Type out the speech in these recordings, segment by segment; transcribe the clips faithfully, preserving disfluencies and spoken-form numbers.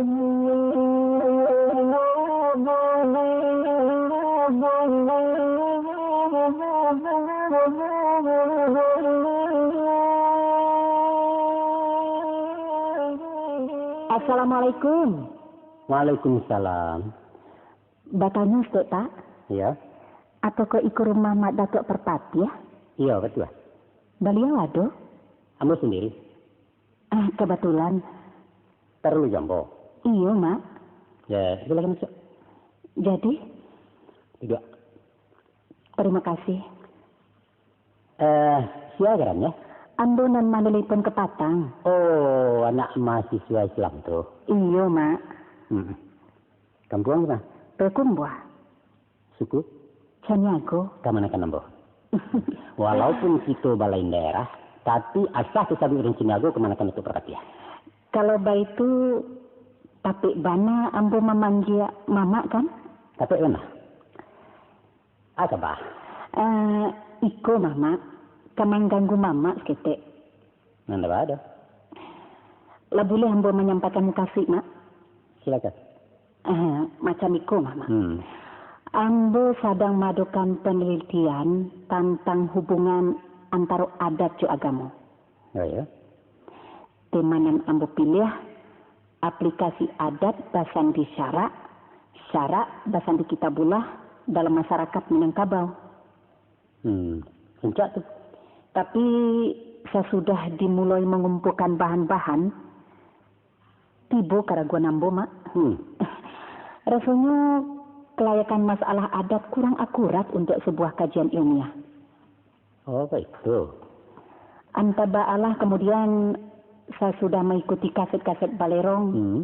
Assalamualaikum. Waalaikumsalam. Batanyo saketek, Pak. Iyo. Apokoh iko rumah Mak Datuak Parpatiah? Iyo, batua. Baliau ado? Ambo sandiri. Ah, kabatulan. Paralu jo ambo? Iyo, Mak. Yo, silakan masuak. Jadi? Duduak. Tarimo kasih. Eh, sia garannyo? Ambo nan manelepon kapatang. Oh, anak mahasiswa Islam tu? Iyo, Mak. Hmm. Kampuang di ma? Payakumbuah. Suku? Caniago. Kamanakan ambo. Walaupun kito balain daerah, tapi asa tasabuik urang Caniago kamanakan Datuak Parpatiah. Kalau baitu, tapek bana ambo mamanggia Mamak, kan? Tapek bana. Aa kaba? Eh, iko, Mamak, ka mangganggu Mamak saketek. Nan daba ado? Lah buliah ambo manyampaikan mukasuik, Mak? Silakan. Eh, macam iko, Mamak. Hmm. Ambo sadang maadokan panalitian tantang hubungan antaro adat jo agamo. Oh, iyo? Tema nan ambo piliah, aplikasi adat basandi syarak, syarak basandi Kitabullah dalam masyarakat Minangkabau. Hmm, rancak tu. Tapi, sasudah dimuloi mangumpuakan bahan-bahan, tibo karaguan ambo, Mak. Hmm. Rasonyo, kalayakan masalah adat kurang akurat untuak sabuah kajian ilmiah. Oh, baitu. Antah baalah kamudian, sasudah maikuti kaset-kaset Balerong, Hmm.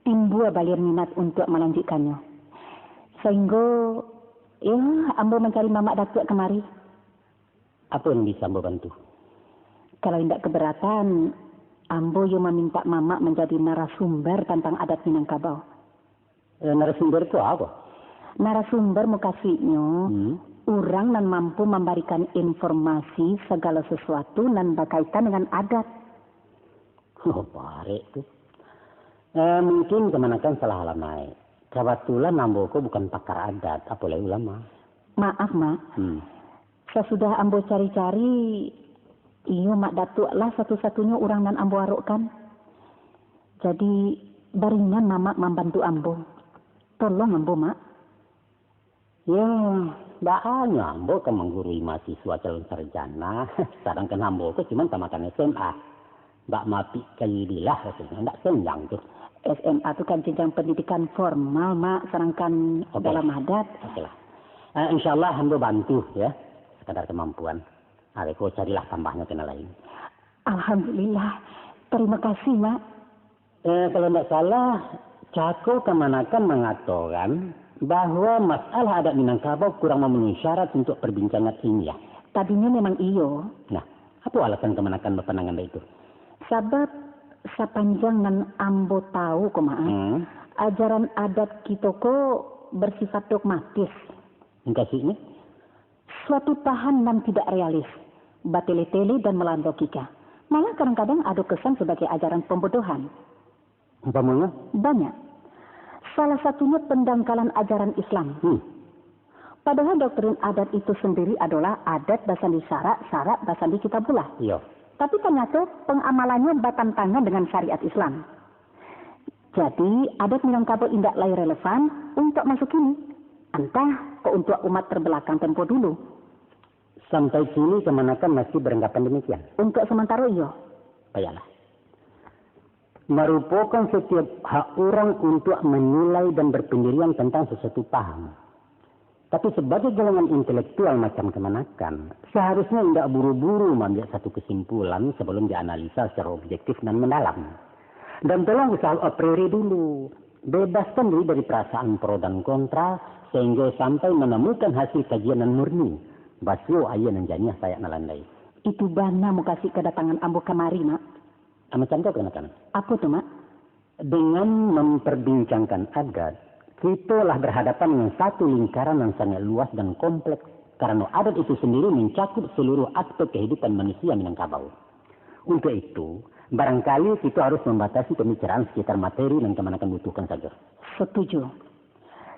timbua balian minat untuak malanjuikkannyo. Sainggo, yo, ambo mancari Mamak Datuak kamari. Apo nan bisa ambo bantu? Kalau indak kabaratan, ambo yo mamintak Mamak manjadi narasumber tantang adat Minangkabau. Eh, narasumber tu apo? Narasumber mukasuiknyo, Hmm. urang nan mampu mambarikan informasi sagalo sasuatu nan bakaitan dengan adat. Oh, barek tu. Eh, mungkin kamanakan salah alamaik. Kabatulan ambo ko bukan pakar adat, apo lai ulama. Maaf, Mak. Hmm. Sasudah ambo cari-cari, iyo Mak Datuak lah satu-satunyo urang nan ambo arokkan. Jadi, baringan Mamak mambantu ambo. Tolong ambo, Mak. Yo, baa nyo ambo ka manggurui mahasiswa calon sarjana, sadangkan ambo ko cuman tamakan S M A. Bak mapik kayu bilah rasonyo, ndak senjang tu. S M A tu kan jenjang pandidikan formal, Mak, sadangkan Oke. dalam adat. Oke lah. Eh, insyaallah ambo bantu, yo, sakadar kamampuan. Abih ko carilah tambahnyo ka nan lain. Alhamdulillah. Tarimo kasih, Mak. Eh, kalau ndak salah, cako kamanakan mangatokan bahwa masalah adat Minangkabau kurang mamenuhi syarat untuak parbincangan ilmiah. Tadinyo memang iyo. Nah, apo alasan kamanakan bapandangan baitu? Sabab, sapanjang nan ambo tahu ko, Mak, Hmm. ajaran adat kito ko bersifat dogmatis. Mukasuiknyo? Suatu paham nan tidak realis, batele-tele dan melawan logika. Malah kadang-kadang ado kesan sebagai ajaran pembodohan. Umpamonyo? Banyak. Salah satunyo pendangkalan ajaran Islam. Hmm. Padahal doktrin adat itu sendiri adolah adat basandi syarak, syarak basandi Kitabullah. Iyo. Tapi tanyato pengamalannyo batantangan dengan syariat Islam. Jadi, adat Minangkabau indak lai relevan untuak masa kini, antah kok untuak umat terbelakang tempo dulu. Sampai kini kamanakan masih beranggapan demikian? Untuak samantaro iyo. Baiklah. Marupokan setiap hak urang untuak manilai dan berpendirian tentang sesuatu paham. Tapi sebagai golongan intelektual macam kamanakan, seharusnya indak buru-buru maambiak satu kesimpulan sebelum dianalisa secara objektif dan mendalam. Dan tolong usaha a priori dulu. Bebaskan diri dari perasaan pro dan kontra, sehingga sampai menemukan hasil kajian nan murni. Basuo aia nan janiah sayak nan landai. Itu bana mukasuik kadatangan ambo kamari, Mak. Ah, macam tu kamanakan. Apo tu, Mak? Dengan memperbincangkan adat, kito lah berhadapan dengan satu lingkaran yang sangat luas dan kompleks, karano adat itu sendiri mencakup seluruh aspek kehidupan manusia Minangkabau. Untuk itu, Barangkali kito harus mambatasi pambicaraan sakitar materi nan kamanakan butuhkan sajo. Satuju.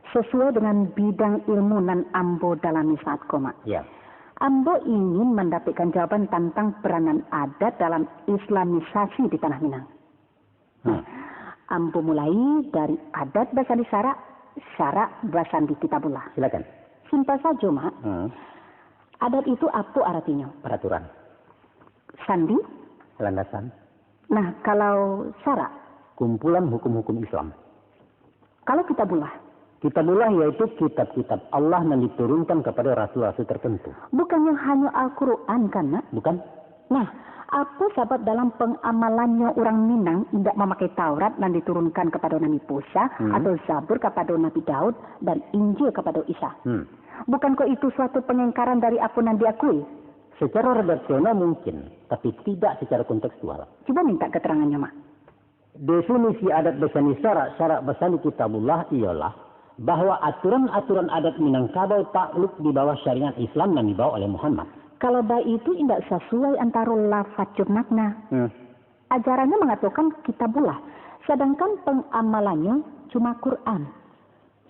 Sasuai dengan bidang ilmu nan ambo dalami saat ko, Mak. Ya. Ambo ingin mandapekkan jawaban tantang peranan adat dalam islamisasi di Tanah Minang. Hmm. Ambo mulai dari adat basandi syarak, syarak basandi kitabullah. Silakan. Simpel sajo, Mak. Hmm. Adat itu apo aratinyo? Peraturan. Sandi? Landasan. Nah, kalau syarak? Kumpulan hukum-hukum Islam. Kalau kitabullah? Kitabullah yaitu kitab-kitab Allah nan diturunkan kapado rasul-rasul tertentu. Bukannyo hanyo Al-Quran kan, Mak? Bukan. Nah, apo sabab dalam pangamalannyo urang Minang indak mamakai Taurat nan diturunkan kapado Nabi Musa, Hmm. atau Zabur kapado Nabi Daud, dan Injil kapado Isa? Hmm. Bukankah itu suatu pangingkaran dari apo nan diakui? Secara redaksional mungkin, tapi tidak secara kontekstual. Cubo mintak katarangannyo, Mak. Definisi adat basandi syarak, syarak basandi kitabullah iyolah bahwa aturan-aturan adat Minangkabau takluk di bawah syariat Islam nan dibawa oleh Muhammad. Kalau baitu indak sasuai antaro lafaz jo makna. Hmm. Ajarannyo mangatokan kitabullah, sadangkan pangamalannyo cuma Quran.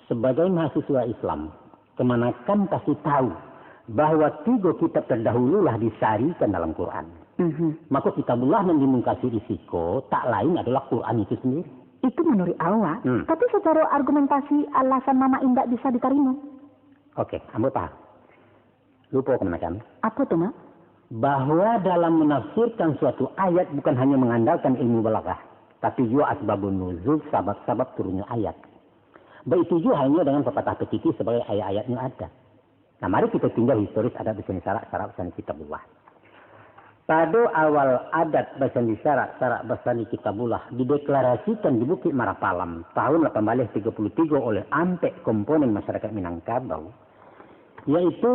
Sebagai mahasiswa Islam, kamanakan pasti tahu bahwa tigo kitab terdahulu lah disarikan dalam Quran. Mhm. Mako kitabullah nan dimungkasi di siko tak lain adalah Quran itu sendiri. Itu manuruik awak. Hmm. Tapi sacaro argumentasi alasan Mamak indak bisa ditarimo. Oke, ambo paham. Lupo kamanakan. Apo tu, Mak? Bahwa dalam menafsirkan suatu ayat bukan hanya mengandalkan ilmu balaghah, tapi juga asbabun nuzul, sabab-sabab turunnya ayat. Baitu juo halnyo dengan papatah pakiki sabagai ayat-ayatnyo adat. Nah, mari kito tinjau historis adat basandi syarak, syarak basandi kitabullah. Pado awal adat basandi syarak, syarak basandi kitabullah dideklarasikan di Bukik Marapalam tahun lapan baleh tigo puluah tigo oleh ampek komponen masyarakat Minangkabau, yaitu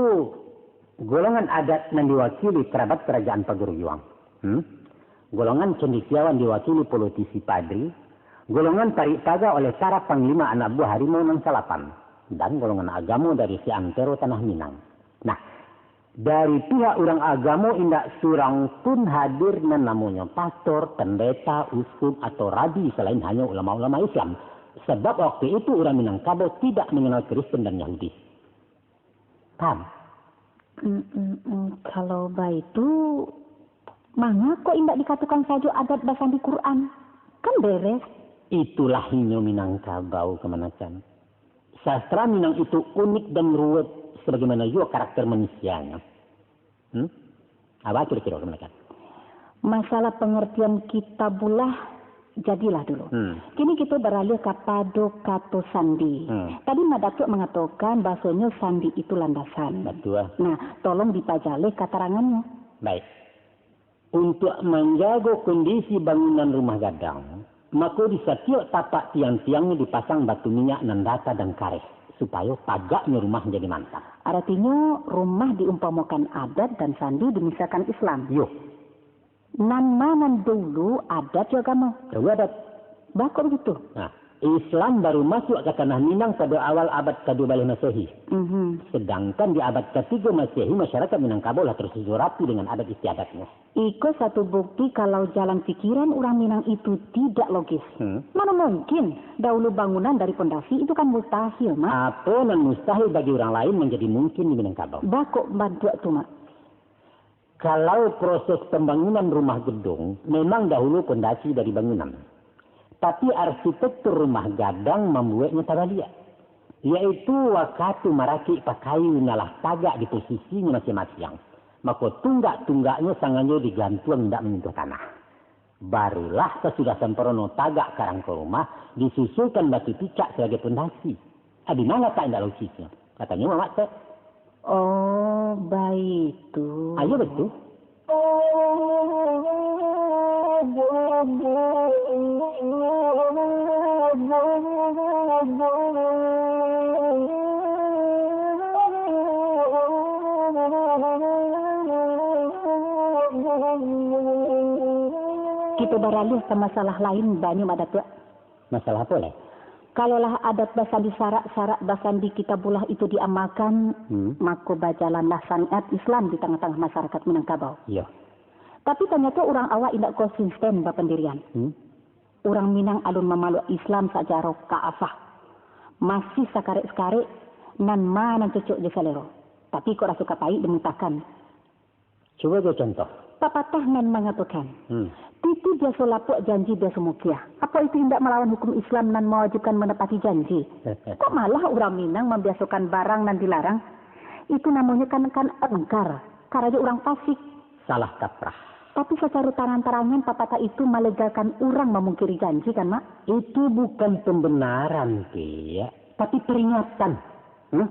golongan adat nan diwakili kerabat Kerajaan Pagaruyuang. Hmm? Golongan cendekiawan diwakili politisi padri, golongan tarik paga oleh para panglima anak buah harimau nan salapan, dan golongan agamo dari seantero tanah Minang. Nah, dari pihak urang agamo indak surang pun hadir nan namonyo pastor, pendeta, uskup, atau rabi salain hanyo ulama-ulama Islam. Sabab waktu itu urang Minangkabau tidak mengenal Kristen dan Yahudi. Paham? Mm, mm, mm. Kalau baitu, mangako indak dikatokan sajo adat basandi Quran? Kan beres. Itulah inyo Minangkabau kamanakan. Sastra Minang itu unik dan ruwet, sabagaimana juo karakter manusianyo. Hmm? Apo kiro-kiro kamanakan? Masalah pangartian kitabullah, jadilah dulu. Hmm. Kini kito baralih kapado kato sandi. Hmm. Tadi Mak Datuak mangatokan bahasonyo sandi itu landasan. Batua. Nah, tolong dipajaleh katarangannyo. Baik. Untuak manjago kondisi bangunan rumah gadang, mako di satiok tapak tiang-tiangnyo dipasang batu minyak nan data dan kareh, supayo tagaknyo rumah jadi mantap. Aratinyo, rumah diumpamokan adat dan sandi dimisalkan Islam. Yo. Nan ma nan dahulu, adat jo agamo? Dahulu adat. Baa kok bagitu? Nah, Islam baru masuak ka tanah Minang pado awal abad kaduo baleh Masehi. Mhm. Sadangkan di abad katigo Masehi, masyarakat Minangkabau lah tarsusun rapi dengan adat istiadatnyo. Iko satu bukti kalau jalan pikiran urang Minang itu tidak logis. Hmm. Mana mungkin dahulu bangunan dari pondasi, itu kan mustahil, Mak. Apo nan mustahil bagi urang lain manjadi mungkin di Minangkabau. Baa kok bantuak tu, Mak? Kalau proses pambangunan rumah gedung, memang dahulu pondasi dari bangunan. Tapi arsitektur rumah gadang mambueknyo tabaliak, yaitu wakatu marakik pakayu nan lah tagak di posisinyo masiang-masiang, mako tunggak-tunggaknyo sangajo digantuang indak manyentuh tanah. Barulah sasudah samparono tagak karangko rumah, disusulkan batu picak sabagai pondasi. Ah, di ma latak indak logisnyo? Katonyo Mamak tu. Oh, baitu. Ayo, baitu. Kito baralih ka masalah lain, banyu, Mak Datuak. Masalah apo lai? Kalau lah adat basandi syarak, syarak basandi kitabullah itu diamalkan, Hmm. mako bajalanlah syariat Islam di tangah-tangah masyarakat Minangkabau. Iyo. Tapi tanyato urang awak indak konsisten bapandirian. Hmm? Urang Minang alun mamaluak Islam sacaro ka'afah. Masih sakarek-sakarek, nan ma nan cocok jo salero. Tapi kok raso ka paik dimutakan. Cubo jo contoh. Papatah nan mangatokan, hmm, titi biaso lapuak, janji biaso mukiah. Apo itu indak malawan hukum Islam nan mawajibkan manapati janji? Kok malah urang Minang mambiasokan barang nan dilarang? Itu namonyo kan, kan engkar, karajo urang fasik. Salah kaprah. Tapi sacaro tarang-tarangan papatah itu malegakan urang mamungkiri janji kan, Mak? Itu bukan pembenaran, Piak, tapi peringatan. Hmm?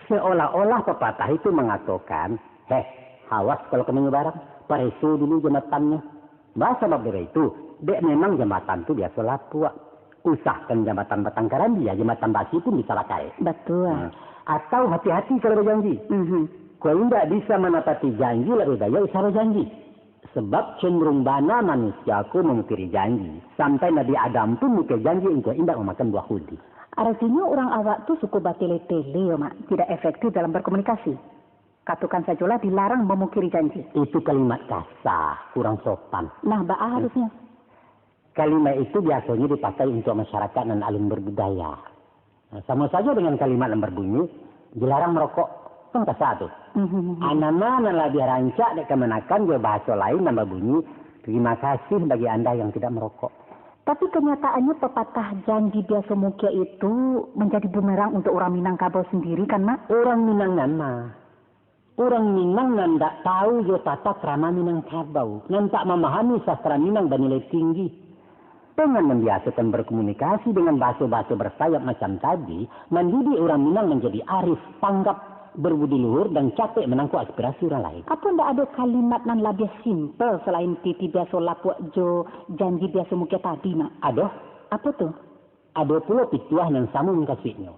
Seolah-olah papatah itu mangatokan, "Heh, awas kalau ka manyo barang, pareso dulu jambatannyo." Bah, sabab dari itu, dek memang jambatan tu biaso lapuak. Usahkan jambatan batang karambia, jambatan basi pun bisa pakai. Batua. Hmm. Atau hati-hati kalau bajanji. Mhm. Kok indak bisa manapati janji, labiah baiak usah bajanji. Sabab cenderung bana manusia ko mamungkiri janji. Sampai Nabi Adam pun mukiah janji untuak indak mamakan buah khuldi. Aratinyo urang awak tu suko batele-tele yo, Mak, tidak efektif dalam berkomunikasi. Katokan sajolah dilarang mamungkiri janji. Itu kalimat kasa, kurang sopan. Nah, baa harusnyo? Kalimat itu biasonyo dipakai untuak masyarakat nan alun berbudaya. Nah, samo sajo dengan kalimat nan berbunyi, "Dilarang merokok." Kan kasa tu. Mhm. Anama nan labiah rancak dek kamanakan jo bahaso lain nan babunyi, "Terima kasih bagi Anda yang tidak merokok." Tapi kanyataannyo papatah janji biaso mukiah itu manjadi bumerang untuak urang Minangkabau sandiri kan, Mak? Urang Minang nan ma? Urang Minang nan ndak tahu jo tata krama Minangkabau, nan tak mamahami sastra Minang banilai tinggi. Dengan mambiasokan berkomunikasi dengan bahaso-bahaso bersayap macam tadi, mandidik urang Minang manjadi arif, tanggap, berbudi luhur, dan capek manangkok aspirasi urang lain. Apo ndak ado kalimat nan labiah simpel salain titi biaso lapuak jo janji biaso mukiah tadi, Mak? Ado. Apo tu? Ado pulo pituah nan samo mukasuiknyo,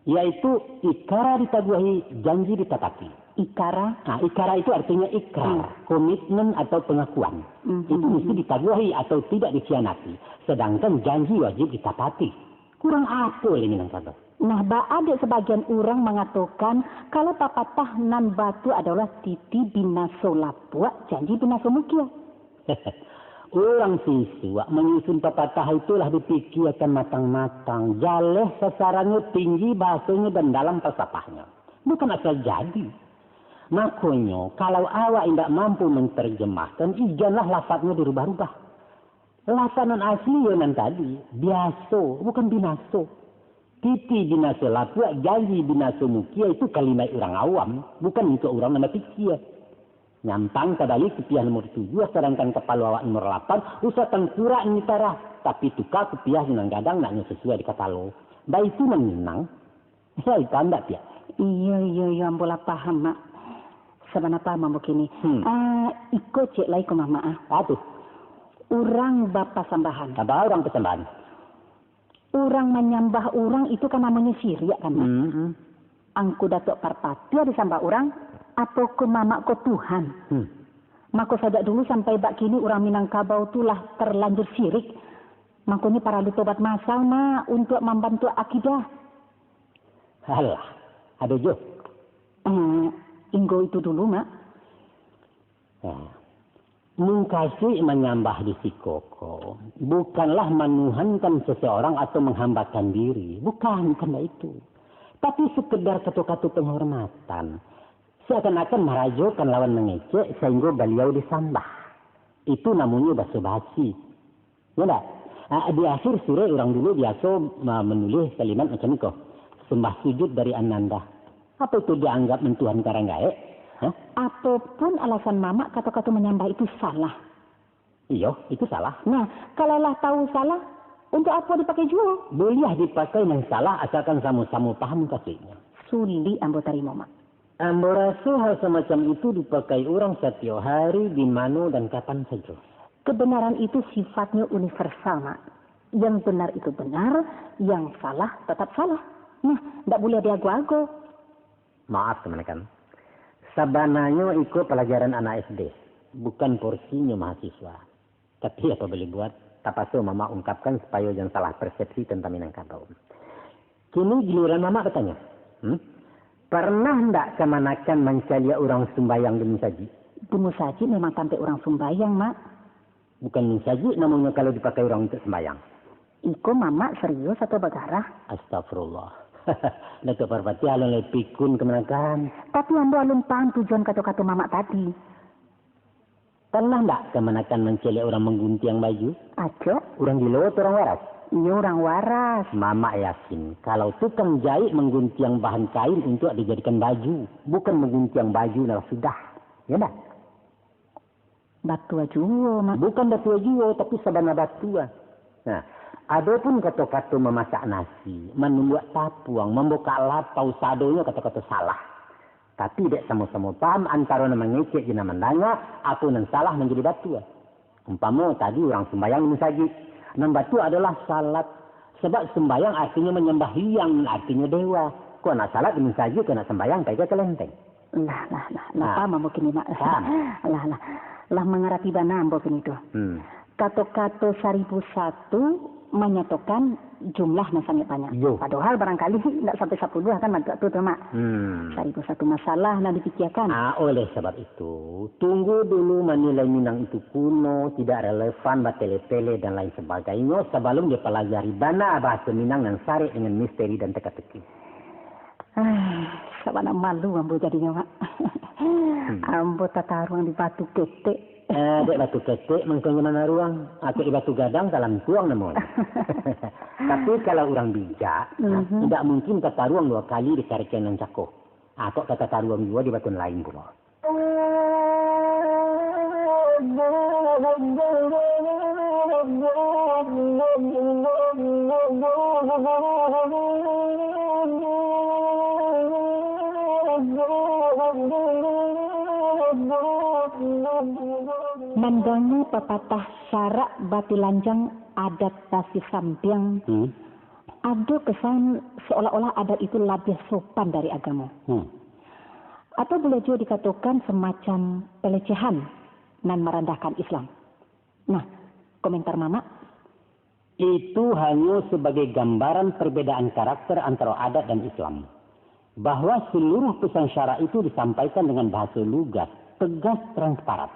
yaitu ikara ditaguahi, janji ditapati. Ikara? Nah, ikara itu artinya ikrar, hmm, komitmen atau pengakuan. Mhm. Itu mesti ditaguahi atau tidak dikhianati, sedangkan janji wajib ditapati. Kurang apo lai Minangkabau? Nah, baa dek sabagian urang mangatokan, kalau papatah nan batua adolah titi binaso lapuak, janji binaso mukiah. Urang sisuak manyusun papatah itu lah dipikiakan matang-matang, jaleh sasarannyo, tinggi bahasonyo, dan dalam falsafahnyo. Bukan asal jadi. Makonyo, kalau awak indak mampu mantarjemahkan, ijanlah lafadnyo dirubah-rubah. Lafad nan asli yo nan tadi, biaso, bukan binaso. Titi binaso lapuak, janji binaso mukiah, itu kalimat urang awam, bukan untuak urang nan bapikia. Nyampang tabali kupiah nomor tujuah, sadangkan kapalo awak nomor lapan, usah tangkurak nan ditarah, tapi tuka kupiah jo nan gadang naknyo sasuai di kapalo. Baitu nan Minang. Bisa dipaham ndak, Piak? Iyo, iyo, iyo, ambo lah paham, Mak. Sabana paham ambo kini. Hmm. Ah, iko ciek lai ko, Mamak, ah. Apo tu? Urang bapasambahan. Apo urang pasambahan? Urang manyambah urang itu kan namonyo siriak kan, Mak? Hmm, hmm. Angku Datuk Parpatiah disambah urang, atau ko Mamak ko Tuhan? Hmm. Mako sajak dulu sampai bak kini urang Minangkabau tu lah tarlanjur sirik. Makonyo paralu tobat masal, Mak, untuak mambantuak akidah. Alah, ado jo. Eh, inggo itu dulu, Mak. Nah, mukasuik manyambah di siko ko, bukanlah manuhankan seseorang atau menghambakan diri. Bukan, bukan baitu. Tapi sekedar kato-kato penghormatan. Seakan-akan marajokan lawan mangecek sahinggo baliau disambah. Itu namonyo baso-basi. Yo ndak? Ah, di akhir surek urang dulu biaso, ah, manulis kalimat macam iko, "Sembah sujud dari Ananda." Apo itu dianggap mantuhankan urang gaek? Hah? Ataupun alasan Mamak kato-kato manyambah itu salah? Iyo, itu salah. Nah, kalau lah tahu salah, untuk apo dipakai juo? Buliah dipakai nan salah asalkan samo-samo paham mukasuiknyo. Sulik ambo tarimo, Mak. Ambo raso hal samacam itu dipakai urang satiok hari, di mano dan kapan sajo. Kebenaran itu sifatnyo universal, Mak. Yang benar itu benar, yang salah tetap salah. Nah, ndak buliah diago-ago. Maaf, kamanakan. Sabananyo iko palajaran anak S D, bukan porsinyo mahasiswa. Tapi apo boleh buat, tapaso Mamak ungkapkan supayo jan salah persepsi tantang Minangkabau. Kini giliran Mamak batanyo. Hmm? Parnah ndak kamanakan mancaliak urang sumbayang di musajik? Di musajik memang tampek urang sumbayang, Mak. Bukan musajik namonyo kalau dipakai urang untuak sumbayang. Iko mamak serius atau bagarah? Astagfirullah. Datuak Parpatiah alun lai pikun kamanakan. Tapi ambo alun paham tujuan kato-kato mamak tadi. Pernah ndak kamanakan mancaliak urang mangguntiang baju? Acok. Urang gilo atau urang waras? Iyo, urang waras. Mamak yakin, kalau tukang jaik mangguntiang bahan kain untuak dijadikan baju, bukan mangguntiang baju nan lah sudah. Yo ndak? Batua juo, Mak. Bukan batua juo, tapi sabana batua. Nah, adopun kato-kato mamasak nasi, manumbuak tapuang, mambukak lapau, sadonyo kato-kato salah. Tapi dek samo-samo paham antaro nan mangecek jo nan mandanga, apo nan salah manjadi batua. Umpamo tadi urang sumbayang di musajik, nan batua adolah salat. Sabab sumbayang artinyo manyambahyang, artinyo dewa. Kok nak salat di musajik, kok nak sumbayang pai ka kalenteng. Lah, lah, lah, lah. Nah. Paham ambo kini, Mak. Paham. Lah, lah. Lah mangarati bana ambo kini tu. Hmm. Kato-kato saribu satu manyatokan jumlah nan sangaik banyak. Iyo. Padohal barangkali ndak sampai sapuluah kan bantuak tu, tu, Mak. Hmm. Saribu satu masalah nan dipikiakan. Ah, oleh sabab itu, tunggu dulu manilai Minang itu kuno, tidak relevan, batele-tele, dan lain sebagainyo, sabalum dipalajari bana bahaso Minang nan sarek dengan misteri dan teka-teki. Ah, sabana malu ambo jadinyo, Mak. Hmm. Ambo tataruang di batu ketek. Eh, dek batu ketek, mangkonyo manaruang. Atok di batu gadang, talantuang namonyo. Tapi kalau urang bijak, nah, Mhm. indak mungkin tataruang duo kali di kareken nan cako. Atok tatataruang juo di batu nan lain pulo. Mandanga papatah syarak batilanjang adat basisampiang, Hmm. ado kesan seolah-olah adat itu labiah sopan dari agamo. Hmm. Atau buliah juo dikatokan semacam pelecehan nan marandahkan Islam. Nah, komentar Mamak? Itu hanyo sabagai gambaran perbedaan karakter antara adat dan Islam. Bahwa seluruh pesan syarak itu disampaikan dengan bahaso lugas, tegas, transparan.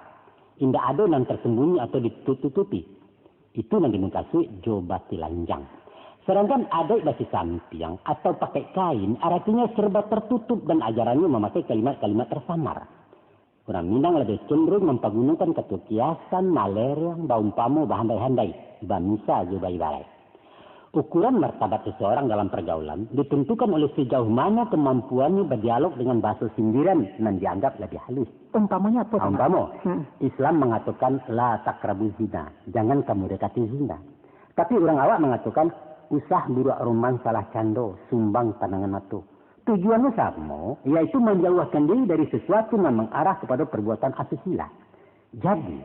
Indak ado nan tersembunyi atau ditutup-tutupi. Itu nan dimukasuik jo batilanjang. Sadangkan adaik basisampiang atau pakai kain, aratinyo serba tertutup dan ajarannyo mamakai kalimat-kalimat tersamar. Urang Minang labiah cenderung mampagunokan kato kiasan, malereang, baumpamo, bahandai-handai, bamisa jo baibarat. Ukuran martabat seseorang dalam pergaulan ditentukan oleh sejauh mano kemampuannyo badialog dengan bahaso sindiran nan dianggap labiah halus. Umpamonyo apo, Mak? Umpamo, Hmm. Islam mangatokan, "La taqrabu zina," jangan kamu dekati zina. Tapi urang awak mangatokan, "Usah buruak rumang salah cando, sumbang pandangan mato." Tujuannyo samo, yaitu manjauahkan diri dari sesuatu nan mangarah kapado perbuatan asusila. Jadi,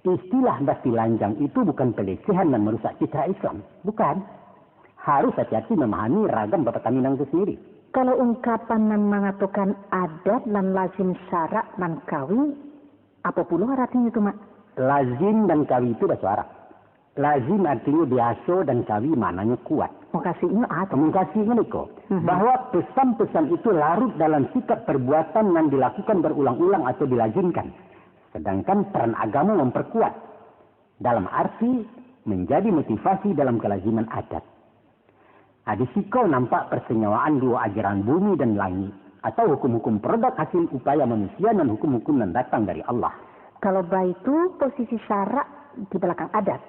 istilah batilanjang itu bukan pelecehan nan marusak citra Islam. Bukan. Harus hati-hati mamahami ragam papatah Minang itu sendiri. Kalau ungkapan nan mangatokan adat nan lazim syarak nan kawi, apo pulo aratinyo tu, Mak? Lazim dan kawi itu baso Arab. Lazim artinyo biaso dan kawi maknanyo kuat. Mukasuiknyo apo? Mukasuiknyo iko, Mhm. bahwa pesan-pesan itu larut dalam sikap perbuatan nan dilakukan berulang-ulang atau dilazimkan. Sedangkan peran agamo memperkuat, dalam arti menjadi motivasi dalam kelaziman adat. Ah, di siko nampak persenyawaan duo ajaran bumi dan langik, atau hukum-hukum produk hasil upaya manusia nan hukum-hukum nan datang dari Allah. Kalau baitu, posisi syarak di balakang adat,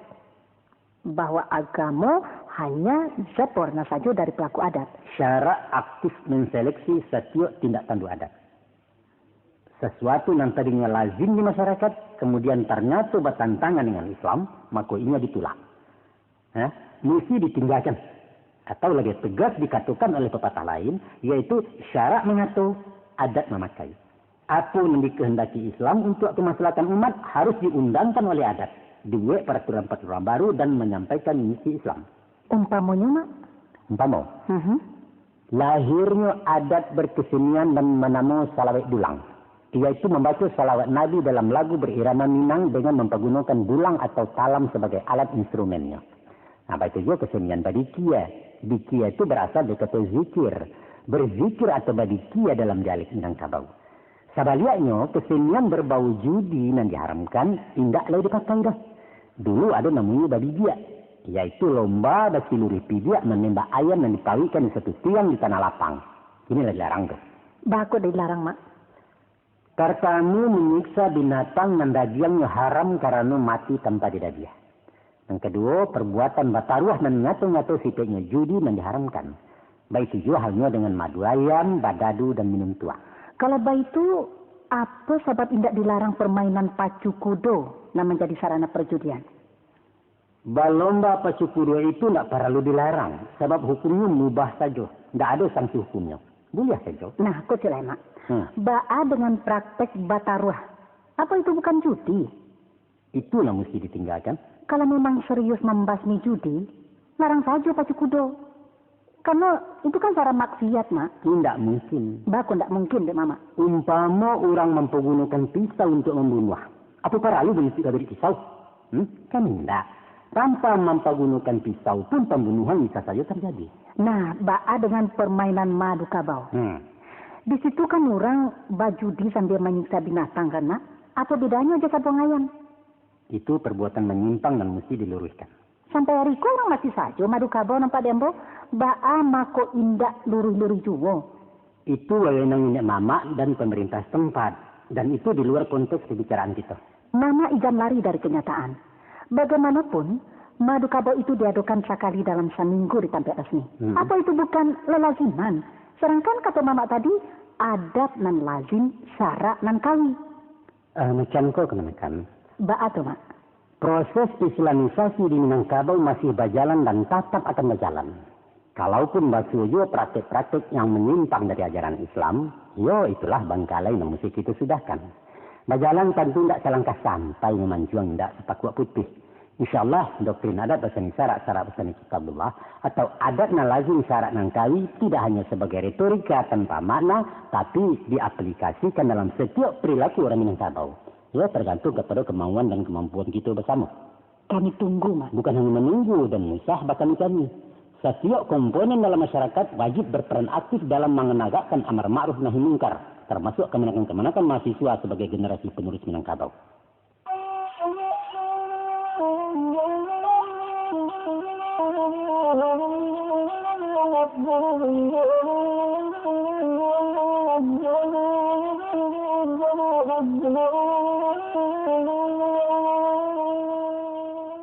bahwa agamo hanya zat bawarna sajo dari pelaku adat. Syarak aktif menseleksi satiok tindak tanduk adat. Sasuatu nan tadinyo lazim di masyarakat, kamudian tarnyato batantangan dengan Islam, mako inyo ditulak. Ha? Musti ditinggakan. Atau labiah tegas dikatokan oleh papatah lain, yaitu syarak mangato, adat mamakai. Apo nan dikahandaki Islam untuak kamaslahatan umat harus diundangkan oleh adat, dibuek paraturan-paraturan baru dan manyampaikan misi Islam. Umpamonyo, Mak? Umpamo, Mhm. lahirnyo adat berkesenian nan manamo salawek dulang, yaitu mambaco salawat Nabi dalam lagu berirama Minang dengan mampagunokan dulang atau talam sabagai alat instrumennyo. Nah, baitu juo kesenian badikia. Dikia itu barasal dari kato zikir. Berzikir atau badikia dalam dialek Minangkabau. Kabaliaknyo, kesenian berbau judi nan diharamkan indak lai dipakai doh. Dulu ado namonyo babijiak, yaitu lomba basiluruih pijiak manembak ayam nan dipauikkan di satu tiang di tanah lapang. Kini lah dilarang tu. Baa kok dilarang, Mak? Partamo, manyiksa binatang nan dagiangnyo haram karano mati tanpa didabiah. Nan kaduo, perbuatan bataruah nan nyato-nyato sipaiknyo judi nan diharamkan. Baitu juo halnyo dengan madu ayam, badadu, dan minum tuak. Kalau baitu, apo sabab indak dilarang permainan pacu kudo nan manjadi sarana perjudian? Balomba pacu kudo itu ndak paralu dilarang, sabab hukumnyo mubah sajo, ndak ado sanksi hukumnyo. Buliah sajo. Nah, kok ciek lai, Mak. Hmm. Baa dengan praktek bataruah? Apo itu bukan judi? Itu nan musti ditinggakan. Kalau memang serius mambasmi judi, larang sajo pacu kudo. Karano itu kan cara maksiat, Mak. Indak mungkin. Baa kok ndak mungkin, dek Mamak? Umpamo urang mampagunokan pisau untuak mambunuah, apo paralu balucuik-balucuik pisau? Hmm? Kan indak. Tanpa mampagunokan pisau pun pambunuhan bisa sajo tarjadi. Nah, baa dengan permainan madu kabau? Hmm. Di situ kan urang bajudi sambia manyiksa binatang, kan, Mak? Apo bedanyo jo sabuang ayam? Itu perbuatan manyimpang nan musti diluruihkan. Sampai ari ko urang masih sajo madu kabau nampak di ambo, baa mako indak luruih-luruih juo? Itu wewenang niniak mamak dan pamarintah setempat, dan itu di luar konteks pembicaraan kito. Mamak igan lari dari kenyataan. Bagaimanopun, madu kabau itu diadokan sakali dalam saminggu di tampek rasmi. Hmm. Apo itu bukan lalaziman? Sadangkan kato mamak tadi, adat nan lazim, sarak nan kawi. Eh, macam ko kamanakan. Baa tu, Mak? Proses islamisasi di Minangkabau masih bajalan dan tatap akan bajalan. Kalaupun basuo juo praktek-praktek yang manyimpang dari ajaran Islam, yo itulah bangkalai nan musti kito sudahkan. Bajalan tantu indak salangkah sampai mamancuang indak sapakuak putih. Insya Allah, doktrin adat basani sarak, sarak basani Kitabullah, atau adat nan lazim sarak nan kawi, tidak hanya sabagai retorika tanpa makna, tapi diaplikasikan dalam satiok perilaku urang Minangkabau. Yo, targantung kapado kamauan dan kamampuan kito basamo. Kami tunggu, Mak. Bukan hanya manunggu dan usah bakami-kami. Satiok komponen dalam masyarakat wajib berperan aktif dalam mananagakkan amar ma'ruf nahi mungkar, tarmasuak kamanakan-kamanakan mahasiswa sabagai generasi penerus Minangkabau.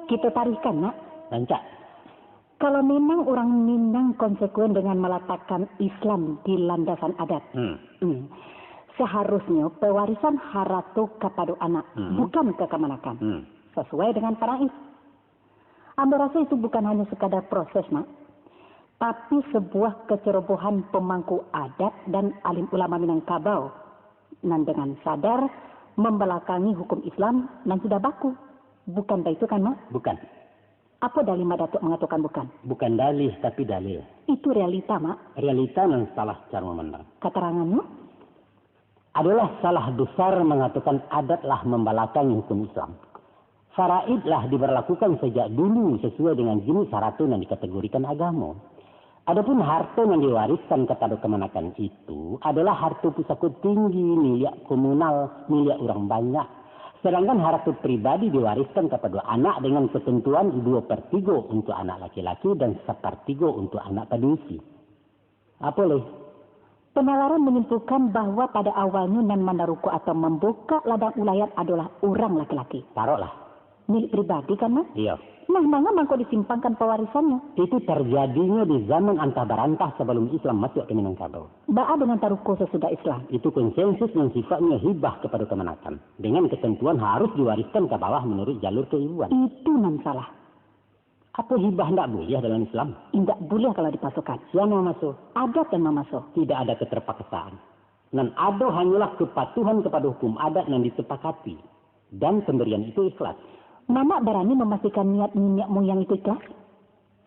Kito tarihkan, Mak. Rancak. Kalau memang urang Minang konsekuen dengan malatakkan Islam di landasan adat, hmm, hmm, saharusnyo pewarisan harato kapado anak, hmm, bukan ka kamanakan, hmm, sasuai dengan faraid. Ambo raso itu bukan hanyo sekadar proses, Mak, tapi sebuah kecerobohan pemangku adat dan alim ulama Minangkabau nan dengan sadar membelakangi hukum Islam nan sudah baku. Bukan baitu kan, Mak? Bukan. Apo dalih Mak Datuak mangatokan bukan? Bukan dalih, tapi dalil. Itu realita, Mak. Realita nan salah caro mamandang. Katarangannyo? Adalah salah besar mangatokan adat lah mambalakangi hukum Islam. Faraid lah dibarlakukan sajak dulu sasuai dengan jinis harato nan dikategorikan agamo. Adopun harto nan diwariskan kapado kamanakan itu adalah harto pusako tinggi, miliak komunal, miliak urang banyak. Sadangkan harato pribadi diwariskan kapado anak dengan katantuan duo partigo untuak anak laki-laki dan sapartigo untuak anak padusi. Apo lai? Penawaran manyimpulkan bahwa pada awalnyo nan manaruko atau mambukak ladang ulayat adolah urang laki-laki. Paroklah. Milik pribadi kan, Mak? Iyo. Nah, manga mangko disimpangkan pawarisannyo? Itu tarjadinyo di zaman antah barantah sabalum Islam masuak ka Minangkabau. Baa dengan taruko sasudah Islam? Itu konsensus nan sifatnyo hibah kapado kamanakan, dengan katantuan harus diwariskan ka bawah manuruik jalur kaibuan. Itu nan salah. Apo hibah ndak buliah dalam Islam? Indak buliah kalau dipaksokan. Sia nan mamaso? Adat nan mamaso. Tidak ada keterpaksaan. Nan ado hanyolah kepatuhan kapado hukum adat nan disepakati, dan pambarian itu ikhlas. Mamak barani mamastikan niat niniak muyang itu ikhlas?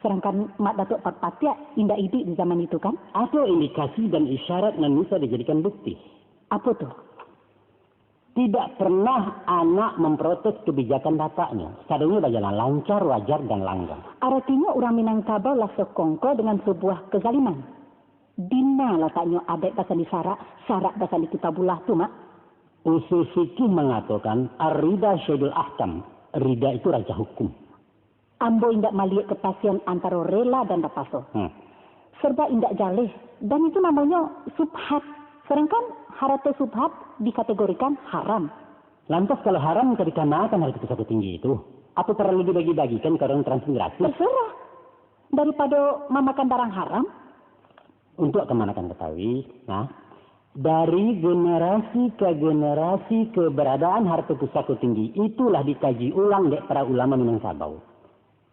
Sadangkan Mak Datuak Parpatiah indak iduik di zaman itu, kan? Ado indikasi dan isyarat nan bisa dijadikan bukti. Apo tu? Tidak pernah anak memprotes kebijakan bapaknyo. Sadonyo bajalan lancar, wajar, dan langgam. Aratinyo urang Minangkabau lah sakongko dengan sabuah kezaliman. Dima lataknyo adaik basandi sarak, sarak basandi Kitabullah tu, Mak? Usul fikih mangatokan, "Ar-rida syahidul ahkam." Rida itu raja hukum. Ambo indak maliek kapasian antaro rela dan tapaso. Hmm. Serba indak jaleh, dan itu namonyo subhat. Sedangkan harato subhat dikategorikan haram. Lantas, kalau haram, ka dikamakan harato pusako tinggi itu? Apo paralu dibagi-bagikan ka urang transmigrasi? Terserah. Daripado mamakan barang haram. Untuak kamanakan katahui, nah, dari generasi ka generasi, keberadaan harato pusako tinggi itu lah dikaji ulang dek para ulama Minangkabau.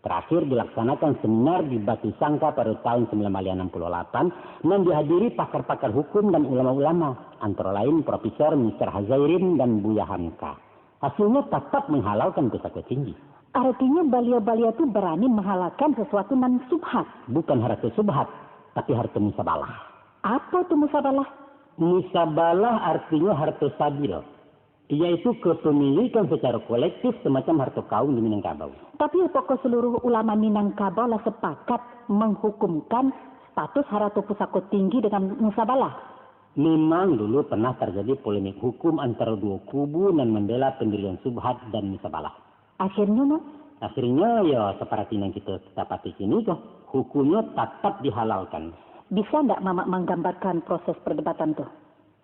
Terakhir dilaksanakan seminar di Batu Sangka pado tahun sambilan baleh anam puluah lapan, nan dihadiri pakar-pakar hukum dan ulama-ulama, antara lain Profesor Mister Hazairin dan Buya Hamka. Hasilnyo tatap manghalalkan pusako tinggi. Aratinyo, baliau-baliau tu barani manghalalkan sasuatu nan subhat. Bukan harato subhat, tapi harato musabalah. Apo tu musabalah? Musabalah aratinyo harato sabil, yaitu kepemilikan secara kolektif semacam harto kaum di Minangkabau. Tapi, apokoh seluruh ulama Minangkabau lah sepakat manghukumkan status harato pusako tinggi dengan musabalah? Memang dulu pernah terjadi polemik hukum antara duo kubu nan membela pendirian subhat dan musabalah. Akhirnyo, Mak? Akhirnyo, yo, seperti yang kita dapati kini ko, hukumnyo tatap dihalalkan. Bisa ndak Mamak manggambarkan proses perdebatan tu?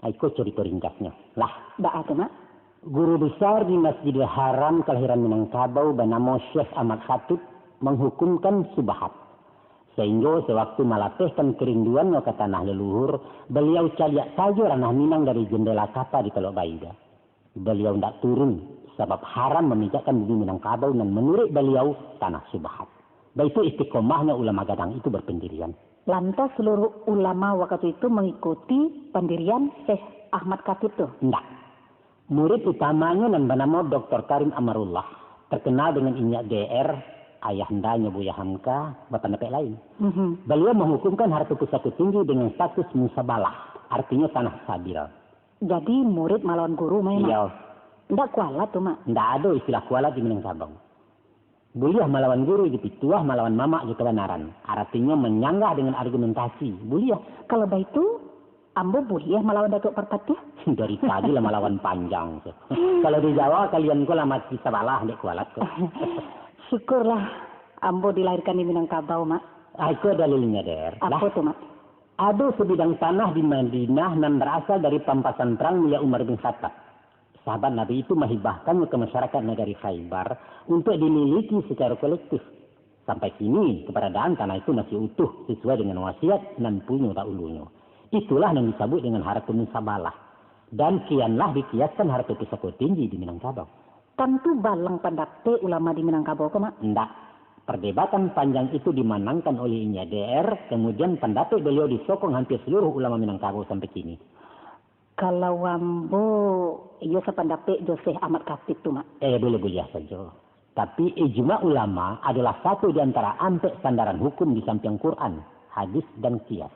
Iko carito ringkasnyo. Lah. Baa tu, Mak? Guru besar di Masjidil Haram kelahiran Minangkabau banamo Syekh Ahmad Khatib manghukumkan subhat. Sahinggo sewaktu malatehkan kerinduannyo ka tanah leluhur, baliau caliak sajo ranah Minang dari jendela kapa di Telok Baida. Baliau ndak turun, sabab haram mamijakkan bumi Minangkabau nan manuruik baliau tanah subhat. Baitu istiqomahnyo ulama gadang itu berpendirian. Lantas seluruh ulama wakatu itu mangikuti pandirian Syekh Ahmad Khatib tu? Ndak. Murid utamanyo nan banamo Doktor Karim Amarullah, terkenal dengan Inyiak D R, ayahandanyo Buya Hamka, bapandapek lain. Mhm. Baliau manghukumkan harato pusako tinggi dengan status musabalah, artinyo tanah sabil. Jadi, murid malawan guru, Mak? Iyo. Ndak kualat tu, Mak? Ndak ado istilah kualat di Minangkabau. Buliah malawan guru jo pituah, malawan mamak jo kabanaran. Aratinyo manyanggah dengan argumentasi. Buliah. Kalau baitu, ambo buliah malawan Datuak Parpatiah? Dari tadi lah malawan panjang tu. Kalau di Jawa, kalian ko lah mati sabalah, dek kualat ko. Syukurlah, ambo dilahirkan di Minangkabau, Mak. Ah, iko dalilnyo, Der. Apo tu, Mak? Ado sabidang tanah di Madinah nan barasal dari pampasan perang milik Umar bin Khattab. Sahabat Nabi itu mahibahkannyo ka masyarakat nagari Khaibar untuak dimiliki sacaro kolektif. Sampai kini, kabaradaan tanah itu masih utuh sasuai dengan wasiat nan punyo dahulunyo. Itulah nan disabuik dengan harato musabalah. Dan kianlah dikiaskan harato pusako tinggi di Minangkabau. Tantu balang pandapek ulama di Minangkabau ko, Mak? Ndak. Perdebatan panjang itu dimanangkan oleh Inyiak D R, kemudian pandapek baliau disokong hampir seluruh ulama Minangkabau sampai kini. Kalau ambo, iyo sapandapek jo Syekh Ahmad Khatib tu, Mak. Eh, buliah-buliah sajo. Tapi, ijma ulama adalah satu di antara ampek sandaran hukum di sampiang Quran, hadis, dan qiyas.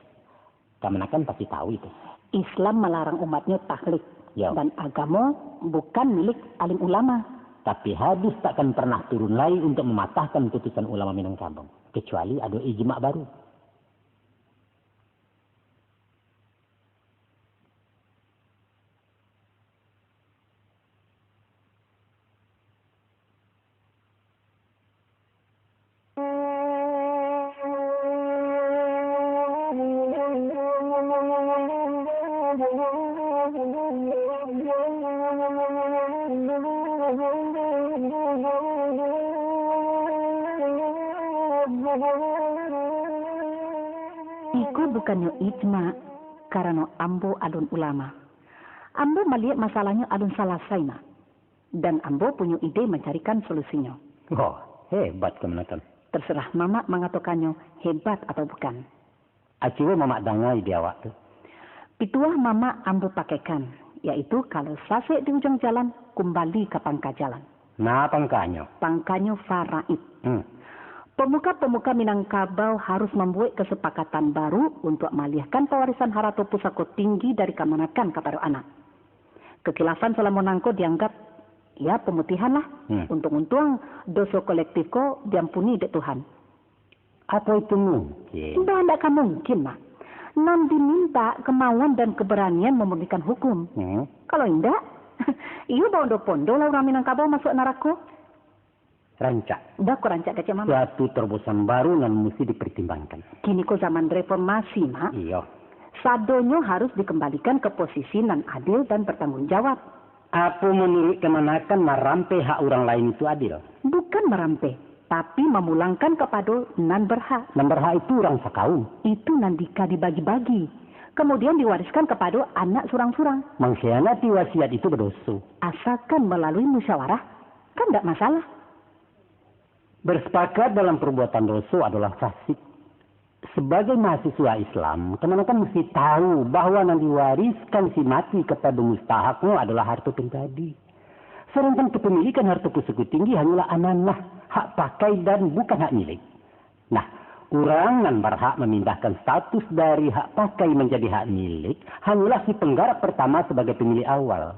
Kamanakan pasti tahu itu. Islam malarang umatnyo taklid, yo, dan agamo bukan milik alim ulama. Tapi, hadis takkan pernah turun lai untuk mamatahkan putusan ulama Minangkabau, kecuali ado ijma baru. Iko bukannyo ijma, karano ambo alun ulama. Ambo maliek masalahnyo alun salasai, Mak. Dan ambo punyo ide mancarikan solusinyo. Wah, hebat kamanakan. Terserah Mamak mangatokannyo hebat atau bukan. A, cubo Mamak danga ide awak tu. Pituah Mamak ambo pakaikan, yaitu kalau sasek di ujuang jalan, kumbali ka pangka jalan. Nah, pangkanyo? Pangkanyo faraid. Hmm. Pemuka-pemuka Minangkabau harus mambuek kasapakatan baru untuak maalihkan pawarisan harato pusako tinggi dari kamanakan kapado anak. Kakilafan salamo nangko dianggap, ya, pamutihan lah. Hmm. Untuang-untuang, doso kolektif ko diampuni dek Tuhan. Apo itu mungkin? Indak, indak ka mungkin, Mak. Nan dimintak kemauan dan keberanian mamurnikan hukum. Hmm. Kalau indak, Iyo, baondo-pondo lah urang Minangkabau masuak narako. Rancak. Baa kok rancak kecek Mamak? Suatu terobosan baru nan musti dipertimbangkan. Kini ko zaman reformasi, Mak. Iyo. Sadonyo harus dikembalikan ke posisi nan adil dan bertanggung jawab. Apo manuruik kamanakan marampeh hak urang lain itu adil? Bukan marampeh, tapi mamulangkan kapado nan berhak. Nan berhak itu urang sakaum. Itu nan dika dibagi-bagi, kemudian diwariskan kapado anak surang-surang. Mangkhianati wasiat itu badoso. Asalkan malalui musyawarah, kan ndak masalah. Bersepakat dalam perbuatan doso adalah fasik. Sebagai mahasiswa Islam, kamanakan musti tahu bahwa nan diwariskan si mati kapado mustahaknyo adalah harto pribadi. Sadangkan kepemilikan harto pusako tinggi hanyolah amanah, hak pakai dan bukan hak milik. Nah, urang nan barhak mamindahkan status dari hak pakai manjadi hak milik hanyolah si penggarap pertama sabagai pemilik awal.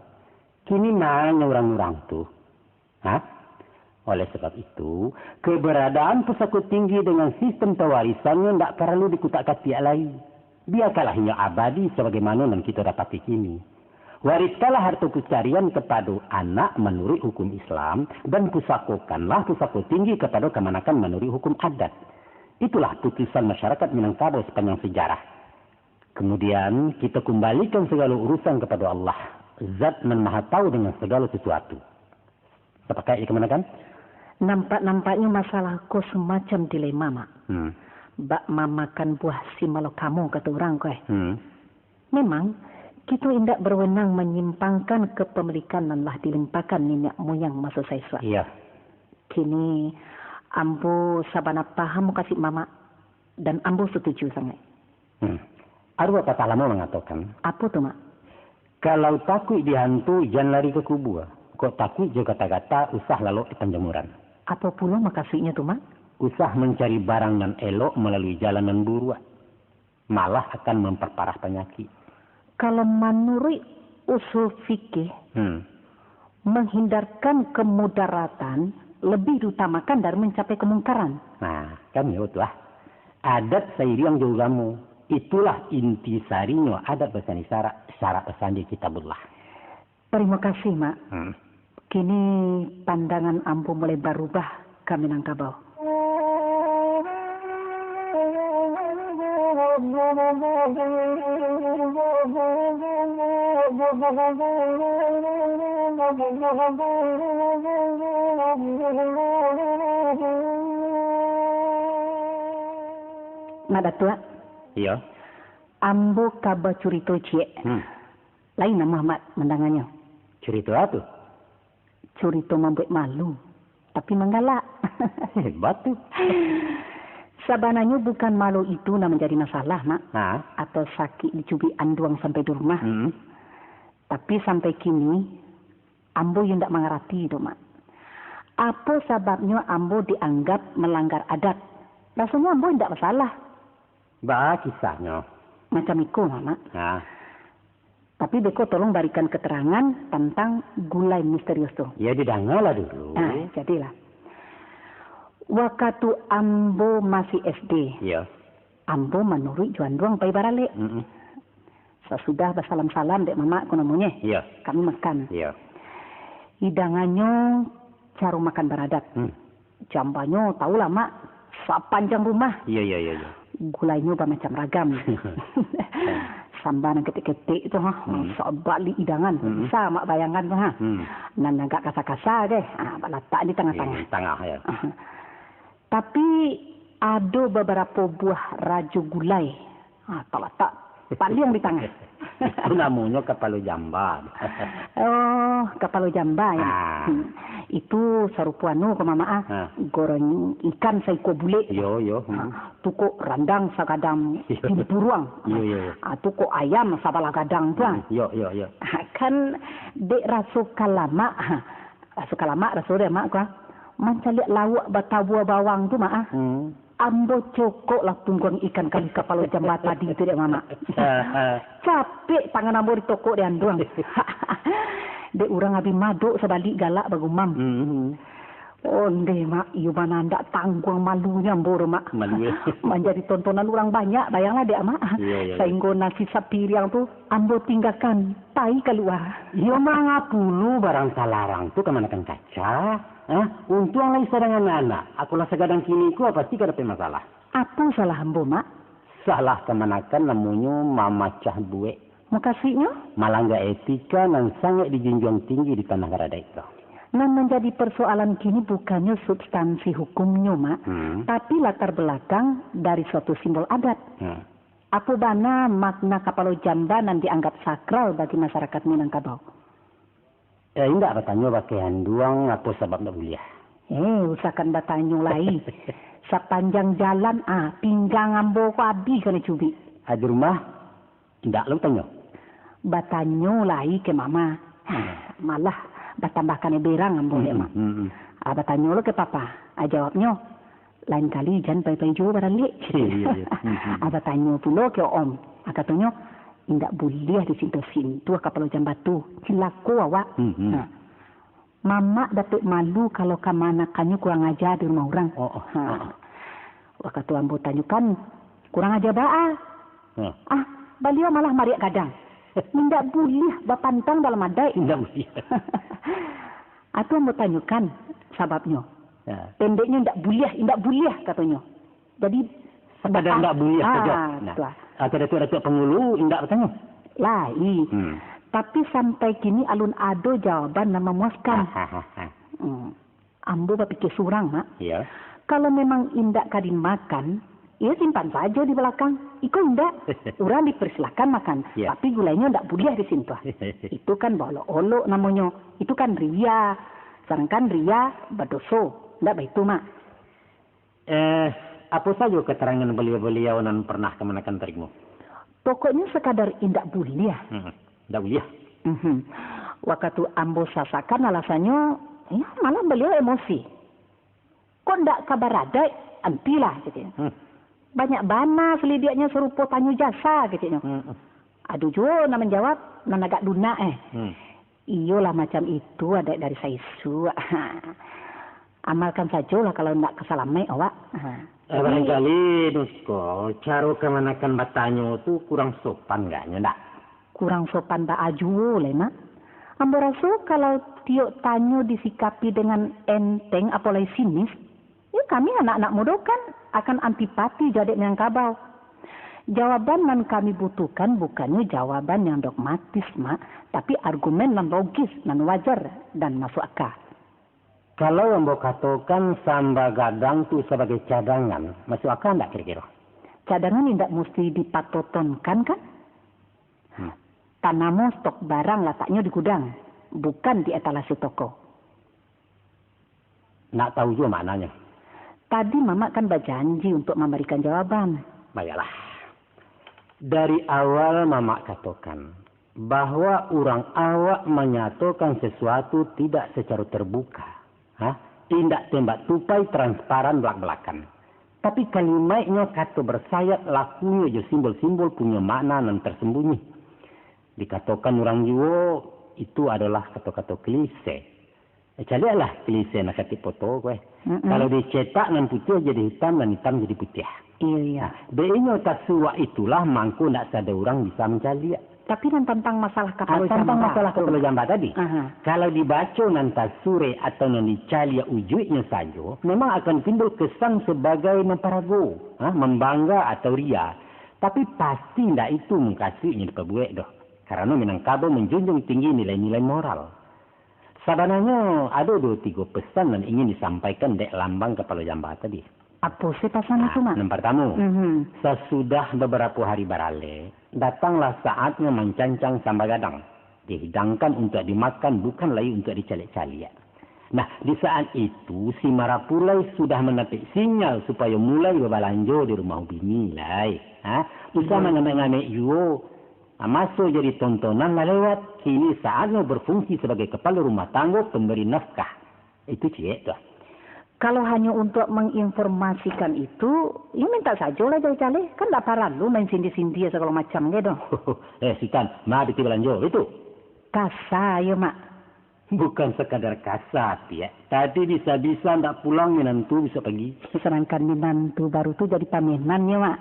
Kini ma nyo urang-urang tu? Hah? Oleh sebab itu, keberadaan pusako tinggi dengan sistem pewarisannyo ndak paralu dikutak-katiak lai. Biakanlah inyo abadi sabagaimano nan kito dapati kini. Wariskanlah harto pacarian kapado anak manuruik hukum Islam, dan pusakokanlah pusako tinggi kapado kamanakan manuruik hukum adat. Itulah putusan masyarakat Minangkabau sapanjang sajarah. Kemudian, kito kumbalikan sagalo urusan kapado Allah, Zat nan Maha Tahu dengan sagalo sasuatu. Sapakat jo kamanakan? Nampak-nampaknyo masalah ko samacam dilema, Mak. Hmm. Bak mamakan buah si malakamo, kato urang ko, eh. Hmm. Memang, kito indak berwenang manyimpangkan kepemilikan nan lah dilimpahkan niniak moyang maso saisuak. Iya. Kini, ambo sabana paham mukasuik Mamak, dan ambo satuju sangaik. Hmm. Ado papatah lamo mangatokan, Apo tu, Mak? Kalau takuik dihantu, jan lari ka kubua. Kok takuik jo gata-gata, usah lalok di panjamuran. Apo pulo makasuiknyo tu, Mak? Usah mancari barang nan elok malalui jalan nan buruak, malah akan mamparparah panyakik. Kalau manuruik usul fikih, Hmm. menghindarkan kemudaratan lebih diutamakan dari mencapai kemungkaran. Nah, kan iyo tu ah. Adat sairiang jo ugamo, itulah inti sarinyo adat basandi syarak, syarak basandi Kitabullah. Tarimo kasih, Mak. Hmm. Kini pandangan ambo mulai barubah ka Minangkabau. Mak Datuak. Iyo. Ambo ka bacurito ciek. Hmm. Lain namuah Mak mandanganyo. Curito apo tu? Curito mambuek malu, tapi manggalak. Hebat tu. Sabananyo bukan malu itu nan manjadi masalah, Mak. Ha? Atau sakik dicubik anduang sampai di rumah. Hmm. Tapi sampai kini, ambo yo ndak mangarati tu, Mak. Apo sababnyo ambo dianggap malanggar adat? Rasonyo ambo indak basalah. Baa kisahnyo? Macam iko, Mak. Ha. Tapi beko tolong barikan keterangan tantang gulai misterius tu. Ya, didangalah dulu. Ah, jadilah. Wakatu ambo masih S D, Iya. ambo manuruik jo anduang pai baralek. Mm-mm. Sasudah basalam-salam dek mamak ko namonyo, Iya. kami makan. Iya. Idanganyo caro makan baradat. Hmm. Jambanyo, tahulah, Mak, sapanjang rumah. Iya, iya, iya, iya. Gulainyo bamacam ragam. Samba nan ketek-ketek tu, ha, Hmm. sabalik idangan. Hmm. Bisa Mak bayangkan tu, ha. Hmm. Nan agak kasa-kasa ke, ha, balatak di tangah-tangah. Iya, di tangah, ya. Aha. Tapi, ado babarapo buah rajo gulai. Ha, talatak paliang di tangah. Itu namonyo kapalo jamba. Oh, kapalo jamba, ya. Ah. Hmm. Itu sarupo anu ko, Mamak, ah. Ah. Goreng ikan saikua bulek. Yo, yo. Hmm. Ah, tu kok randang sagadang Yo. timpuruang. Yo, yo, yo. Ah, tu kok ayam sabalah gadang tu, ah. Hmm, yo, yo, yo. Ah, kan dek raso kalamak, ah. Raso kalamak, raso dek, Mak, ko, ah. Mancaliak lauak batabua bawang tu, Mak, ah. Hmm. Ambo cokok lah pungguang ikan kalih kapalo jamba tadi tu dek mamak. Ha, ha. Capek tangan ambo ditokok dek anduang. Dek urang abih madok sabalik galak bagumam. Hmm. Ondeh, Mak, iyo bana ndak tangguang malunyo ambo tu, Mak. Malu, yo. Manjadi tontonan urang banyak, bayanglah dek, Mak. Iyo, iyo, iyo. Sainggo nasi sapiriang tu ambo tinggakan, pai kalua. Iyo, manga pulo barang talarang tu kamanakan kaca? Ah, untuang lai sadangan anak, akolah sagadang kini ko pasti ka dapek masalah. Apo salah ambo, Mak? Salah kamanakan namonyo mamacah buek. Mukasuiknyo? Malangga etika nan sangaik dijunjuang tinggi di tanah baradaik ko. Nan manjadi parsoalan kini bukannyo substansi hukumnyo, Mak, Hmm. tapi latar belakang dari suatu simbol adat. Hmm. Apo bana makna kapalo jamba nan dianggap sakral bagi masarakat Minangkabau? Eh, indak batanyo bakeh anduang apo sabab ndak buliah. Eh, usahakan batanyo lai. Sapanjang jalan, ah, pinggang ambo ko abih kanai cubik. Ah, di rumah, indak lo batanyo? Batanyo lai ke mama. Ah, malah batambah kanai berang ambo dek, Mak. Hmm, hmm. Ah, batanyo lo ke papa. Ah, jawabnyo, "Lain kali jan pai-pai juo baralek," ceknyo. Iyo, iyo. Hmm, hmm. Ah, batanyo pulo ke Om. Ah, katonyo, "Indak buliah disintuah-sintuah kapalo jamba tu. Cilako awak." Hmm, hmm. Ha. Mamak dapek malu kalau kamanakannyo kurang aja di rumah urang. Oh, oh, Ha. oh, oh. Wakatu ambo tanyokan, "Kurang aja baa?" Ha. Ah, baliau malah mariak gadang. "Indak buliah bapantang dalam adaik." Indak buliah. Atu ambo tanyokan sababnyo. Ya. Pendeknyo, "Indak buliah, indak buliah," katonyo. Jadi, Sakadar ah, indak buliah ah, sajo. Nah, tu ah. Ah, ka Datuak-Datuak Pangulu indak batanyo? Lai. Hmm. Tapi sampai kini alun ado jawaban nan mamuaskan. Ah, ha, ha, ha. Hmm. Ambo bapikir surang, Mak. Iya. Kalau memang indak ka dimakan, iyo simpan sajo di balakang. Iko indak, urang dipersilakan makan, Iya. tapi gulainyo indak buliah disintuah. Itu kan baolok-olok namonyo. Itu kan riya. Sadangkan riya badoso. Indak baitu, Mak. Eh, apo sajo keterangan baliau-baliau nan pernah kamanakan tarimo? Pokoknyo sakadar indak buliah. Hmm, indak buliah. Mhm. Wakatu ambo sasakan alasannyo, ya, malah baliau emosi. "Kok ndak ka baradaik, antilah," ceknyo. Hmm. "Banyak bana salidiaknyo sarupo tanyo jasa," ceknyo. Hmm. Ado juo nan manjawab, nan agak lunak, eh. Hmm. "Iyolah, macam itu adaik dari saisuak. Amalkan sajolah kalau ndak ka salamaik awak." Ha. Eh, Jadi, barangkali, Nusko, caro kamanakan batanyo tu kurang sopan agaknyo, ndak? Kurang sopan baa juo lai, Mak. Ambo raso kalau tiok tanyo disikapi dengan enteng, apo lai sinis, yo, kami anak-anak mudo kan akan antipati jo adaik Minangkabau. Jawaban nan kami butuhkan bukannyo jawaban yang dogmatis, Mak, tapi argumen nan logis, nan wajar, dan masuak aka. Kalau ambo katokan samba gadang tu sabagai cadangan, masuak aka ndak kiro-kiro? Cadangan indak musti dipatotonkan, kan? Hmm. Tanamo stok barang lataknyo di gudang, bukan di etalase toko. Nak tahu juo maknanyo? Tadi Mamak kan bajanji untuk mambarikan jawaban. Baiklah. Dari awal Mamak katokan bahwa urang awak manyatokan sasuatu tidak sacaro terbuka, ha? Indak tembak tupai transparan balak-balakan. Tapi kalimaiknyo kato bersayap, lakunyo jo simbol-simbol punyo makna nan tersembunyi. Dikatokan urang juo, itu adolah kato-kato klise. Eh, caliaklah klise nan katik poto ko, eh. Mm-mm. Kalau dicetak nan putiah jadi hitam, nan hitam jadi putiah. Iyo, iyo. Nah, dek inyo tasuak itulah mangko ndak sadonyo urang bisa mancaliak. Tapi nan tantang masalah kapalo Ah, tantang jamba masalah tu. kapalo jamba tadi. Aha. Kalau dibaco nan tasurek atau nan dicaliak ujuiknyo sajo, memang akan timbul kesan sebagai mamparago, ha, mambangga atau ria. Tapi pasti ndak itu mukasuiknyo dipabuek doh. Karano Minangkabau manjunjuang tinggi nilai-nilai moral. Sabananyo, ado duo tigo pesan nan ingin disampaikan dek lambang kapalo jamba tadi. Apo sih pasan Nah, itu, Mak? nan partamo, Mhm. sasudah babarapo hari baralek, datanglah saatnyo mancancang samba gadang. Dihidangkan untuak dimakan, bukan lai untuak dicaliak-caliak. Nah, di saat itu, si marapulai sudah manapik sinyal supayo mulai babalanjo di rumah ubini lai. Ha? Usah Iya. mangamek-ngamek juo. Ha, maso jadi tontonan lah lewat, kini saatnyo berfungsi sabagai kapalo rumah tanggo pemberi nafkah. Itu ciek tu. Kalau hanyo untuak manginformasikan itu, yo mintak sajolah jaleh-jaleh, kan ndak paralu main sindia-sindia sagalo macam ge doh. Eh, Sutan, ma biti balanjo, itu? Kasa yo, Mak. Bukan sakadar kasa, Piak. Tadi bisa-bisa ndak pulang minantu bisuak pagi. Sadangkan minantu baru tu jadi pamenan nyo, Mak.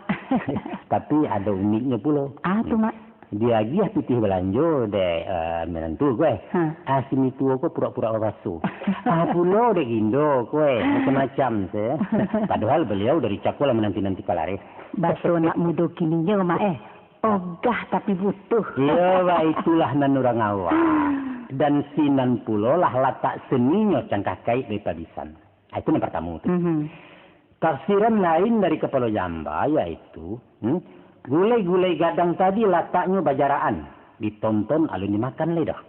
Tapi ado uniknyo pulo. Ah, tu, Mak. Diagiah pitih balanjo dek, eh, minantu ko, eh. Ha. Ah, si mituo ko pura-pura babaso. Ah, pulo dek gindo ko, eh. Macam-macam se. Padahal baliau dari cako lah mananti-nanti kalareh. Baso anak mudo kininyo, Mak, eh. Ogah tapi butuh. Iyo, baitulah nan urang awak. Dan sinan pulo lah latak seninyo cangkah kaik dari pabisan. Ah, itu nan partamo tu. Mhm. Tafsiran lain dari kapalo jamba, yaitu, hmm, gulai-gulai gadang tadi lataknyo bajaraan, ditonton alun dimakan lai doh.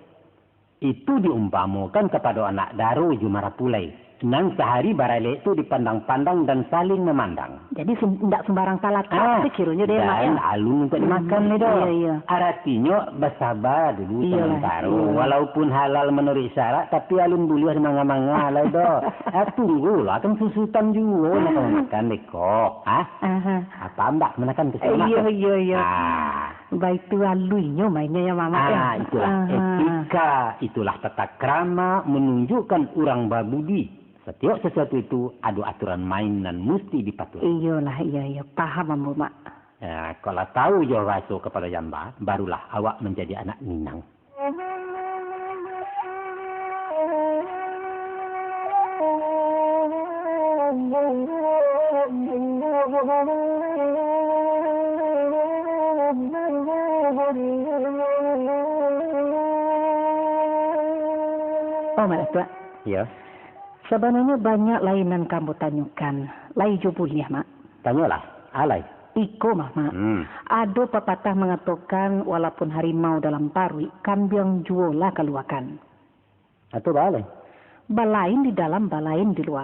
Itu diumpamokan kapado anak daro jo marapulai, nan sahari baralek tu dipandang-pandang dan saling mamandang. Jadi, sim-, indak sumbarang talatak Ah, tu kironyo deh, Mak, dan yo? alun untuak dimakan Hmm, lai doh. iyo, iyo. Aratinyo, basaba dulu Iyolah, samantaro. iyo. Walaupun halal manuruik syarak, tapi alun buliah dimanga-manga lai doh. Ah, tunggulah, kan susutan juo nak makan deh kok. Ah? Aha. Apa ambak manakan ke Eh, iyo, iyo, iyo. Ah. Baitu aluinyo mainnyo yo, Mamak, yo? Ah, itulah Aha. etika, itulah tata krama, manunjukkan urang babudi. Satiok sasuatu itu ado aturan main nan musti dipatuhi. Iyolah, iyo, iyo. Paham ambo, Mak. Nah, kok lah tahu jo bahaso kapalo jamba, barulah awak manjadi anak Minang. Oh, Mak Datuak. Iyo. Sabananyo banyak lai nan ka ambo tanyokan. Lai jo buliah, Mak? Tanyolah, alai. Iko mah, Mak. Hmm. Ado papatah mangatokan, walaupun harimau dalam paruik, kambiang juo lah kaluakan. Atau baa lai? Balain di dalam, balain di lua.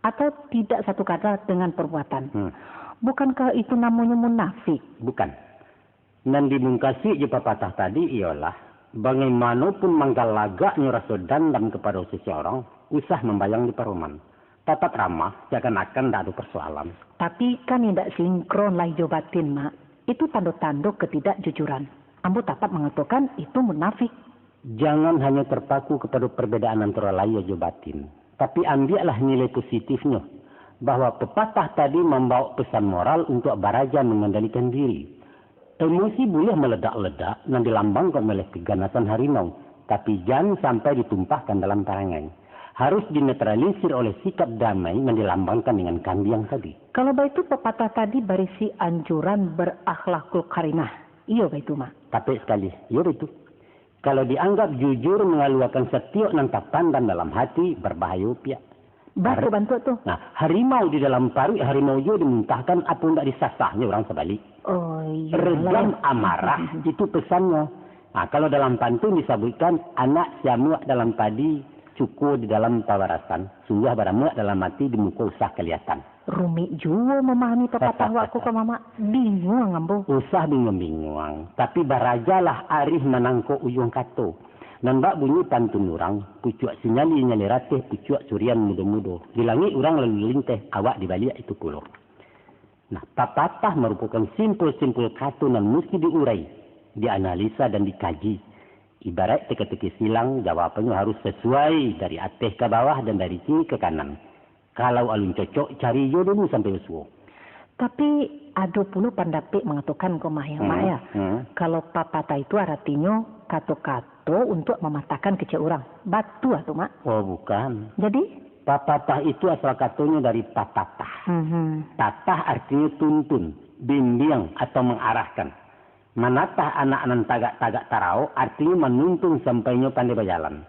Atau tidak satu kata dengan perbuatan. Hmm. Bukankah itu namonyo munafik? Bukan. Nan dimungkasuik jo papatah tadi iyolah, bagaimanopun manggalagaknyo raso dandam kapado sasaurang, usah mambayang di paroman. Tatap ramah, seakan-akan ndak ado parsoalan. Tapi kan indak sinkron lahia jo batin, Mak. Itu tando-tando ketidakjujuran. Ambo tatap mangatokan itu munafik. Jangan hanyo terpaku kapado parbedaan antaro lahia jo batin, tapi ambiaklah nilai positifnyo, bahwa pepatah tadi mambawok pesan moral untuak baraja mangandalikan diri. Emosi buliah maledak-ledak nan dilambangkan oleh keganasan harimau, tapi jan sampai ditumpahkan dalam parangai. Harus dinetralisir oleh sikap damai nan dilambangkan dengan kambiang tadi. Kalau baitu, pepatah tadi barisi anjuran berakhlakul karimah. Iyo baitu, Mak? Tapek sakali. Iyo baitu. Kalau dianggap jujur, mangaluakan satiok nan tapandam dalam hati, barbahayo, Piak. Baa tu bantuak tu? Nah, harimau di dalam paruik harimau juo dimuntahkan, apo ndak disasahnyo urang sabalik. Oh, iyo. Redam amarah, itu pesannyo. Nah, kalau dalam pantun disabuikkan, anak siamuak dalam padi, cuko di dalam pabarasan, sungguah baramuak dalam ati, di muko usah kaliatan. Rumik juo mamahami papatah wak ko, Mamak. Binguang ambo. Usah binguang-binguang, tapi barajalah arih manangkok ujuang kato. Nan bak bunyi pantun urang, pucuak sinyali-nyali rateh, pucuak surian mudo-mudo. Di langik urang lalu linteh, awak di baliak itu pulo. Nah, papatah marupokan simpul-simpul kato nan musti diurai, dianalisa, dan dikaji. Ibaraik teka-teki silang, jawabannyo harus sasuai dari ateh ka bawah dan dari kiri ka kanan. Kalau alun cocok, cari juo dulu sampai basuo. Tapi, ado pulo pandapek mangatokan ko mah, ya, Mak, ya. Hmm. Kalau papatah itu aratinyo kato-kato untuak mamatahkan kecek urang. Batua tu, Mak? Oh, bukan. Jadi? Papatah itu asal katonyo dari patatah. Mhm. Tatah artinyo tuntun, bimbiang, atau mangarahkan. Manatah anak nan tagak-tagak taraok artinyo manuntun sampai inyo pandai bajalan.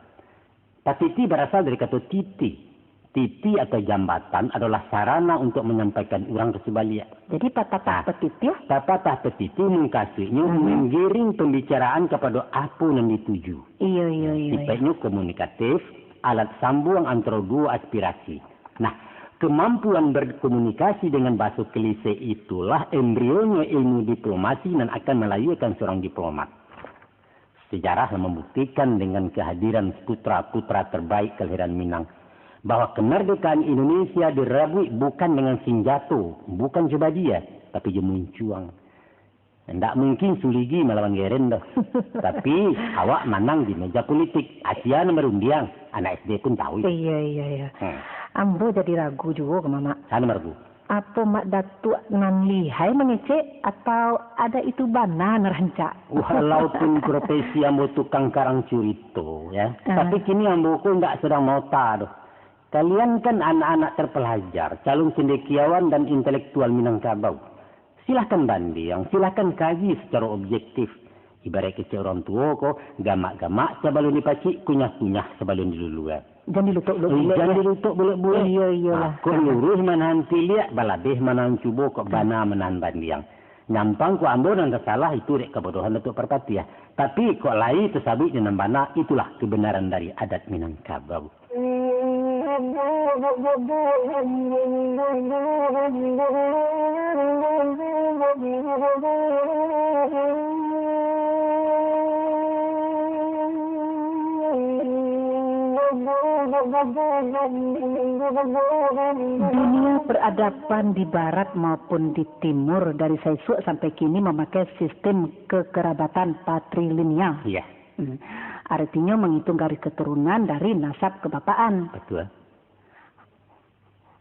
Patiti barasal dari kato titi. Titi atau jambatan adolah sarana untuak manyampaikan urang ka subaliak. Jadi, papatah Nah, patiti, ah? papatah patiti mungkasuiknyo Mhm. manggiring pambicaraan kapado apo nan dituju. Iyo, iyo, iyo, iyo. Sipaiknyo komunikatif, alat sambuang antaro duo aspirasi. Nah, kemampuan berkomunikasi dengan bahaso klise itulah embrionyo ilmu diplomasi nan akan malahiakan seorang diplomat. Sejarah lah mambuktikan dengan kehadiran putra-putra terbaik kelahiran Minang, bahwa kemerdekaan Indonesia dirabuik bukan dengan sinjato, bukan jo badia, tapi jo muncuang. Ndak mungkin Suligi malawan Geren doh. Tapi, awak manang di meja politik. Asia nan barundiang, anak S D pun tahu itu. Iya, iya, iya. Hmm. Ambo jadi ragu juo ko, Mamak. Sa nan ragu? Apo Mak Datuak nan lihai mangecek, atau ada itu bana nan rancak? Walaupun profesi ambo tukang karang curito, ya, ah, tapi kini ambo ko ndak sadang maota doh. Kalian kan anak-anak terpelajar, calon cendekiawan dan intelektual Minangkabau. Silahkan bandiang, silahkan kaji sacaro objektif. Ibaraik kecek urang tuo ko, gamak-gamak sabalun dipacik, kunyah-kunyah sabalun diluluak. Jan dilutok-lutok bulek, jan dilutok bulek-bulek. Iyo, iyolah. Mako, luruih manahan tiliak, balabeh manahan cubo, kok bana manahan bandiang. Nyampang kok ambo nan tasalah, itu dek kabodohan Datuak Parpatiah. Tapi, kok lai tasabuik jo nan bana, itulah kebenaran dari adat Minangkabau. Dunia peradaban di barat maupun di timur dari saisuak sampai kini mamakai sistem kekerabatan patrilineal. Iya. Hmm. Artinyo, manghitung garis keturunan dari nasab kebapaan. Betul.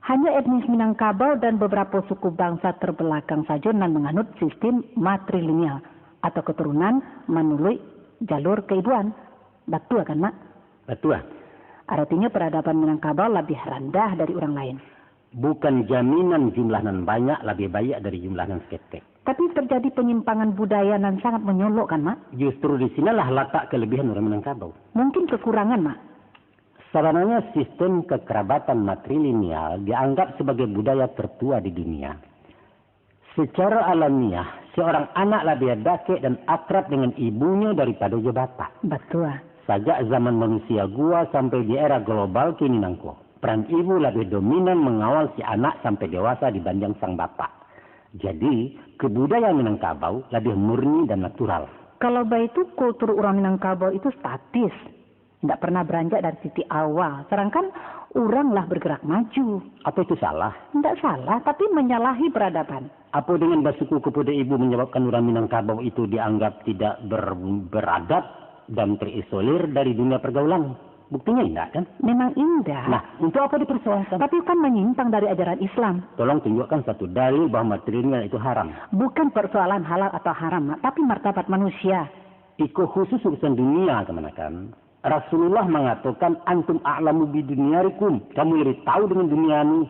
Hanya etnis Minangkabau dan beberapa suku bangsa terbelakang sajo nan manganut sistem matrilineal atau keturunan manuluik jalur keibuan. Batua kan, Mak? Batua. Artinyo, peradaban Minangkabau labiah randah dari urang lain. Bukan jaminan jumlah nan banyak labiah baiak dari jumlah nan saketek. Tapi terjadi penyimpangan budaya nan sangat monyolok kan, Mak? Justru di sinalah latak kelebihan urang Minangkabau. Mungkin kekurangan, Mak? Sabananyo, sistem kekerabatan matrilineal dianggap sabagai budaya tertua di dunia. Secara alamiah, seorang anak labiah dakek dan akrab dengan ibunyo daripado jo bapak. Batua. Sajak zaman manusia gua sampai di era global kini nangko, peran ibu labiah dominan mangawal si anak sampai dewasa dibanding sang bapak. Jadi, kebudayaan Minangkabau labiah murni dan natural. Kalau baitu, kultur urang Minangkabau itu statis. Ndak pernah beranjak dari titik awal, sedangkan urang lah bergerak maju. Apo itu salah? Ndak salah, tapi menyalahi peradaban. Apo dengan basuku kepada ibu menyebabkan urang Minangkabau itu dianggap tidak ber-, beradab dan terisolir dari dunia pergaulan? Buktinya indak, kan? Memang indak. Nah, untuk apa dipersoalkan? Tapi kan menyimpang dari ajaran Islam. Tolong tunjukkan satu dalil bahwa matrilineal itu haram. Bukan persoalan halal atau haram, Mak, tapi martabat manusia. Iko khusus urusan dunia, kamanakan. Rasulullah mangatokan, "Antum a'lamu bidunyarikum," kamu lebih tahu dengan dunia ni.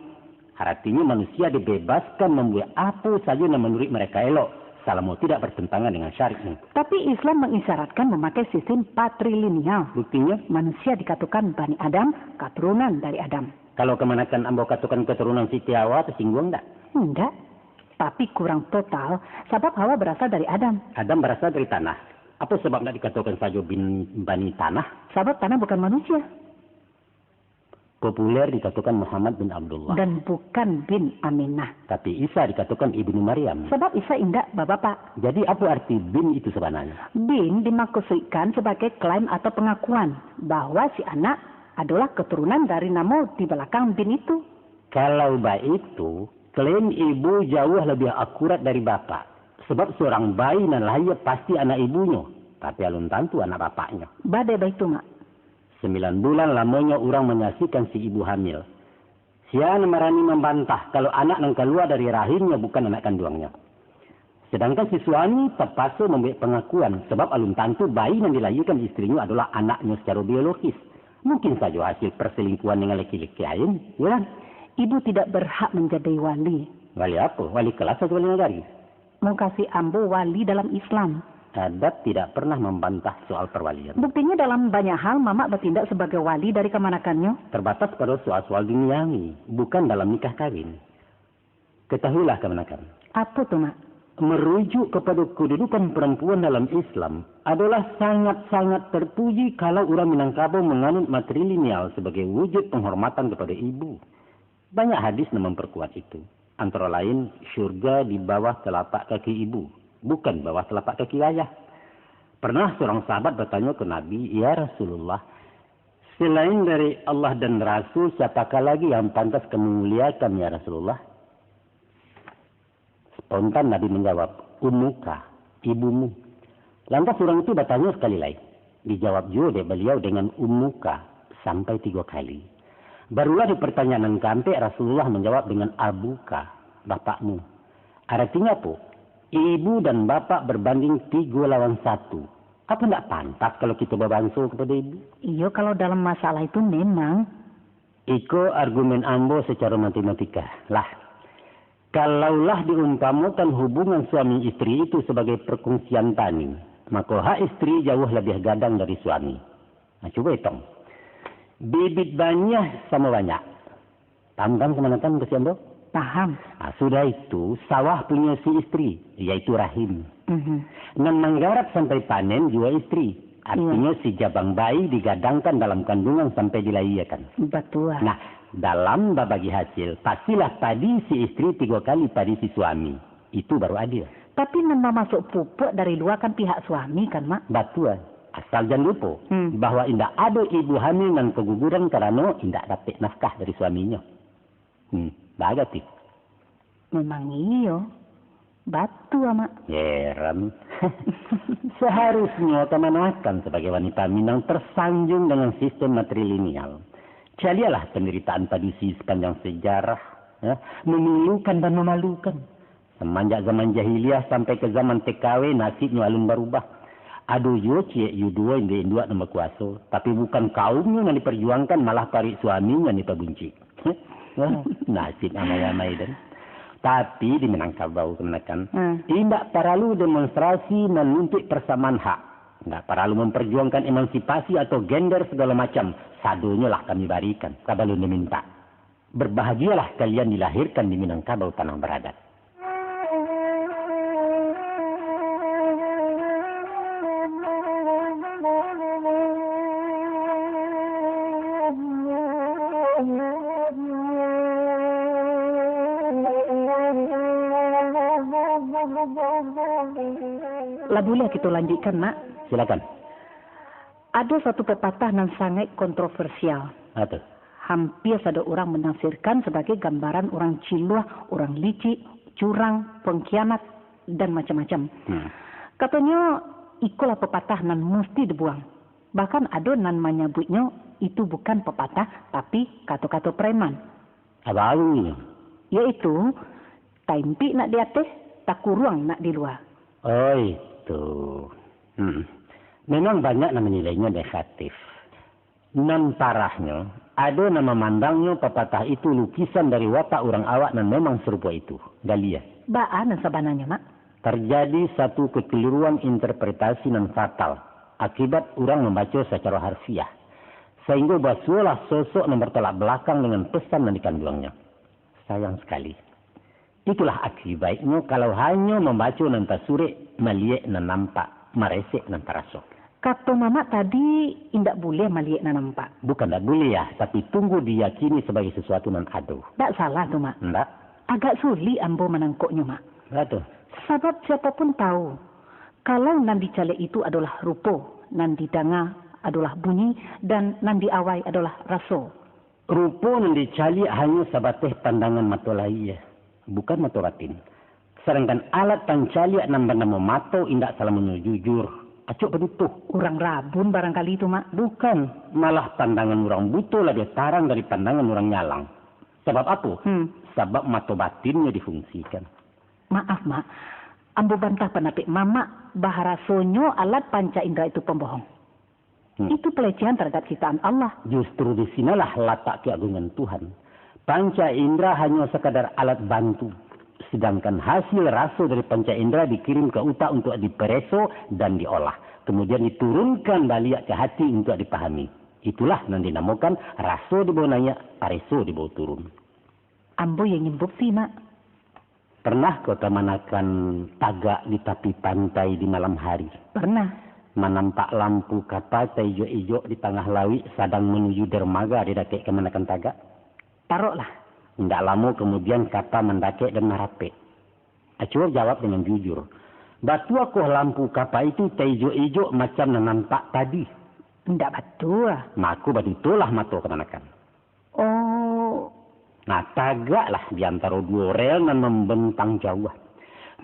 Aratinyo, manusia dibebaskan mambuek apo sajo nan manuruik mereka elok, salamo tidak bertentangan dengan syariat. Tapi Islam mengisyaratkan memakai sistem patrilineal. Buktinyo? Manusia dikatokan Bani Adam, katurunan dari Adam. Kalau kamanakan ambo katokan keturunan Siti Hawa, tersingguang ndak? Ndak. Tapi kurang total, sabab Hawa berasal dari Adam. Adam berasal dari tanah. Apo sabab ndak dikatokan sajo bin Bani Tanah? Sabab tanah bukan manusia. Populer dikatokan Muhammad bin Abdullah. Dan bukan bin Aminah. Tapi Isa dikatokan Ibnu Maryam. Sabab Isa indak babapak. Jadi, apo arti bin itu sabananyo? Bin dimaksudkan sebagai klaim atau pengakuan bahwa si anak adalah keturunan dari namo di balakang bin itu. Kalau baitu, klaim ibu jauah labiah akurat dari bapak. Sabab surang bayi nan lahia pasti anak ibunyo, tapi alun tantu anak bapaknyo. Badai baitu, Mak. Sambilan bulan lamonyo urang manyaksikan si ibu hamil. Sia nan barani mambantah, kalau anak nan kalua dari rahimnyo bukan anak kanduangnyo? Sedangkan si suami tapaso mambuek pangakuan, sabab alun tantu bayi nan dilahirkan istrinyo adolah anaknyo sacaro biologis. Mungkin sajo hasil perselingkuhan dengan laki-laki lain, iyo kan? Ibu tidak berhak menjadi wali. Wali apo? Wali kelas atau wali nagari? Mukasuik ambo wali dalam Islam. Adat tidak pernah mambantah soal perwalian. Buktinya dalam banyak hal mamak batindak sabagai wali dari kamanakannyo. Terbatas pada soal-soal duniawi, bukan dalam nikah kawin. Ketahuilah, kamanakan. Apo tu, Mak? Merujuk kepada kedudukan perempuan dalam Islam, adalah sangat-sangat terpuji kalau urang Minangkabau manganut matrilineal sabagai wujud penghormatan kepada ibu. Banyak hadis nan memperkuat itu. Antara lain, syurga di bawah telapak kaki ibu, bukan bawah telapak kaki ayah. Pernah seorang sahabat bertanya ke Nabi, "Ya Rasulullah, selain dari Allah dan Rasul, siapakah lagi yang pantas kamu muliakan, ya Rasulullah?" Spontan Nabi menjawab, "Ummuka." Ibumu. Lantas urang itu batanyo sakali lai. Dijawab juo dek baliau dengan ummuka sampai tigo kali. Barulah di pertanyaan nan kaampek Rasulullah manjawab dengan abuka, bapakmu. Aratinyo apo? Ibu dan bapak berbanding tigo lawan satu. Apo ndak pantas kalau kito babanso kapado ibu? Iyo, kalau dalam masalah itu memang. Iko argumen ambo sacaro matematika. Lah, kalaulah diumpamokan hubungan suami istri itu sabagai parkungsian tani, mako hak istri jauah labiah gadang dari suami. Nah, cubo itong. Bibit baniah samo banyak. Paham kan kamanakan kasian tu? Paham. Ah, sudah itu, sawah punyo si istri, yaitu rahim. Mhm. Nan manggarap sampai panen juo istri. Artinyo, si jabang bayi digadangkan dalam kandungan sampai dilahiakan. Batua. Nah, dalam babagi hasil, pastilah padi si istri tigo kali padi si suami. Itu baru adil. Tapi nan mamasuk pupuak dari lua kan pihak suami kan, Mak? Batua. Asal jan lupo, hmm, bahwa indak ado ibu hamil nan kaguguran karano indak dapek nafkah dari suaminyo. Hmm, baga ti. Memang iyo. Batua, Mak. Heran. Seharusnyo kamanakan sabagai wanita Minang tersanjung dengan sistem matrilineal. Caliaklah penderitaan padusi sepanjang sejarah, ya, memilukan dan memalukan. Semenjak zaman jahiliah sampai ke zaman T K W, nasibnyo alun barubah. Ado juo ciek yuduo induak-induak nan bakuaso, tapi bukan kaumnyo nan diperjuangkan, malah paruik suaminyo nan dipabuncik. Nasib amai-amai den. Tapi di Minangkabau kamanakan, hmm, indak paralu demonstrasi manuntuik persamaan hak. Indak paralu memperjuangkan emansipasi atau gender segalo macam. Sadonyo lah kami barikan, sabalun dimintak. Berbahagialah kalian dilahirkan di Minangkabau tanah beradat. Lah buliah kito lanjuikkan, Mak? Silakan. Ado satu pepatah nan sangaik kontroversial. Apo tu? Hampia sado urang manafsirkan sabagai gambaran urang ciluah, urang licik, curang, pengkhianat, dan macam-macam. Hmm. Katonyo, ikolah pepatah nan musti dibuang. Bahkan ado nan manyabuiknyo itu bukan pepatah, tapi kato-kato preman. Apo artinyo? Yaitu, taimpik nak di ateh, takuruang nak di lua. Oh, itu. Hmm. Memang banyak nan manilainyo negatif. Nan parahnyo, ado nan mamandangnyo papatah itu lukisan dari watak urang awak nan memang sarupo itu. Galiah. Baa nan sabananyo, Mak? Terjadi satu kekeliruan interpretasi nan fatal akibat urang mambaco sacaro harfiah, sainggo basuolah sosok nan bertolak belakang dengan pesan nan dikanduangnyo. Sayang sakali. Itulah akibaiknyo kalau hanyo mambaco nan tasurek, maliek nan nampak, maresek nan taraso. Kato Mamak tadi, indak buliah maliek nan nampak. Bukan ndak buliah, tapi tunggu diyakini sabagai sasuatu nan ado. Ndak salah tu, Mak. Ndak? Agak sulik ambo manangkoknyo, Mak. Ndak tu? Sabab siapo pun tahu, kalau nan dicaliak itu adolah rupo, nan didanga adolah bunyi, dan nan diawai adolah raso. Rupo nan dicaliak hanyo sabateh pandangan mato lahia, bukan mato batin. Sadangkan alat pancaliak nan banamo mato indak salamonyo jujur, acok padutuah. Urang rabun barangkali tu, Mak. Bukan, malah pandangan urang buto labiah tarang dari pandangan urang nyalang. Sabab apo? Hmm. Sabab mato batinnyo difungsikan. Maaf, Mak. Ambo bantah pandapek Mamak, baharasonyo alat panca indra itu pambohong. Hmm. Itu pelecehan terhadap ciptaan Allah. Justru di sinalah latak keagungan Tuhan. Panca indra hanyo sekadar alat bantu, sedangkan hasil raso dari panca indra dikirim ke utak untuk dipereso dan diolah, kemudian diturunkan baliak ke hati untuk dipahami. Itulah nan dinamokan raso dibawa naiak, pareso dibawa turun. Ambo iyo ingin bukti, Mak. Pernah ko kamanakan tagak di tapi pantai di malam hari? Pernah. Manampak lampu kapa taijok-ijok di tangah lauik sadang manuju dermaga di dakek kamanakan tagak? Paroklah. Indak lamo kamudian kapa mandakek dan marapek. Cubo jawab dengan jujur. Batuakoh lampu kapa itu taijok-ijok macam nan nampak tadi? Indak batua. Mako batutolah mato kamanakan. Oh. Nah, tagaklah di antaro duo rel nan mambentang jauah.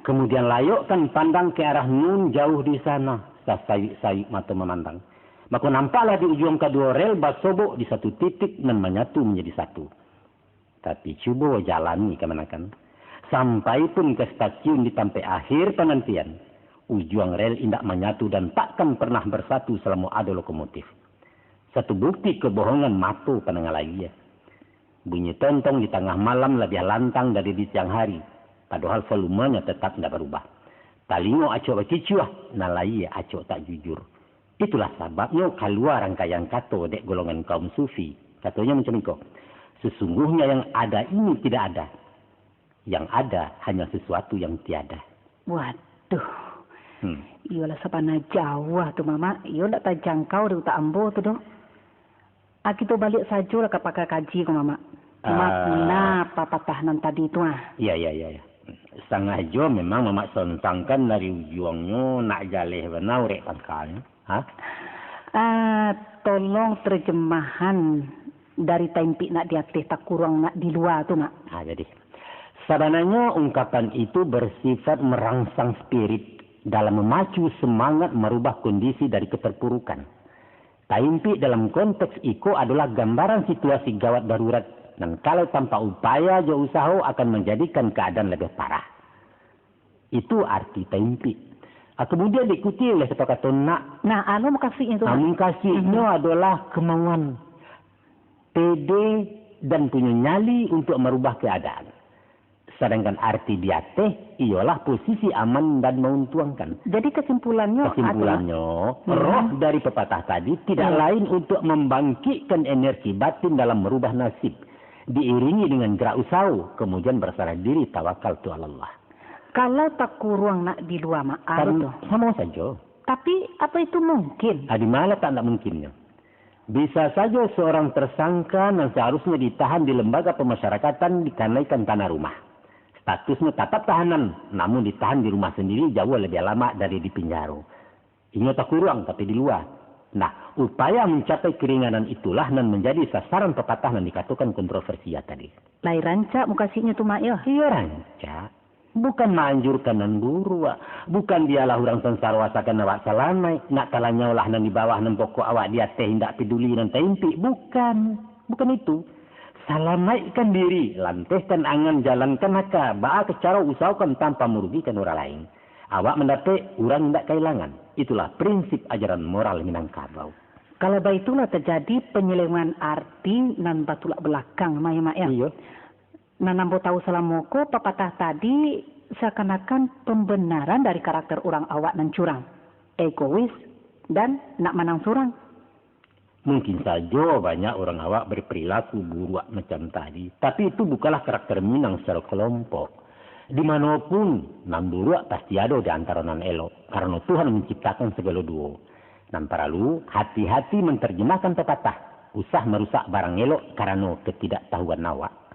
Kemudian layokkan pandang ke arah nun jauh di sana, sasayik-sayik mato mamandang. Mako nampaklah di ujuang kaduo rel basobok di satu titik nan manyatu manjadi satu. Tapi cubo jalani kamanakan. Sampai pun ka stasiun di tampek akhir panantian, ujuang rel indak manyatu dan takkan pernah bersatu salamo ado lokomotif. Satu bukti kebohongan mato pandanga layie. Bunyi tontong di tangah malam labiah lantang dari di siang hari, padohal volumenya tetap indak barubah. Talingo acok bakicuah, nan layie acok tak jujur. Itulah sababnyo kalua rangkaian kato dek golongan kaum sufi. Katonyo macam iko, "Sesungguhnya yang ada ini tidak ada. Yang ada hanya sesuatu yang tiada." Waduh. Hmm. Iyolah, sabana jauah tu, Mamak. Iyo ndak tajangkau di utak ambo tu doh. Ah, kito baliak sajolah ka pakar kaji ko, Mamak. Ah. Makna papatah nan tadi tu, ah. Iya, iya, iya, iya. Sangajo memang Mamak sontangkan dari ujuangnyo nak jaleh bana urek pangkalnyo. Ha? Ah, tolong terjemahan dari taimpik nak di ateh takuruang nak di lua tu, Mak. Ah, jadi. Sabananyo ungkapan itu bersifat merangsang spirit dalam memacu semangat merubah kondisi dari keterpurukan. Taimpik dalam konteks iko adolah gambaran situasi gawat darurat, nan kalau tanpa upaya jo usaho akan manjadikan kaadaan labiah parah. Itu arti taimpik. Ah, kemudian diikuti oleh sapakato nak. Nah, anu mukasuiknyo tu, Nah, Mak. Mukasuiknyo Mhm. adolah kemauan, pede, dan punyo nyali untuk merubah keadaan. Sadangkan arti di ateh iyolah posisi aman dan mauntuangkan. Jadi kesimpulannyo Kesimpulannyo, adalah Mhm. roh dari pepatah tadi tidak Mhm. lain untuk membangkitkan energi batin dalam merubah nasib, diiringi dengan gerak usaho, kemudian berserah diri tawakal tu Allah. Kalau takuruang nak di lua, Mak, anu Kan tu. Samo sajo. Tapi, apa itu mungkin? Ah, di mana tak nak mungkinnyo? Bisa sajo seorang tersangka nan seharusnya ditahan di lembaga pemasyarakatan dikanaikan tanah rumah. Statusnyo tatap tahanan, namun ditahan di rumah sendiri jauah lebih lama dari di pinjaro. Inyo takuruang, tapi di lua. Nah, upaya mencapai keringanan itulah nan menjadi sasaran pepatah nan dikatokan kontroversia tadi. Lai rancak mukasuiknyo tu, Mak, yo? Iyo, rancak. Bukan maanjurkan nan buruak. Bukan bialah urang sansaro asakan awak salamaik. Nak talanyaulah nan di bawah, nan pokok awak di ateh, indak peduli nan taimpik. Bukan. Bukan itu. Salamaikkan diri, lantehkan angan, jalankan aka, baa ka caro usahokan tanpa marugikan urang lain. Awak mandapek, urang indak kailangan. Itulah prinsip ajaran moral Minangkabau. Kalau baitu lah tajadi panyelewengan arti nan batulak balakang, Mak, yo, Mak, yo? Iyo. Nan ambo tahu salamo ko, papatah tadi seakan-akan pembenaran dari karakter urang awak nan curang, egois, dan nak manang surang. Mungkin sajo banyak urang awak berperilaku buruak macam tadi, tapi itu bukanlah karakter Minang secara kelompok. Di mano pun, nan buruak pasti ado di antaro nan elok, karano Tuhan manciptakan sagalo duo. Nan paralu, hati-hati mantarjemahkan papatah, usah marusak barang elok karano ketidaktahuan awak.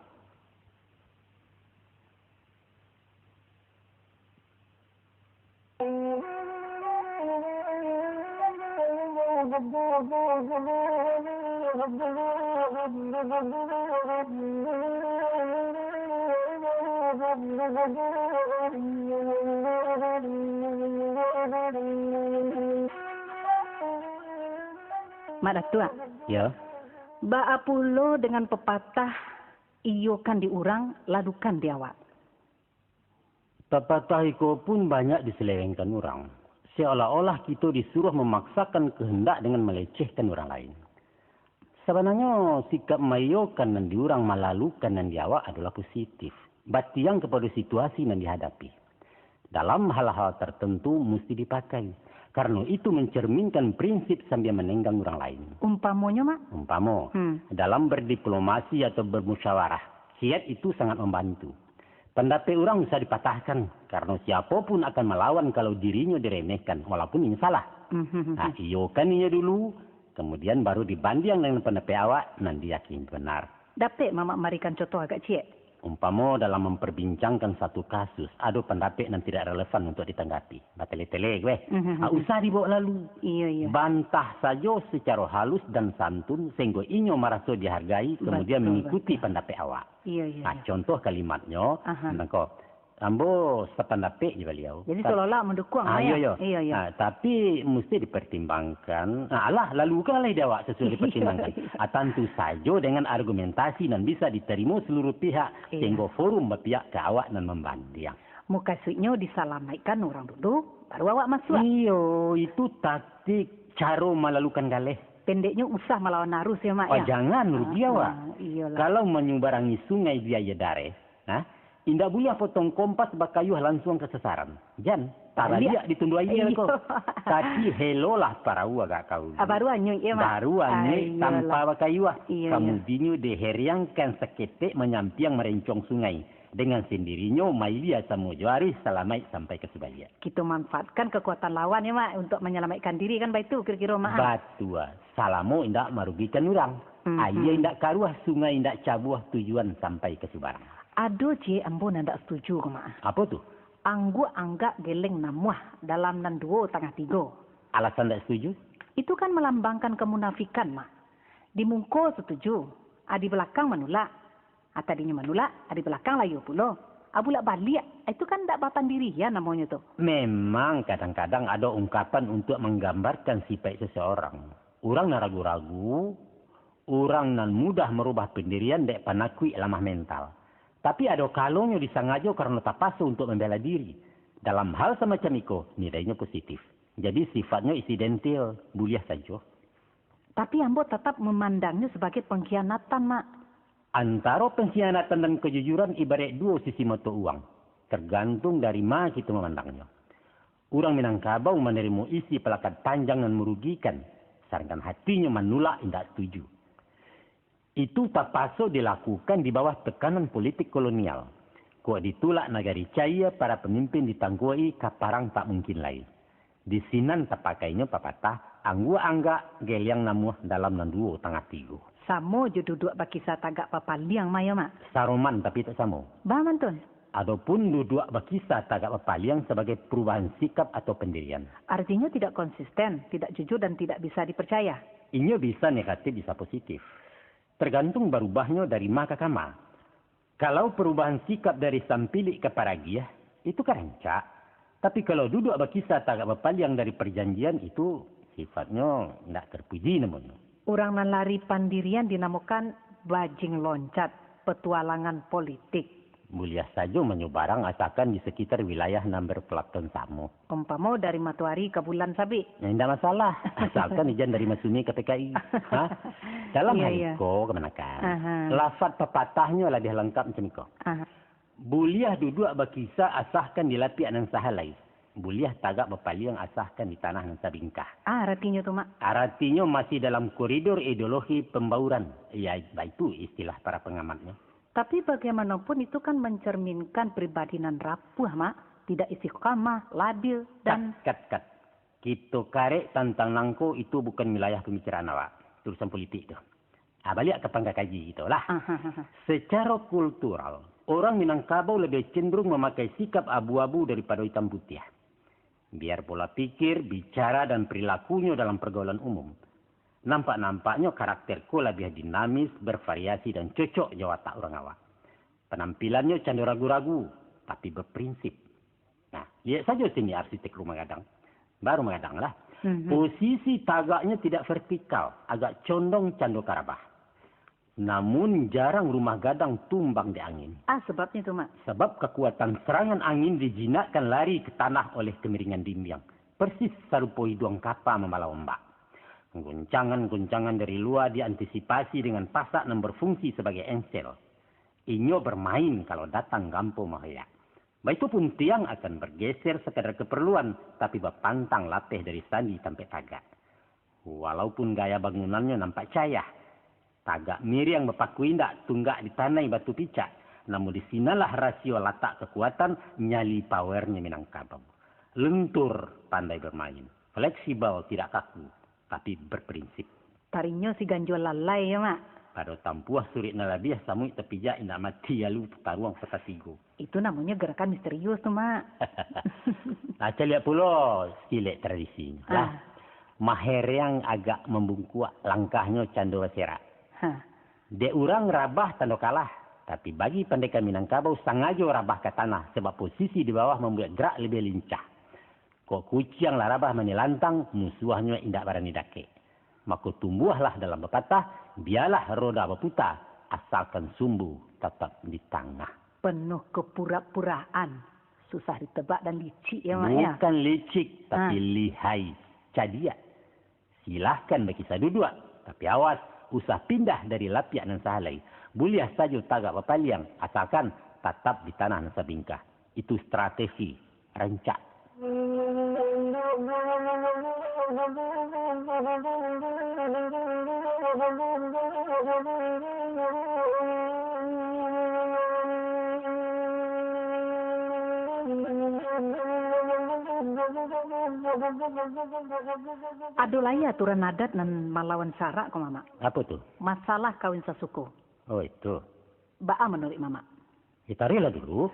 Mak Datuak. Ya. Baa pulo dengan pepatah, "Iyokan di urang, ladukan di awak"? Papatah iko pun banyak diselewengkan urang, seolah-olah kito disuruh mamaksakan kehendak dengan malecehkan urang lain. Sabananyo, sikap maiyokan nan di urang, malalukan nan di awak adolah positif, batiang kapado situasi nan dihadapi. Dalam hal-hal tertentu musti dipakai, karano itu mencerminkan prinsip sambia manenggang urang lain. Umpamonyo, Mak? Umpamo, Hmm. dalam berdiplomasi atau bermusyawarah, kiat itu sangat membantu. Pandapek urang usah dipatahkan, karano siapo pun akan malawan kalau dirinyo diremehkan, walaupun inyo salah. Mhm. Nah, iyokan inyo dulu, kemudian baru dibandiang dengan pandapek awak nan diyakini benar. Dapek Mamak marikan contoh agak ciek? Umpamo dalam memperbincangkan satu kasus, ado pandapek nan tidak relevan untuk ditanggapi. Batele-tele, weh. Mhm. Ah, usah dibawa lalu. Iyo, iyo. Bantah sajo secara halus dan santun, sehingga inyo maraso dihargai, kemudian Betul, mengikuti betul. pandapek awak. Iyo, iyo, Nah, iyo. contoh kalimatnyo, Aha. mangko, Ambo sapandapek jo baliau. Jadi, seolah-olah mandukuang, Ah, lah, iyo, ya? Iyo, iyo. Ah, tapi musti dipertimbangkan. Ah, alah, lalukanlah ide awak sasuai dipertimbangkan. Ah, tantu sajo dengan argumentasi nan bisa ditarimo saluruh pihak, Iyo. sehingga forum bapihak ka awak nan mambandiang. Mukasuiknyo disalamaikkan urang dulu, baru awak masuak. Iyo, itu taktik caro malalukan galeh. Pendeknyo usah malawan arus, ya, Mak, Oh, ya? jangan, rugi Ah, awak. ah, iyolah. Kalau manyubarangi sungai di aia dareh, ha? Indak buliah potong kompas bakayuah lansuang ka sasaran. Jan, Baliak. tabaliak ditunduak aia Iyo. ko. Tapi helolah parau agak ka ulu. Ah, baru anyuik, ya, Mak? Baru anyuik Ah, iyolah. tanpa bakayuah. Iyo, iyo. Kamudinyo diheriangkan saketek manyampiang marencuang sungai. Dengan sendirinyo, mailia samo jo arih, salamaik sampai ka subaliak. Kito manfaatkan kekuatan lawan, ya, Mak, untuk menyelamatkan diri, kan baitu kiro-kiro, Mak, ah? Batua. Salamo indak marugikan urang. Mhm. Aia indak karuah, sungai indak cabuah, tujuan sampai ka subarang. Ado ciek ambo nan indak setuju ko, Mak. Apo tu? Angguak anggak geleng namuah dalam nan duo tangah tigo. Alasan indak setuju? Itu kan melambangkan kemunafikan, Mak. Di muko setuju, ah, di balakang manulak. Ah, tadinyo manulak, ah, di balakang layua pulo. Ah, bulak baliak, ah, itu kan indak bapandirian namonyo tu. Memang kadang-kadang ado ungkapan untuak manggambarkan sipaik seseorang. Urang nan ragu-ragu, urang nan mudah marubah pandirian dek panakuik lamah mental. Tapi ado kalonyo disangajo karano tapaso untuak mambela diri. Dalam hal samacam iko, nilainyo positif. Jadi sifatnyo insidentil, buliah sajo. Tapi ambo tatap mamandangnyo sabagai pangkhianatan, Mak. Antaro pangkhianatan dan kajujuran ibaraik duo sisi mato uang, targantuang dari ma kito mamandangnyo. Urang Minangkabau manarimo isi palakat panjang nan marugikan, sadangkan hatinyo manulak indak setuju. Itu tapaso dilakukan di bawah tekanan politik kolonial. Kok ditulak nagari caia, para pamimpin ditangkuak-i, ka parang tak mungkin lai. Di sinan tapakainyo papatah, angguak anggak, geliang namuah dalam nan duo tangah tigo. Samo jo duduak bakisa tagak bapaliang, Mak, yo, Mak? Saroman, tapi tak samo. Baa mantun? Adopun duduak bakisa tagak bapaliang sabagai perubahan sikap atau pendirian. Artinyo tidak konsisten, tidak jujur, dan tidak bisa dipercaya. Inyo bisa negatif, bisa positif. Tergantung barubahnyo dari ma ka kama. Kalau perubahan sikap dari sampilik ka paragiah, itu ka rancak. Tapi kalau duduak bakisa tagak bapaliang dari parjanjian, itu sifatnyo indak terpuji namonyo. Urang nan lari pandirian dinamokan bajing loncat, petualangan politik. Buliah sajo manyubarang asakan di sakitar wilayah nan berpelatuan samo. Umpamo dari matoari ka bulan sabik. Nah, indak masalah, asalkan ijan dari Masumi ka P K I. Ha? Dalam Iya, hal iya. iko, kamanakan, Aha. lafaz papatahnyo labiah langkap macam iko. Aha. Buliah duduak bakisa asakan di lapiak nan sahalai. Buliah tagak bapaliang asakan di tanah nan sabingkah. Ah, aratinyo tu, Mak? Aratinyo masih dalam koridor ideologi pembauran. Ya, baitu istilah para pengamatnyo. Tapi bagaimanapun itu kan mencerminkan pribadi nan rapuah, Mak. Tidak istiqamah, labil, dan Kat, kat, kat. Kito karek tantang nangko, itu bukan wilayah pembicaraan awak. Itu urusan politik tu. Ah, baliak ka pangka kaji kito lah. Ahahaha. Secara kultural, orang Minangkabau lebih cenderung memakai sikap abu-abu daripado itam putiah. Biar pola pikir, bicara, dan perilakunyo dalam pergaulan umum. Nampak-nampaknyo karakter ko labiah dinamis, bervariasi, dan cocok jo watak urang awak. Panampilannyo cando ragu-ragu, tapi berprinsip. Nah, liek sajo sini arsitek rumah gadang. Baru magadang lah. Mhm. Posisi tagaknyo tidak vertikal, agak condong cando karabah. Namun, jarang rumah gadang tumbang dek angin. Ah, sebabnyo tu, Mak? Sebab kekuatan serangan angin dijinakkan lari ke tanah oleh kemiringan dinding, persis sarupo iduang kapa mambalau ombak. Goncangan-goncangan dari lua diantisipasi dengan pasak nan berfungsi sebagai engsel. Inyo bermain kalau datang gampo mahoyak. Baitu pun tiang akan bergeser sekadar keperluan, tapi bapantang lapeh dari sandi tampek tagak. Walaupun gaya bangunannyo nampak cayah, tagak miriang bapaku indak, tunggak ditanai batu picak, namun di sinanlah rasio latak kekuatan nyali powernyo Minangkabau. Lentur, pandai bermain, fleksibel, tidak kaku, tapi berprinsip. Tarinyo si ganjua lalai yo, Mak. Pado tampuah surik nan labiah, samuik tapijak indak mati, lalu taruang kota tigo. Itu namonyo gerakan misterius tu, Mak. Nah, caliak pulo silek tradisinyo lah. Ah. Mahereang agak mambungkuak, langkahnyo cando baserak. Ha. Dek urang rabah tando kalah, Tapi bagi pandeka Minangkabau, sangajo rabah ka tanah, sabab posisi di bawah mambuek gerak labiah lincah. Kok kuciang lah rabah manilantang, musuahnyo indak barani dakek. Mako tumbuahlah dalam papatah, bialah roda baputa, asalkan sumbu tatap di tangah. Penuh kepura-puraan, susah ditebak dan licik ya, Mak, ya? Bukan licik, tapi Ha. lihai, cadiak. Silahkan bakisah duduak, tapi awas, usah pindah dari lapiak nan sahalai. Buliah sajo tagak bapaliang, asalkan tatap di tanah nan sabingkah. Itu strategi rancak. Ado lai aturan adat nan malawan syarak ko, Mamak. Apo tu? Masalah kawin sasuku. Oh, itu. Baa manuruik Mamak? Ya, taruihlah dulu.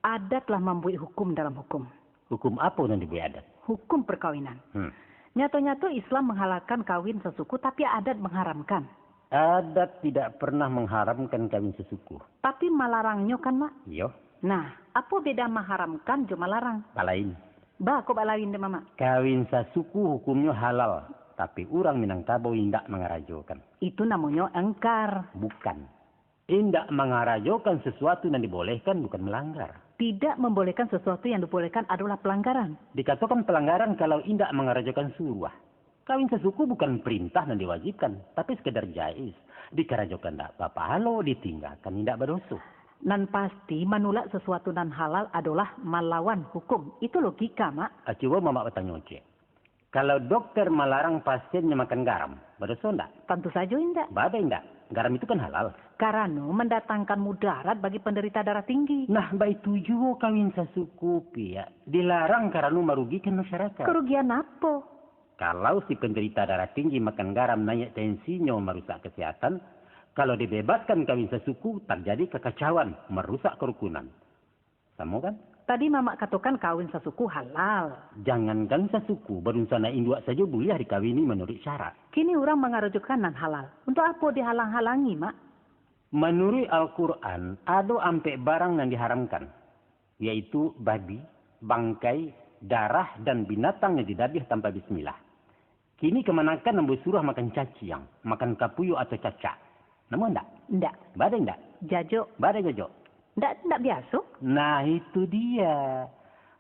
Adat lah mambuek hukum dalam hukum. Hukum apo nan dibuek adat? Hukum perkawinan. Hmm. Nyato-nyato Islam menghalalkan kawin sasuku, tapi adat mengharamkan. Adat tidak pernah mengharamkan kawin sasuku. Tapi malarangnyo kan, Mak? Iyo. Nah, apo beda maharamkan jo malarang? Balain. Ba, kok balain dek Mamak? Kawin sasuku hukumnyo halal, tapi urang Minangkabau indak mangarajokan. Itu namonyo engkar. Bukan. Indak mangarajokan sasuatu nan dibolehkan bukan malanggar. Tidak membolehkan sesuatu yang dibolehkan adalah pelanggaran. Dikatokan pelanggaran kalau indak mangarajokan suruah. Kawin sasuku bukan perintah nan diwajibkan, tapi sekedar jaiz. Dikarajokan ndak bapahalo, ditinggakan indak badoso. Nan pasti, manulak sesuatu nan halal adolah malawan hukum. Itu logika, Mak. Ah, cubo Mamak batanyo ciek. Kalau dokter malarang pasiennyo makan garam, badoso ndak? Tantu sajo indak. Baa indak? Garam itu kan halal. Karano mandatangkan mudarat bagi penderita darah tinggi. Nah, baitu juo kawin sasuku, Piak. Dilarang karano marugikan masyarakat. Karugian apo? Kalau si penderita darah tinggi makan garam, naiak tensinyo, marusak kesehatan, kalau dibebaskan kawin sasuku, tarjadi kakacauan, marusak kerukunan. Samo kan? Tadi Mamak katokan kawin sasuku halal. Jangankan sasuku, badunsanak induak sajo buliah dikawini manuruik syarak. Kini urang mangarajokan nan halal. Untuak apo dihalang-halangi, Mak? Manuruik Al-Quran, ado ampek barang nan diharamkan, yaitu babi, bangkai, darah, dan binatang yang didabiah tanpa bismillah. Kini kamanakan ambo suruah makan caciang, makan kapuyuak atau cacak. Namo ndak? Ndak. Baa indak? Jajok. Baa jajok? Ndak, ndak biaso. Nah, itu dia.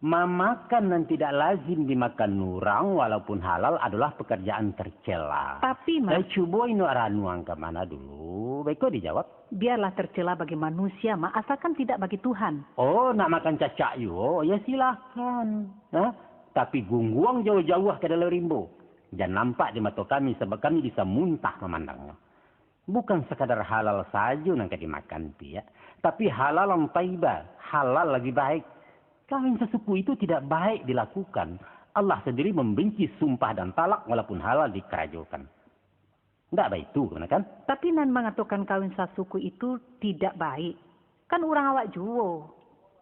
Mamakan nan tidak lazim dimakan urang, walaupun halal, adolah pekerjaan tercela. Tapi, Mak. Eh, cubo induak ranuang ka mana dulu. Baiko dijawab. Biarlah tercela bagi manusia, Mak, asalkan tidak bagi Tuhan. Oh, nak makan cacak juo? Ya, silahkan. Hah? Tapi gungguang jauah-jauah ka dalam rimbo. Jan nampak di mato kami, sabab kami bisa muntah mamandangnyo. Bukan sakadar halal sajo nan ka dimakan, Piak, tapi halalan thayyiban, halal lagi baik. Kawin sasuku itu tidak baik dilakukan. Allah sendiri membenci sumpah dan talak walaupun halal dikarajokan. Ndak baitu, kan? Tapi nan mangatokan kawin sasuku itu tidak baik, kan urang awak juo.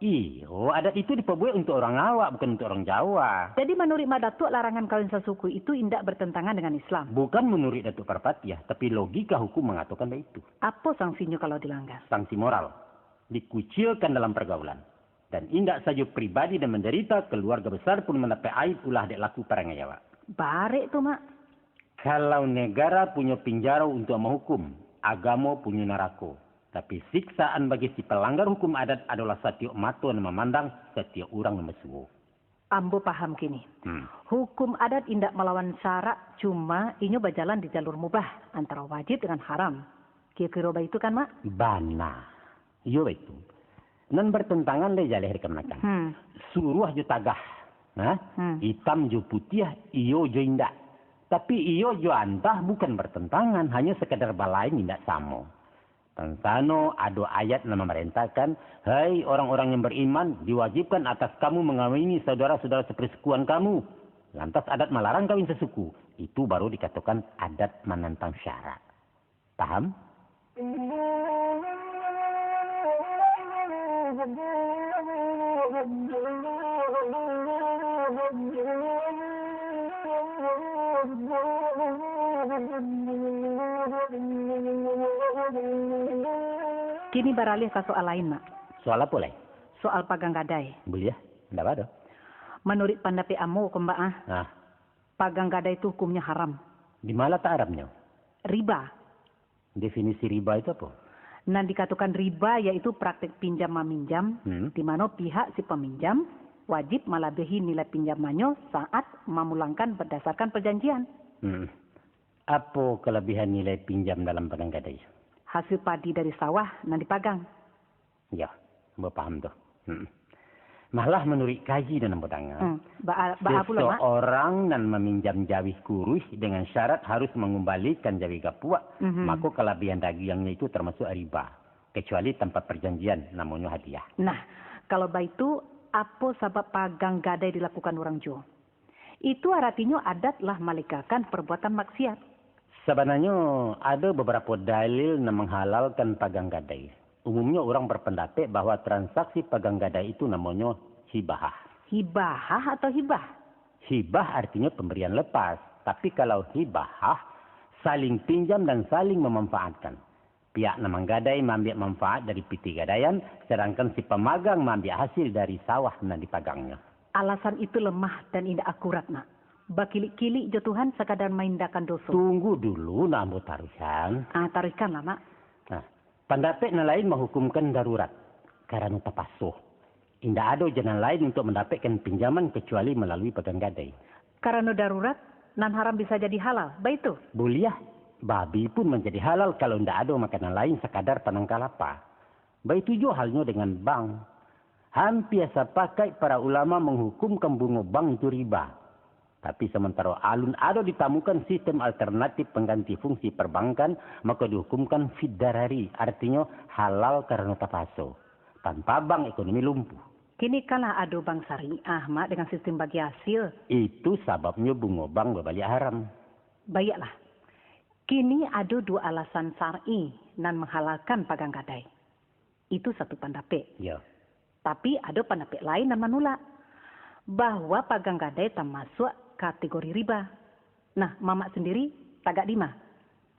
Iyo, adat itu dipabuek untuak urang awak, bukan untuak urang Jawa. Jadi, manuruik Mak Datuak, larangan kawin sasuku itu indak bertentangan dengan Islam? Bukan manuruik Datuak Parpatiah, tapi logika hukum mangatokan baitu. Apo sangsinyo kalau dilanggar? Sangsi moral, dikucilkan dalam pergaulan. Dan indak sajo pribadi nan mandarita, keluarga besar pun mandapek aib ulah dek laku parangai awak. Barek tu, Mak. Kalau negara punyo pinjaro untuak mahukum, agamo punyo narako. Tapi siksaan bagi si palanggar hukum adat adolah satiok mato nan mamandang, satiok urang nan basuo. Ambo paham kini. Hmm. Hukum adat indak malawan syarak, cuma inyo bajalan di jalur mubah, antaro wajib dengan haram. Kiro-kiro baitu kan, Mak? Bana. Iyo, baitu. Nan bertentangan lai jaleh dikamanakan. Hmm. Suruah jo tagah. Nah, Hmm. itam jo putiah, iyo jo indak. Tapi iyo jo antah bukan bertentangan, hanyo sekadar balain indak samo. Tansano ado ayat nan mamarentahkan, "Hai orang-orang yang beriman, diwajibkan atas kamu mengawini saudara-saudara sepersukuan kamu." Lantas adat malarang kawin sesuku. Itu baru dikatokan adat manantang syarak. Paham? Kini baralih ka soal lain, Mak. Soal apo lai? Soal pagang gadai. Buliah, ndak baa doh. Manuruik pandapek ambo ko, Mak, ah, Nah, pagang gadai tu hukumnyo haram. Di ma latak haramnyo? Riba. Definisi riba itu apo? Nan dikatokan riba yaitu praktek pinjam maminjam, Hmm. di mano pihak si paminjam wajib malabiahi nilai pinjamannyo saat mamulangkan bardasarkan parjanjian. Hmm. Apo kalabiahan nilai pinjam dalam pagang gadai? Hasil padi dari sawah nan dipagang. Yo, ambo paham tu. Hmm. Malah manuruik kaji nan ambo danga, Hmm. Ba-, baa pulo, Mak? Seseorang nan maminjam jawih kuruih dengan syarat harus mangumbalikan jawih gapuak, Mhm. mako kalabiahan dagiangnyo itu tamasuak riba, kecuali tanpa parjanjian, namonyo hadiah. Nah, kalau baitu, apo sabab pagang gadai dilakukan urang juo? Itu aratinyo adat lah malegakan parbuatan maksiat. Sabananyo, ado babarapo dalil nan manghalalkan pagang gadai. Umumnyo urang barpandapek bahwa transaksi pagang gadai itu namonyo hibahah. Hibahah atau hibah? Hibah artinyo pambarian lapas, tapi kalau hibahah, saling pinjam dan saling mamanfaatkan. Pihak nan manggadai maambiak manfaat dari pitih gadaian, sadangkan si pamagang maambiak hasil dari sawah nan dipagangnyo. Alasan itu lemah dan indak akurat, Mak. Bakilik-kilik jo Tuhan sakadar maindahkan doso. Tunggu dulu, nak ambo taruihkan. Ah, taruihkanlah, Mak. Nah, pandapek nan lain mahukumkan darurat, karano tapaso. Indak ado jalan lain untuak mandapekkan pinjaman kacuali malalui pagang gadai. Karano darurat, nan haram bisa jadi halal, baitu? Buliah, babi pun manjadi halal kalau indak ado makanan lain sakadar panangkah lapa. Baitu juo halnyo dengan bank. Hampia sapakaik para ulama manghukumkan bungo bank itu riba. Tapi, samantaro alun ado ditamukan sistem alternatif pangganti fungsi parbankan, mako dihukumkan fid darari, artinyo halal karano tapaso. Tanpa bank, ekonomi lumpuh. Kini kan lah ado bank syariah, Mak, dengan sistem bagi hasil. Itu sababnyo bungo bank babaliak haram. Baiaklah. Kini ado duo alasan syar'i nan manghalalkan pagang gadai. Itu satu pandapek. Yo. Tapi, ado pandapek lain nan manulak, bahwa pagang gadai tamasuak kategori riba. Nah, Mamak sandiri, tagak di ma?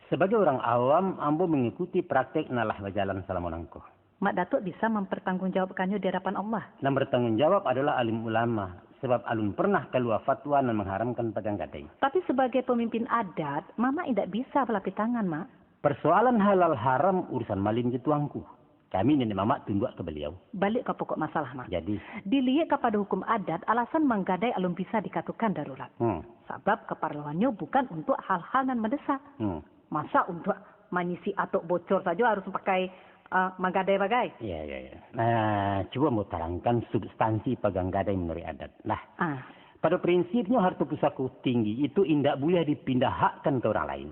Sabagai urang awam, ambo mangikuti praktek nan lah bajalan salamo nangko. Mak Datuak bisa mampartanggungjawabkannyo di adapan Allah. Nan bartanggung jawab adolah alim ulama, sabab alun parnah kalua fatwa nan mangharamkan pagang gadai. Tapi, sabagai pamimpin adat, Mamak indak bisa balapeh tangan, Mak. Parsoalan halal haram urusan malin jo tuangku. Kami niniak mamak tunduak ka baliau. Baliak ka pokok masalah, Mak. Jadi? Diliek kapado hukum adat, alasan manggadai alun bisa dikatokan darurat. Hmm. Sabab kaparluannyo bukan untuak hal-hal nan mandesak. Hmm. Masa untuak manyisi atok bocor sajo harus pakai, eh, manggadai bagai? Ya, ya, ya. Nah, cubo ambo tarangkan substansi pagang gadai manuruik adat. Nah, Ah. pado prinsipnyo harto pusako tinggi itu indak buliah dipindahakkan ka urang lain.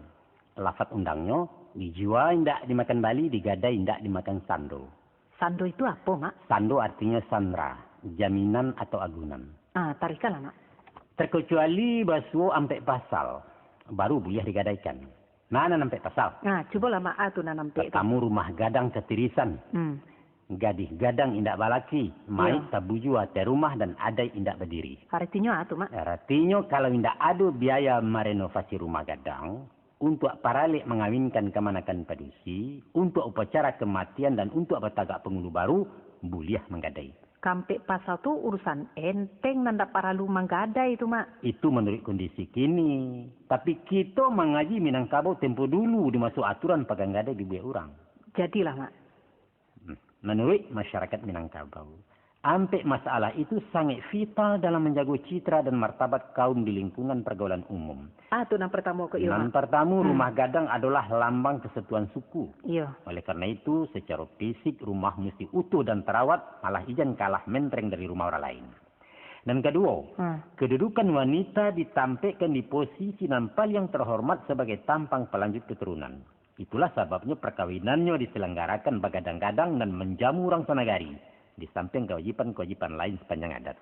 Lafat undangnyo, dijua indak dimakan bali, digadai indak dimakan sando. Sando itu apo, Mak? Sando artinyo sandra, jaminan atau agunan. Ah, taruihkanlah, Mak. Terkecuali basuo ampek pasal, baru buliah digadaikan. Nah, nan ampek pasal. Nah, cubolah, Mak, ah, tu nan ampek tu. Partamo, rumah gadang katirisan. Hmm. Gadih gadang indak balaki, maik Iyo. tabujua ateh rumah dan adaik indak badiri. Aratinyo ah tu, Mak? Aratinyo, kalau indak ado biaya marenovasi rumah gadang, untuak paralek mangawinkan kamanakan padusi, untuak upacara kamatian, dan untuak batagak pangulu baru, buliah manggadai. Kampek pasal tu urusan enteng nan ndak paralu manggadai tu, Mak. Itu manuruik kondisi kini. Tapi kito mangaji Minangkabau tempo dulu di maso aturan pagang gadai dibuek urang. Jadilah, Mak. Hmm. Manuruik masyarakat Minangkabau, ampek masalah itu sangaik vital dalam manjago citra dan martabat kaum di lingkungan pargaulan umum. Ah, tu nan partamo ko iyo, Nan Mak. partamo, Hmm. rumah gadang adolah lambang kesatuan suku. Iyo. Oleh karena itu, secara fisik rumah musti utuh dan tarawat, malah ijan kalah mentereng dari rumah orang lain. Nan kaduo, Hmm. kedudukan wanita ditampekkan di posisi nan paliang terhormat sabagai tampang palanjut keturunan. Itulah sababnyo parkawinannyo disalanggarakan bagadang-gadang nan manjamu urang sanagari, di sampiang kawajiban-kawajiban lain sapanjang adat.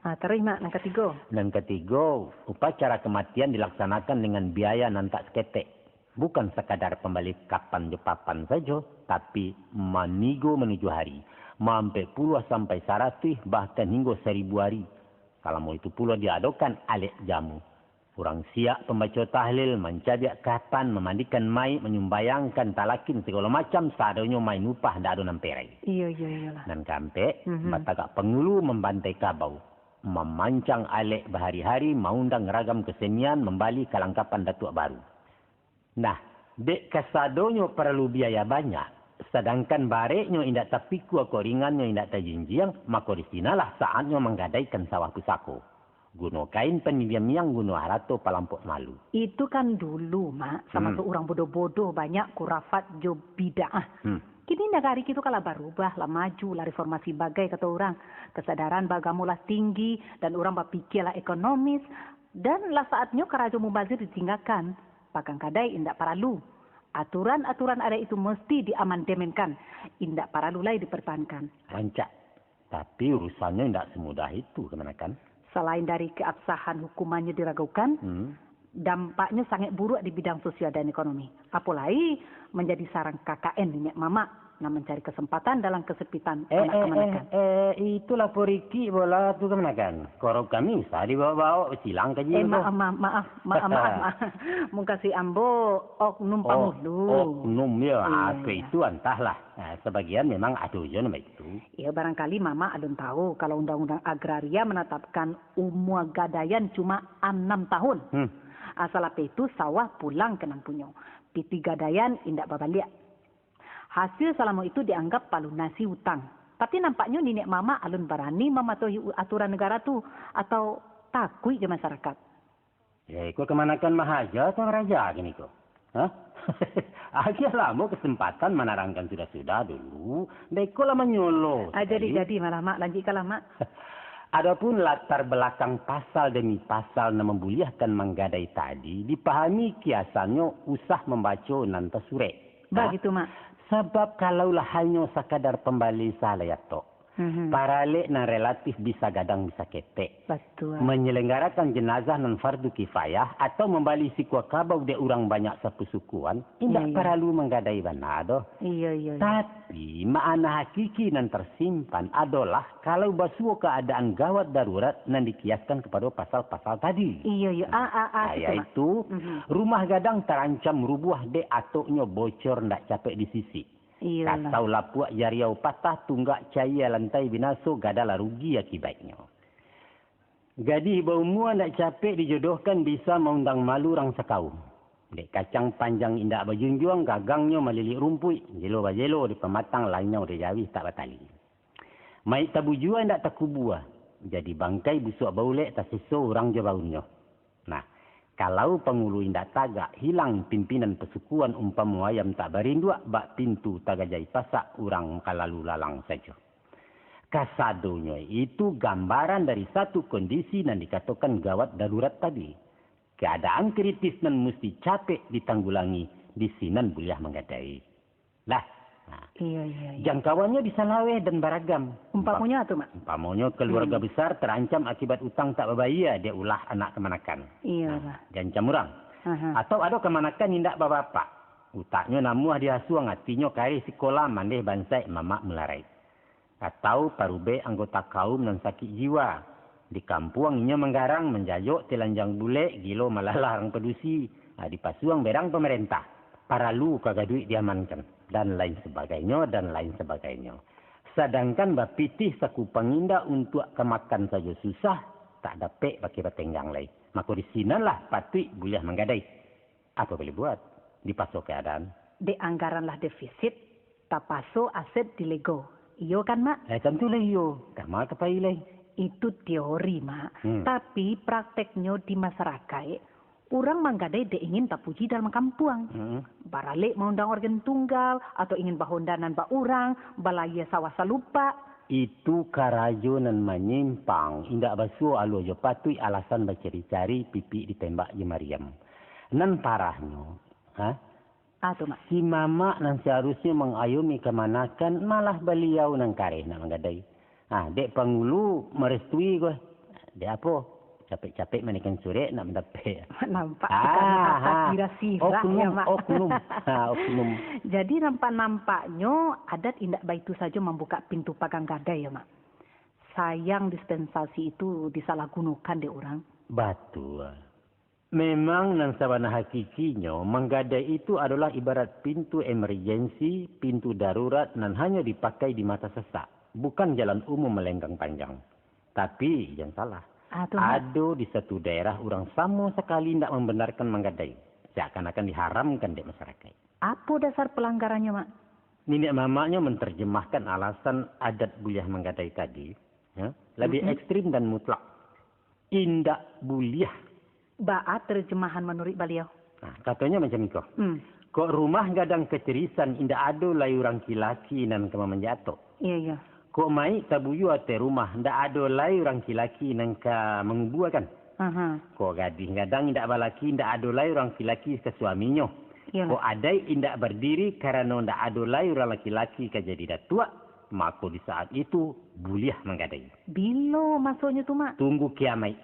Ha, taruih, Mak, nan katigo. Nan katigo, upacara kamatian dilaksanakan dengan biaya nan tak saketek. Bukan sakadar pambali kapan jo papan sajo, tapi manigo manuju hari, maampek puluah sampai saratuih, bahkan hinggo saribu ari. Salamo itu pulo diadokan alek jamu. Urang siak pambaco tahlil, mancadiak kafan, mamandikan mayik, manyumbayangkan talakin, sagalo macam, sadonyo main upah, ndak ado nan perai. Iyo, iyo, iyolah. Nan kaampek, Mhm. batagak pangulu, mambantai kabau, mamancang alek bahari-hari, maundang ragam kasenian, mambali kalangkapan datuak baru. Nah, dek kasadonyo paralu biaya banyak, sadangkan bareknyo indak tapikua, koringannyo indak tajinjiang, mako di sinalah saatnyo manggadaikan sawah pusako. Guno kain panibiang-miang, guno harato palampok malu. Itu kan dulu, Mak, samantang Hmm. urang bodoh-bodoh, banyak kurafat jo bid'ah. Hmm. Kini nagari kito ka lah barubah, lah maju, lah reformasi bagai kato urang. Kasadaran baagamo lah tinggi, dan urang bapikia lah ekonomis, dan lah saatnyo karajo mubazir ditinggakan. Pagang gadai indak paralu. Aturan-aturan adaik itu musti diamandemenkan, indak paralu lai dipertahankan. Rancak. Tapi urusannyo indak samudah itu, kamanakan. Salain dari keabsahan hukumannyo diragukan, Hmm. dampaknyo sangaik buruak di bidang sosial dan ekonomi. Apo lai manjadi sarang K K N niniak mamak nan mancari kasempatan dalam kasampitan Eh, anak eh, kamanakan. eh, eh, itulah porikik bola tu, kamanakan. Korok kami usah dibaok-baok, silang kaji Eh, tu. maaf, maaf, maaf, maaf, maaf, maaf. Mukasuik ambo oknum Oh, pangulu. oknum, ya. Iya, Apa iya. itu antahlah. Nah, sabagian memang ado jo nan baitu. Ya, barangkali Mamak alun tahu, kalau Undang-Undang Agraria manatapkan umua gadaian cuma anam tahun. Hmm. Ah, salapeh itu sawah pulang ka nan punyo. Pitih gadaian indak babaliak. Hasil salamo itu dianggap palunasi utang. Tapi nampaknyo niniak mamak alun barani mamatuahi u-, aturan nagara tu, atau takuik jo masarakat. Ya, iko kamanakan mahaja atau raja kini ko? Hah? Agiah lamo kasempatan manarangkan sudah-sudah dulu, beko lah manyolo Ah, jadi, sakali. jadi, malah, Mak, lanjuikkanlah, Mak. Adopun latar balakang pasal demi pasal nan mambuliahkan manggadai tadi, dipahami kiasannyo usah mambaco nan tasurek. Bah, Nah, gitu, Mak. sabab kalaulah hanyo sakadar pambali sahalai atok, Mhm. paralek nan relatif bisa gadang bisa ketek, Batua. manyalanggarakan janazah nan fardu kifayah, atau mambali sikua kabau dek urang banyak sapasukuan, indak Iya, iya. paralu manggadai bana doh. Iya, iya, iya. Tapi, makna hakiki nan tersimpan adolah kalau basuo kaadaan gawat darurat nan dikiaskan kapado pasal-pasal tadi. Iya, iya. Nah, Ah, ah, ah, ah, gitu, Mak. yaitu, Mhm. rumah gadang tarancam rubuah dek atoknyo bocor ndak capek disisik. Iyolah. Katau lapuak jariau patah, tunggak caia lantai binaso, gadang lah rugi akibatnyo. Gadih baumua ndak capek dijodohkan bisa maundang malu urang sakaum. Dek kacang panjang indak bajunjuang, gagangnyo malilik rumpuik, jelo bajelo di pamatang, lanyau di jawih tak batali. Maik tabujua indak takubua, jadi bangkai busuak baulek tasiso urang jo baunnyo. Nah, kalau pangulu indak tagak, hilang pimpinan pasukuan, umpamo ayam tak barinduak, bak pintu tagajai pasak, urang ka lalu lalang sajo. Kasadonyo itu gambaran dari satu kondisi nan dikatokan gawat darurat tadi. Kaadaan kritis nan musti capek ditanggulangi, di sinan buliah manggadai. Lah. Nah, Iya, iya, iya. jangkauannyo bisa laweh dan baragam. Umpamonyo Umpa-, tu, Mak? umpamonyo keluarga Hmm. besar tarancam akibat utang tak babayia dek ulah anak kamanakan. Iya, Nah, Mak. diancam urang. Aha. Atau ado kamanakan indak babapak. Utaknyo namuah di asuang, atinyo kareh sikola, mandeh bansaik mamak mularaik. Atau parubek anggota kaum nan sakik jiwa. Di kampuang inyo manggarang, manjajok telanjang bulek, gilo malalah urang padusi. Ah, dipasuang berang pamarentah. Paralu ka gaduik diamankan, dan lain sabagainyo, dan lain sabagainyo. Sadangkan bapitih saku pangindak untuak ka makan sajo susah, tak dapek pakai batenggang lai. Mako di sinanlah patuik buliah manggadai. Apo boleh buat? Dipaso kaadaan. Dek anggaran lah defisit, tapaso aset dilego. Iyo kan, Mak? Eh, tantulah iyo. Kama ka pai lai? Itu teori, Mak. Hmm. Tapi prakteknyo di masarakaik, urang manggadai dek ingin tapuji dalam kampuang. Hmm. Baralek maundang organ tunggal, atau ingin bahonda nan baurang, balayia sawah salupak. Itu karajo nan manyimpang, indak basuo alua jo patuik, alasan bacari-cari, pipik ditembak jo mariam. Nan parahnyo, ha? Ah, tu, Mak. Si mamak nan saharusnyo mangayomi kamanakan, malah baliau nan kareh nak manggadai. Ah, dek pangulu marestui ko. Dek apo? Capek-capek manikan surek nak mandapek. Nampak Ah, tukang ha. hati rasirah, Oknum, ya, Mak? oknum. Ha, oknum. Jadi, nampak-nampaknyo adat indak baitu sajo mambukak pintu pagang gadai, ya, Mak? Sayang dispensasi itu disalahgunokan dek urang. Batua. Memang nan sabana hakikinyo, manggadai itu adolah ibarat pintu emergensi, pintu darurat nan hanyo dipakai di masa sesak, bukan jalan umum malenggang panjang. Tapi, jan salah. Ah, tu, Mak. Ado di satu daerah urang samo sakali indak mambanarkan manggadai, seakan-akan diharamkan dek masyarakaik. Apo dasar palanggarannyo, Mak? Niniak mamaknyo mantarjamahkan alasan adat buliah manggadai tadi, ha, labiah Mm-mm. ekstrim dan mutlak. Indak buliah. Baa tarjamahan manuruik baliau? Nah, katonyo macam iko. Hmm. Kok rumah gadang kacerisan, indak ado lai urang kilaki nan ka mamanjak atok. Iyo, iyo. Kok mayik tabuyua ateh rumah, indak ado lai urang kilaki nan ka mangubuakan. Aha. Kok gadih gadang indak balaki, indak ado lai urang kilaki ka suaminyo. Iyolah. Kok adaik indak bardiri karano indak ado lai urang laki-laki ka jadi datuak, mako di saat itu buliah manggadai. Bilo masonyo tu, Mak? Tunggu kiamaik.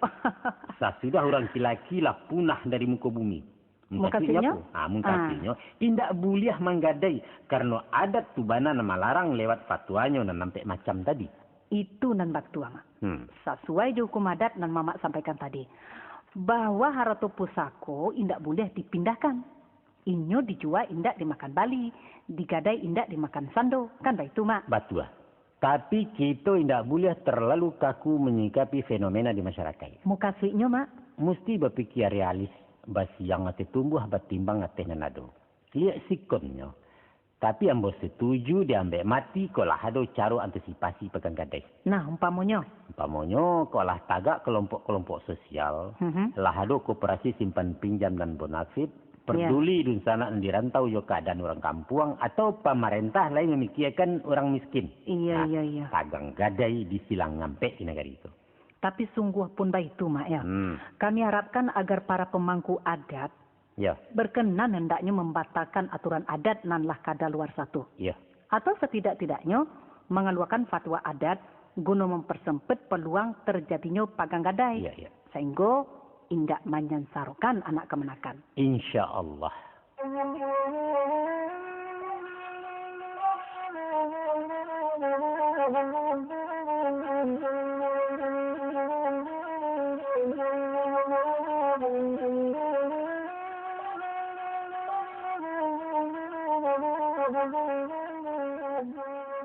Sasudah urang kilaki lah punah dari muko bumi. Mukasuiknyo? Mukasuiknyo apo? Ah, mukasuiknyo, ah, indak buliah manggadai, karano adat tu bana nan malarang lewat fatuanyo nan ampek macam tadi. Itu nan batua, Mak. Hmm. Sasuai jo hukum adat nan Mamak sampaikan tadi, bahwa harato pusako indak buliah dipindahkan. Inyo dijua indak dimakan bali, digadai indak dimakan sando, kan baitu, Mak? Batua. Tapi, kito indak buliah terlalu kaku manyikapi fenomena di masyarakaik. Mukasuiknyo, Mak? Musti bapikia realis, basiang ateh tumbuah, batimbang ateh nan ado. Liek sikonnyo. Tapi, ambo satuju diambek mati, kok lah ado caro antisipasi pagang gadai. Nah, umpamonyo? Umpamonyo, kok lah tagak kelompok-kelompok sosial, Mhm. lah ado koperasi simpan pinjam dan bonafit, Ya. Paduli dunsanak nan di rantau jo kaadaan urang kampuang, atau pamarentah lai mamikiakan urang miskin. Iyo, Nah, iyo, iyo. Pagang gadai di silang ngampek di nagari tu. Tapi sungguah pun baitu, Mak, ya. Hmm. Kami harapkan agar para pemangku adat Ya. berkenan hendaknyo mambatalkan aturan adat nan lah kadaluarsa tu. Ya. Atau satidak-tidaknyo mangaluakan fatwa adat guno mampersempit paluang tarjadinyo pagang gadai, Ya, ya. sainggo indak manyansarokan anak kamanakan. Insya Allah.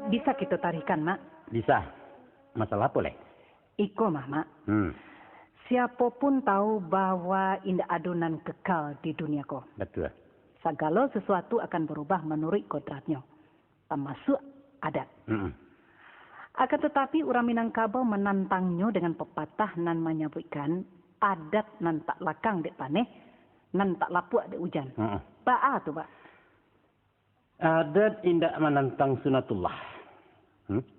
Bisa kito tarihkan, Mak? Bisa. Masalah apo lai? Iko mah, Mak. Hmm. Siapo pun tahu bahwa indak ado nan kekal di dunia ko. Batua. Sagalo sasuatu akan barubah manuruik kodratnyo, tamasuak adat. Mm-mm. Akan tatapi, urang Minangkabau manantangnyo dengan papatah nan manyabuikkan, "Adat nan tak lakang dek paneh, nan tak lapuak dek ujan." Mm-mm. Baa tu, Pak? Adat indak manantang sunatullah. Hmm?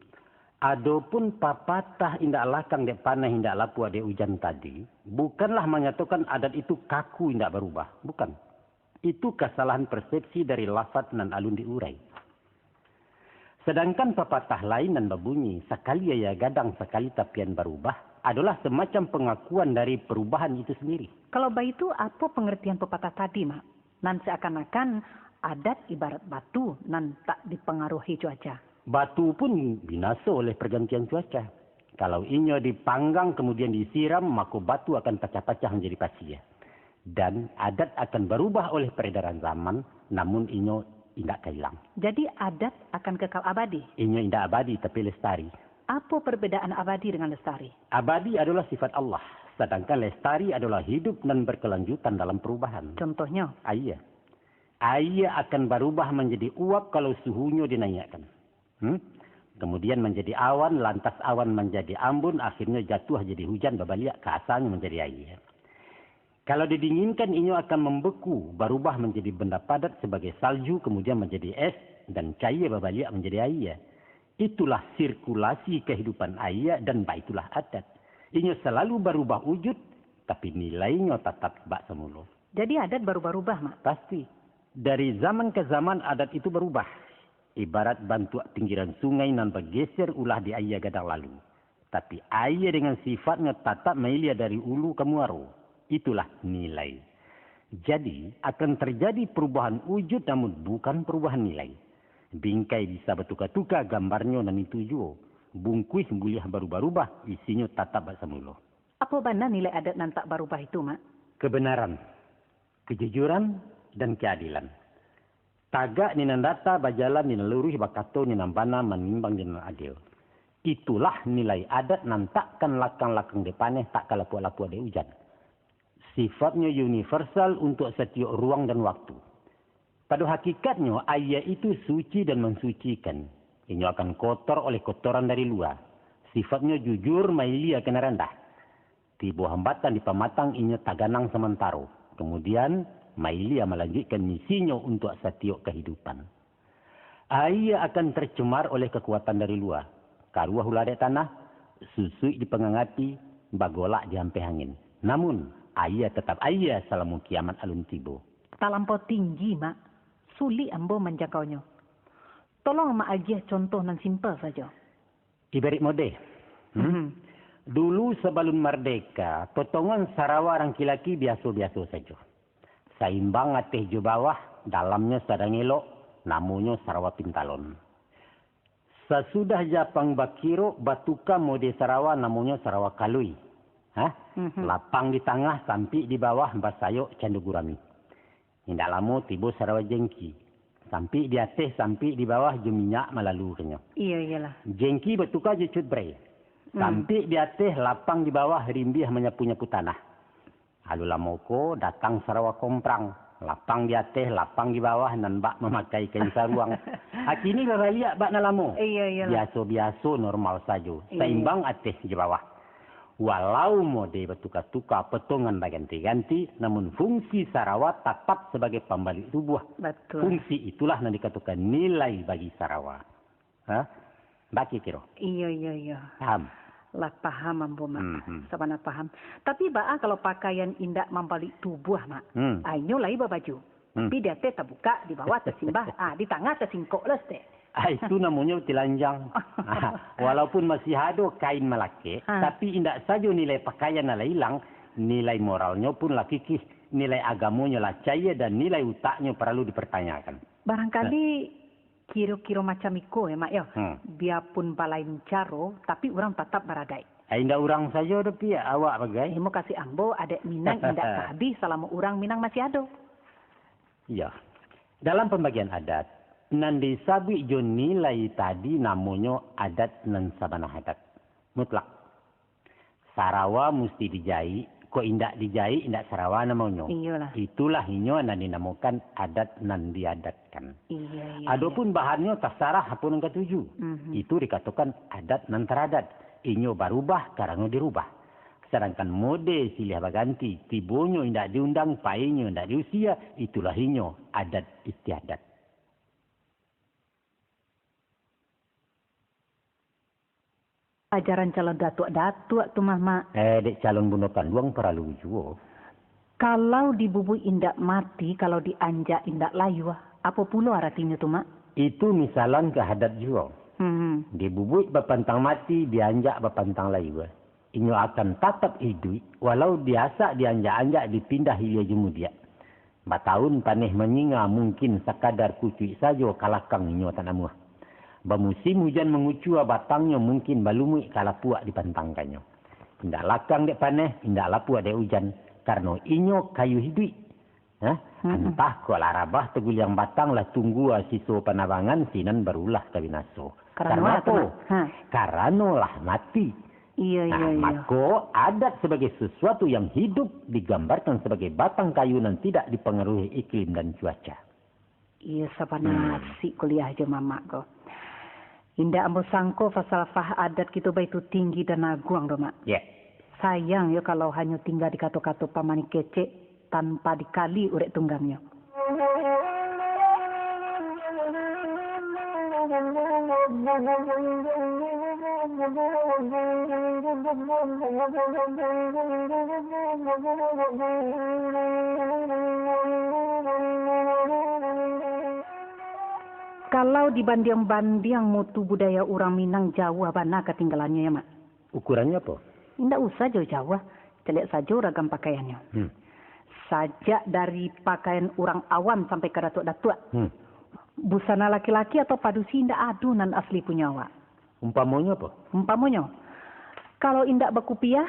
Adopun papatah "Indak lakang dek paneh, indak lapuak dek ujan" tadi, bukanlah manyatokan adat itu kaku indak barubah. Bukan. Itu kasalahan persepsi dari lafaz nan alun diurai. Sadangkan papatah lain nan babunyi, "Sakali aia gadang, sakali tapian barubah," adolah samacam pangakuan dari parubahan itu sandiri. Kalau baitu, apo pangartian papatah tadi, Mak? Nan seakan-akan adat ibarat batu nan tak dipangaruhi cuaca. Batu pun binaso oleh pargantian cuaca. Kalau inyo dipanggang kamudian disiram, mako batu akan pacah-pacah manjadi pasia. Dan adat akan barubah oleh paredaran zaman, namun inyo indak ka ilang. Jadi, adat akan kekal abadi? Inyo indak abadi, tapi lestari. Apo parbedaan abadi dengan lestari? Abadi adolah sifat Allah, sadangkan lestari adolah hidup nan berkelanjutan dalam perubahan. Contohnyo? Aia. Aia akan barubah manjadi uap kalau suhunyo dinaiakkan. Hmm? Kamudian manjadi awan, lantas awan manjadi ambun, akhirnyo jatuah jadi hujan, babaliak ka asalnyo manjadi aia. Kalau didinginkan, inyo akan mambeku, barubah manjadi banda padat sabagai salju, kamudian manjadi es, dan caia babaliak manjadi aia. Itulah sirkulasi kahidupan aia, dan baitulah adat. Inyo salalu barubah ujud, tapi nilainyo tatap bak samulo. Jadi adat barubah-rubah, Mak? Pasti. Dari zaman ka zaman adat itu barubah. Ibarat bantuak pinggiran sungai nan bageser ulah di aia gadang lalu. Tapi, aia dengan sifatnyo tatap mailia dari ulu ka muaro. Itulah nilai. Jadi, akan tarjadi parubahan ujud, namun bukan parubahan nilai. Bingkai bisa batuka-tuka gambarnyo nan itu juo. Bungkuih buliah barubah-rubah, isinyo tatap bak samulo. Apo bana nilai adat nan tak barubah itu, Mak? Kebenaran, kejujuran, dan keadilan. Tagak di nan data, bajalan di nan luruih, bakato di nan bana, manimbang di nan adil. Itulah nilai adat nan takkan lakang-lakang dek paneh, takkan lapuak-lapuak dek ujan. Sifatnyo universal untuak satiok ruang dan waktu. Pado hakikatnyo, aia itu suci dan mansucikan. Inyo akan kotor oleh kotoran dari lua. Sifatnyo jujur, mailia ka nan randah. Tibo hambatan di pamatang, inyo taganang samantaro. Kamudian, mailia malanjuikkan misinyo untuak satiok kahidupan. Aia akan tercemar oleh kakuatan dari lua. Karuah ulah dek tanah, susuik di panggang api, bagolak di ampeh angin. Namun, aia tatap aia salamo kiamat alun tibo. Talampau tinggi, Mak. Sulik ambo manjangkaunyo. Tolong Mak agiah contoh nan simpel sajo. Ibarat mode. Hmm? Mhm. Dulu sabalun mardeka, potongan sarawa laki-laki biaso-biaso sajo. Saimbang ateh jo bawah, dalamnyo sadang elok, namonyo sarawa pintalon. Sasudah Japang bakirok, batuka mode sarawa, namonyo sarawa kalui. Hah? Mhm. Lapang di tangah, sampik di bawah, basayok cando gurami. Indak lamo tibo sarawa jengki. Sampik di ateh, sampik di bawah, jo minyak malalukannyo. Iyo, iyolah. Jengki batuka jo cutbray. Hmm. Sampik di ateh, lapang di bawah, rimbiah manyapu-nyapu tanah. Alun lamo ko, datang sarawa komprang. Lapang di ateh, lapang di bawah, nan bak mamakai kain saruang. Akini lah raliak bak nan lamo. Iyo, iyolah. Biaso-biaso, normal sajo. Iyo. Saimbang ateh jo bawah. Walau mode batuka-tuka, potongan baganti-ganti, namun fungsi sarawa tatap sabagai pambaluik tubuah. Batua. Fungsi itulah nan dikatokan nilai bagi sarawa. Ha? Bak kiro. Iyo, iyo, iyo. Paham? Lah paham ambo, Mak. Mhm. Sabana paham. Tapi baa kalau pakaian indak mambaluik tubuah, Mak? Hmm. Ah, inyo lai babaju. Hmm. Tapi di ateh tabukak, di bawah tasimbah, ah, di tangah tasingkok lah saketek. Ah, itu namonyo tilanjang. Ah, walaupun masih ado kain malakek, ah, tapi indak sajo nilai pakaian nan lah ilang, nilai moralnyo pun lah kikih, nilai agamonyo lah cayia, dan nilai utaknyo paralu dipertanyakan. Barangkali, ah, kiro-kiro macam iko, yo, Mak, yo. Hmm. Biapun balain caro, tapi urang tatap baradaik. Ah, indak urang sajo doh, Piak, awak bagai. Imo kasih ambo, adat Minang indak ka abih salamo urang Minang masih ado. Iyo. Dalam pambagian adat, nan disabuik jo nilai tadi namonyo adat nan sabana adat. Mutlak. Sarawa musti dijaik, kok indak dijaik, indak sarawa namonyo. Iyolah. Itulah inyo nan dinamokan adat nan diadatkan. Iyo, iyo, adopun iyo. Bahannyo tasarah apo nan katuju. Mhm. Itu dikatokan adat nan taradat. Inyo barubah karano dirubah. Sadangkan mode silih baganti, tibonyo indak diundang, painyo indak diusia, itulah inyo adat istiadat. Ajaran calon datuak-datuak tu mah, Mak. Eh, dek calon bundo kanduang paralu juo. Kalau dibubuik indak mati, kalau dianjak indak layua, apo pulo aratinyo tu, Mak? Itu misalan ka adat juo. Hmm. Dibubuik bapantang mati, dianjak bapantang layua. Inyo akan tatap iduik, walau diasak, dianjak-anjak, dipindah ilia jo mudiak. Batahun paneh manyinga, mungkin sakadar kucuik sajo, ka lakang inyo tanamuah. Bamusim ujan mangucua, batangnyo mungkin balumuik, ka lapuak dipantangkannyo. Indak lakang dek paneh, indak lapuak dek ujan, karano inyo kayu iduik. Hah? Mm-mm. Antah kok lah rabah taguliang batang, lah tunggua siso panabangan, sinan barulah ka binaso. Karano apo? Ha. Karano lah mati. Iyo, iyo, iyo. Nah, mako, adat sabagai sasuatu yang hidup digambarkan sabagai batang kayu nan tidak dipangaruhi iklim dan cuaca. Iyo, sabana asik kuliah jo mamak ko. Indak ambo sangko falsafah adat kito baitu tinggi dan aguang doh, Mak. Ya. Sayang yo kalau hanyo tingga di kato-kato pamanih kecek, tanpa dikali urek tunggangnyo. Kalau dibandiang-bandiang, mutu budaya urang Minang jauah bana katinggalannyo, yo, Mak. Ukurannyo apo? Indak usah jauah-jauah, caliak sajo ragam pakaiannyo. Hmm. Sajak dari pakaian urang awam sampai ka datuak-datuak. Hmm. Busana laki-laki atau padusi indak ado nan asli punyo awak. Umpamonyo apo? Umpamonyo, kalau indak bakupiah,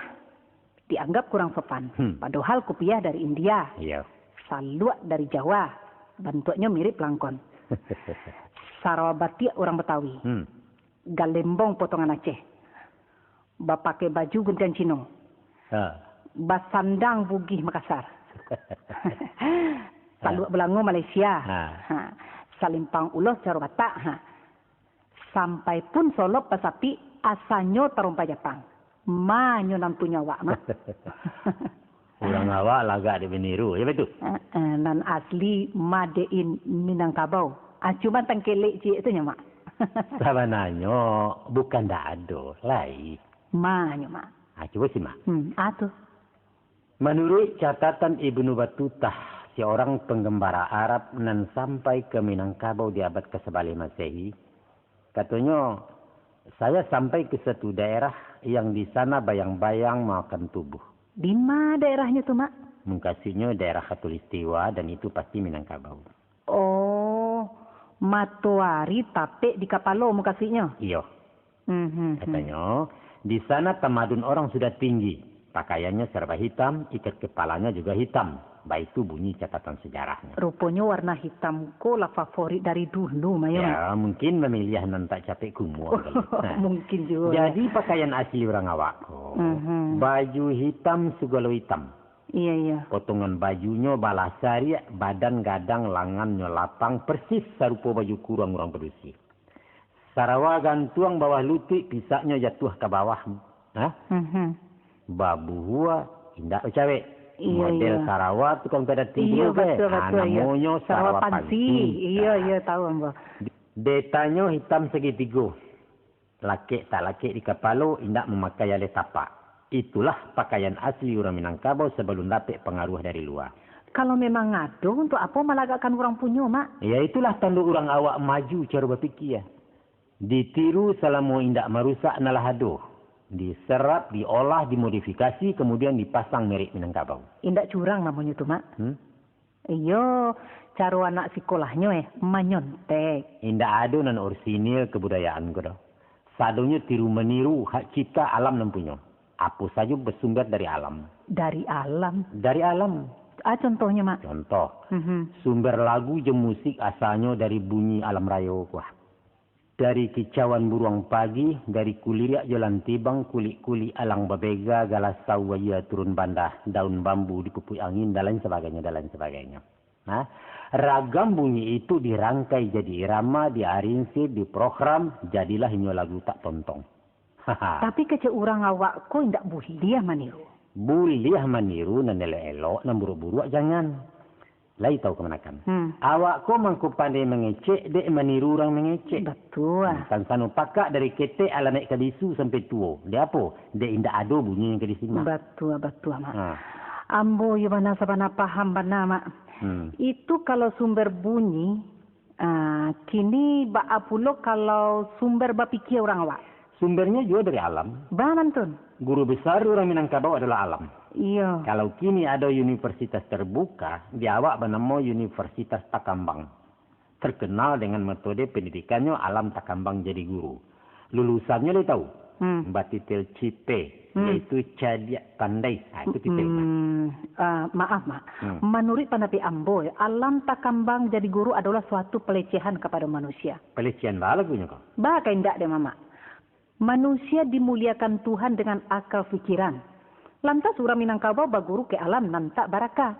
dianggap kurang sopan. Hmm. Padohal kupiah dari India. Iyo. Saluak dari Jawa. Bantuaknyo mirip langkon. Sarawa batiak urang Betawi. Hmm. Galembong potongan Aceh. Bapakai baju guntiang Cino. Ha. Basandang Bugih Makassar. Saluak belango Malaysia. Ha. Ha. Salimpang ulos caro Batak. Ha. Sampai pun solop basapik, asanyo tarompa Japang. Ma nyo nan punyo awak, Mak. Urang awak lagak dek baniru, yo betul? Heeh, nan asli made in Minangkabau. Ah, cuman tangkelek ciek tu nyo, Mak. Sabananyo bukan ndak ado, lai. Ma nyo, Mak. Ah, cubo simak. Hmm, ah tu. Manuruik catatan Ibnu Batutah, seorang penggembara Arab nan sampai ke Minangkabau di abad kasabaleh Masehi, katonyo, "Saya sampai ke satu daerah yang di sana bayang-bayang makan tubuh." Di ma daerahnyo tu, Mak? Mukasuiknyo daerah Khatulistiwa dan itu pasti Minangkabau. Oh, matoari tapek di kapalo mukasuiknyo? Iyo. Mhm. Katonyo, di sana tamadun orang sudah tinggi. Pakaiannya serba hitam, ikat kepalanya juga hitam. Baitu bunyi catatan sejarahnya. Ruponyo warna hitam ko lah favorit dari dulu, Mak, yo, Mak? Ya, mungkin mamiliah nan tak capek kumuang kali. Nah, mungkin juo, ya. Jadi pakaian asli urang awak ko, Mhm. baju hitam, sugalo hitam. Iya, iya. Potongan bajunyo balah sariak, badan gadang, langannyo lapang, persis sarupo baju kuruang urang padusi. Sarawa gantuang bawah lutuik, pisaknyo jatuah ka bawah. Hah? Mhm. Babuhua, indak bacawek. Iyo, Model iyo. sarawa tukang padat Iyo, tinggi, betul, ah, betul, iyo. namonyo Sarawa sarawa pansi. pansi. Iyo, Ah. iyo, tahu ambo. Detanyo hitam sagitigo. Lakek tak lakek di kapalo, indak mamakai aleh tapak. Itulah pakaian asli urang Minangkabau sabalun dapek pangaruah dari lua. Kalau memang ado, untuk apo malagakkan urang punyo, Mak? Ya, itulah tando urang awak maju caro bapikia. Ditiru salamo indak marusak nan lah ado. Diserap, diolah, dimodifikasi, kamudian dipasang merek Minangkabau. Indak curang namonyo tu, Mak. Hmm? Iyo, caro anak sikolahnyo, eh, manyontek. Indak ado nan orisinil kabudayaan ko doh. Sadonyo tiru-maniru, hak cipta alam nan punyo. Apo sajo basumber dari alam. Dari alam? Dari alam. Ah, contohnyo, Mak? Contoh, Mhm. sumber lagu jo musik asalnyo dari bunyi alam rayo ko. Dari kicauan buruang pagi, dari kuliriak jo lantibang, kulik-kulik alang babega, galasau waia turun bandah, daun bambu dipupuik angin, dan lain sabagainyo, dan lain sabagainyo. Nah, ragam bunyi itu dirangkai jadi irama, diarinsir, diprogram, jadilah inyo lagu tak tontong. Tapi kecek urang awak ko indak buliah maniru. Buliah maniru nan elok-elok, nan buruak-buruak jangan. Lai tahu kamanakan. Hmm. Awak ko mangko pandai mangecek, dek maniru urang mangecek. Batua. Hmm, tan sano pakak dari ketek alah naik ka bisu sampai tuo. Dek apo? Dek indak ado bunyi nan ka disimak. Batua, batua, Mak. Ha. Ambo iyo bana sabana paham bana, Mak. Hmm. Itu kalau sumber bunyi, ah, kini baa pulo kalau sumber bapikia urang awak? Sumbernyo juo dari alam. Baa mantun? Guru besar urang Minangkabau adalah alam. Iyo. Kalau kini ado universitas terbuka, di awak banamo Universitas Takambang. Terkenal dengan metode pendidikannyo alam takambang jadi guru. Lulusannyo lai tahu? Hmm. Batitel C P, Hmm. yaitu cadiak pandai. Ah, itu titelnyo. Hmm, ah, maaf, Mak. Hmm. Manuruik pandapek ambo, alam takambang jadi guru adolah suatu pelecehan kapado manusia. Pelecehan baa lagunyo ko? Baa ka indak dek Mamak? Manusia dimuliakan Tuhan dengan akal pikiran. Lantas urang Minangkabau baguru ka alam nan tak baraka.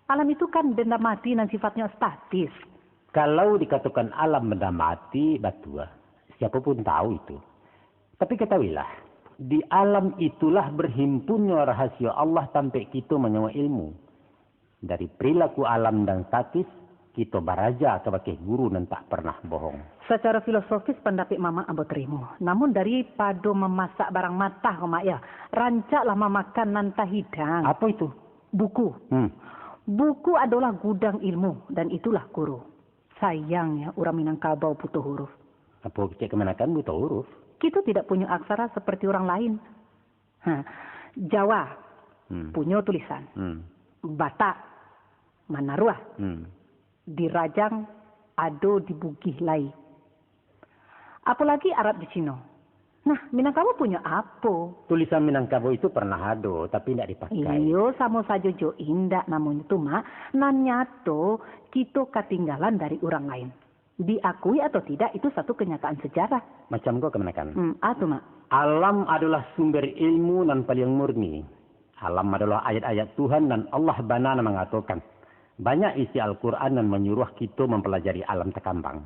Alam itu kan benda mati nan sifatnyo statis. Kalau dikatokan alam benda mati, batua. Siapo pun tahu itu. Tapi katahuilah, di alam itulah berhimpunnyo rahasio Allah tampek kito manyawa ilmu. Dari perilaku alam dan statis, kito baraja kabakeh guru nan tak pernah bohong. Sacaro filosofis pandapek Mamak ambo tarimo. Namun daripado mamasak barang matah ko, Mak, yo, rancaklah mamakan nan tahidang. Apo itu? Buku. Hmm. Buku adolah gudang ilmu, dan itulah guru. Sayangnyo, urang Minangkabau buto huruf. Apo kecek kamanakan buto huruf? Kito tidak punyo aksara seperti urang lain. Ha, Jawa, Hmm. punyo tulisan. Hmm. Batak, manaruah. Hmm. Di Rajang, ado di Bugih lai. Apolagi Arab jo Cino. Nah, Minangkabau punyo apo? Tulisan Minangkabau itu pernah ado, tapi indak dipakai. Iyo, samo sajo jo indak namonyo tu, Mak. Nan nyato, kito katinggalan dari urang lain. Diakui atau tidak, itu satu kenyataan sejarah. Macam ko kamanakan. Hmm, a tu, Mak. Alam adolah sumber ilmu nan paliang murni. Alam adolah ayat-ayat Tuhan nan Allah bana nan mangatokan. Banyak isi Al-Quran nan manyuruah kito mampalajari alam takambang.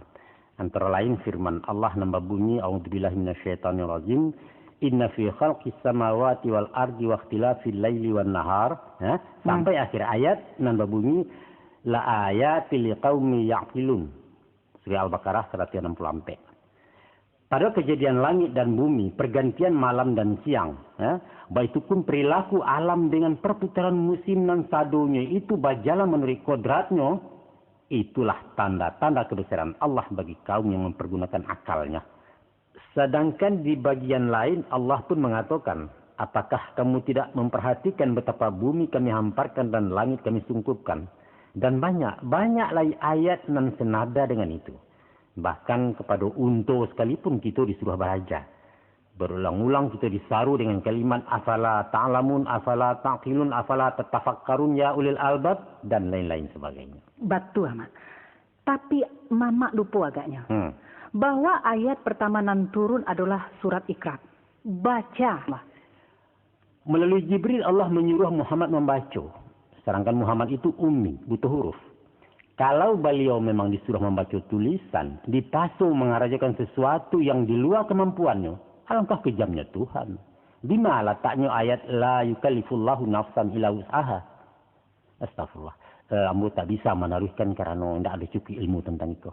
Antaro lain firman Allah nan babunyi, "A'udzubillahi minasyaitonirrajim. Inna fi khalqis samawati wal ardi wakhtilafil laili wan nahar." Ha? Sampai akhir ayat nan babunyi, "La ayatil liqaumi ya'qilun." Surah Al-Baqarah saratus anam puluh ampek. Pada kejadian langit dan bumi, pergantian malam dan siang, ya, baitu pun perilaku alam dengan perputaran musim nan sadonyo itu bajalan manuruik kodratnyo, itulah tanda-tanda kebesaran Allah bagi kaum yang mempergunakan akalnya. Sedangkan di bagian lain, Allah pun mengatakan, "Apakah kamu tidak memperhatikan betapa bumi Kami hamparkan dan langit Kami sungkupkan?" Dan banyak, banyak lai ayat nan senada dengan itu. Bahkan kapado unto sakalipun kito disuruah baraja. Barulang-ulang kito disaru dengan kalimat, "Afala ta'lamun, afala ta'qilun, afala tatafakkarun ya ulil albab," dan lain-lain sabagainyo. Batua, Mak. Tapi, Mamak lupo agaknyo. Hmm. Bahwa ayat partamo nan turun adolah surat Iqra. Bacalah. Malalui Jibril, Allah manyuruah Muhammad mambaco, sadangkan Muhammad itu ummi, buto huruf. Kalau baliau memang disuruah mambaco tulisan, dipaso mangarajokan sasuatu yang di lua kamampuannyo, alangkah kejamnyo Tuhan. Dima lataknyo ayat, "La yukallifullahu nafsan illa wus'aha"? Astagfirullah. Eh, ambo tak bisa manaruihkan karano indak ado cukuik ilmu tantang iko.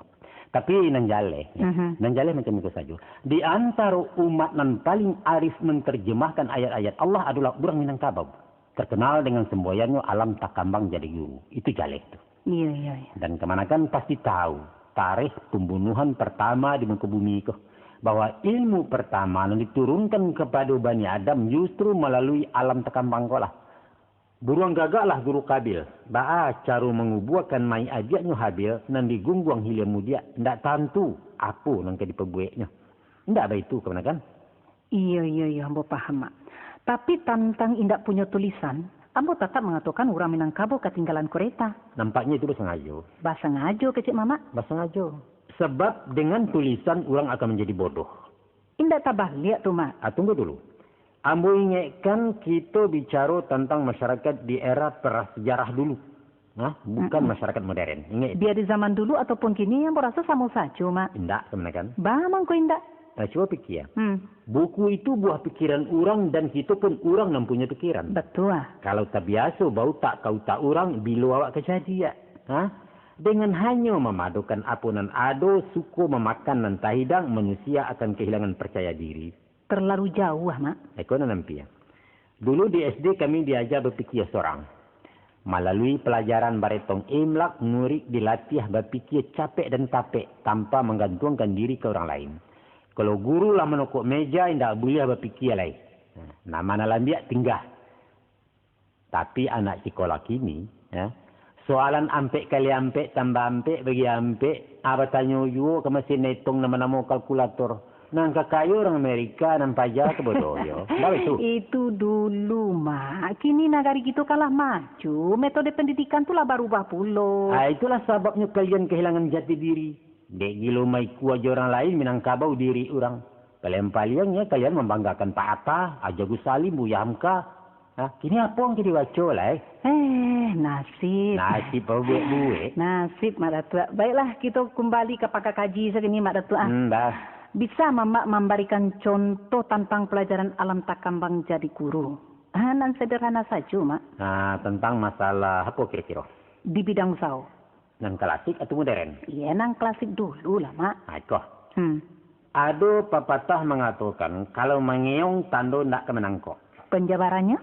Tapi nan jaleh, ya. Mhm. Nan jaleh macam iko sajo. Di antaro umat nan paling arif menterjemahkan ayat-ayat Allah adolah urang Minangkabau. Terkenal dengan semboyannyo alam takambang jadi guru. Itu jaleh tu. Iya, iya, iya. Dan kamanakan pasti tahu tarikh pembunuhan pertama di muka bumi ko, bahwa ilmu pertama nan diturunkan kepada Bani Adam justru melalui alam takambang ko lah. Buruang gagaklah guru Kabil, baa caro mangubuakan mayik adiaknyo Habil nan digungguang hilia mudiak, ndak tantu apo nan ka dipabuweknyo. Ndak baitu, kamanakan? Iyo, iyo, iyo, ambo paham, Mak. Tapi tantang indak punyo tulisan, ambo tatap mangatokan urang Minangkabau katinggalan kureta. Nampaknyo itu basangajo. Basangajo kecek Mamak? Basangajo. Sabab dengan tulisan urang akan manjadi bodoh. Indak tabaliak tu, Mak. Ah, tunggu dulu. Ambo ingekkan kito bicaro tantang masyarakat di era prasejarah dulu. Nah, bukan masyarakat modern. Ingat itu. Bia di zaman dulu ataupun kini, ambo raso samo sajo, Mak. Indak, kamanakan? Baa mangko indak? Nah, cubo pikia. Hmm. Buku itu buah pikiran urang dan kito pun urang nan punyo pikiran. Batua. Kalau tabiaso bautak ka utak urang, bilo awak ka cadiak? Ha? Dengan hanyo mamadokan apo nan ado, suko mamakan nan tahidang, manusia akan kahilangan parcaya diri. Terlalu jauah, Mak. Iko nan ampia. Dulu di S D kami diaja bapikia sorang. Malalui palajaran baretong imlak, murid dilatiah bapikia capek dan tapek tanpa manggantuangkan diri ka urang lain. Kalau guru lah manokok meja, indak buliah bapikia lai. Nah, nama nan lambiak tingga. Tapi anak sikolah kini, ya, soalan ampek kali ampek tambah ampek bagi ampek, ah, batanyo juo ka masin etong nan banamo kalkulator. Nan kakayo urang Amerika, nan paja tu bodoh yo. Ndak baitu? Itu dulu, Mak. Kini nagari kito kan lah maju, metode pendidikan tu lah barubah pulo. Ah, itulah sababnyo kalian kahilangan jati diri. Dek gilo maikua jo urang lain, Minangkabau diri urang. Paliang-paliang, ya, kalian mambanggakan Pak Hatta, Haji Agus Salim, Buya Hamka. Nah, kini apo nan ka dibaco lai? Eh, nasib. Nasib pabuek-buek. Nasib, Mak Datuak. Baiklah, kito kumbali ka pakak kaji sakini, Mak Datuak, ah. Hmm, dah. Bisa Mamak mambarikan contoh tantang palajaran alam takambang jadi guru? Ah, nan sederhana sajo, Mak. Nah, tantang masalah apo kiro-kiro? Di bidang usaho. Nan klasik atau modern? Iya, nan klasik dulu lah, Mak. Ah, iko. Hmm. Ado papatah mangatokan, kalau mangeong tando ndak ka manangkok. Penjabarannya?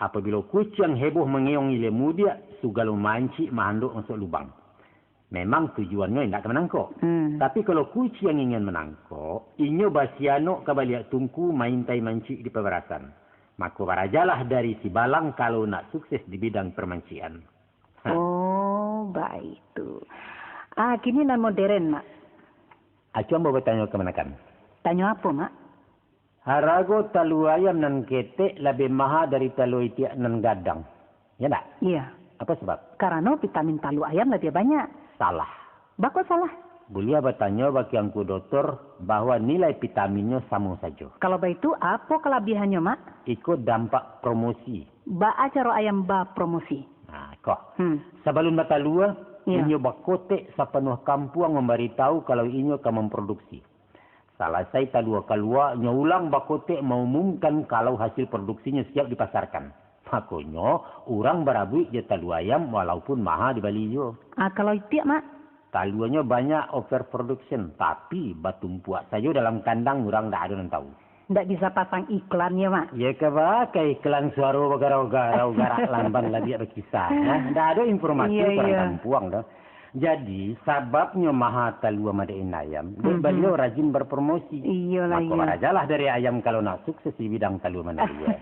Apabilo kuciang heboh mangeong ilia mudiak, sugalo mancik mahandok masuak lubang. Memang tujuannyo indak ka manangkok. Hmm. Tapi kalau kuciang ingin manangkok, inyo basianok ka baliak tungku maintai mancik di pabarasan. Mako barajalah dari sibalang kalau nak sukses di bidang permancikan. Ha. Oh, baitu. Ah, kini nan modern, Mak. Acuang batanyo kamanakan? Tanyo apo, Mak? Harago talua ayam nan ketek labiah maha dari talua itiak nan gadang. Ya ndak? Iya. Apa sabab? Karano vitamin talua ayam labiah banyak. Salah. Bako salah? Buliah batanyo bak Angku Dotor bahwa nilai vitaminnyo samo sajo. Kalau baitu, apo kalabihannyo, Mak? Iko dampak promosi. Baa caro ayam bapromosi? Nah, ko. Hmm. Sabalun batalua, Iya. inyo bakotek sapanuah kampuang mambaritahu kalau inyo ka mamproduksi. Salasai talua kalua, nyo ulang bakotek maumumkan kalau hasil produksinyo siap dipasarkan. Makonyo, urang barabuik jo talua ayam walaupun maha dibali juo. Ah, kalau itiak, Mak? Taluanyo banyak overproduction, tapi batumpuak sajo dalam kandang, urang ndak ado nan tahu. Ndak bisa pasang iklan yo, Mak? Ya ka baa ka iklan suaro bagarau-garau, garak lamban labiak bakisah. Nah, ndak ado informasi Iya, urang iya. kampuang doh. Jadi, sababnyo maha talua madain ayam, dek Mhm. baliau rajin berpromosi. Iyolah, Mako, iya. barajalah dari ayam kalau nak sukses di bidang talua manalua.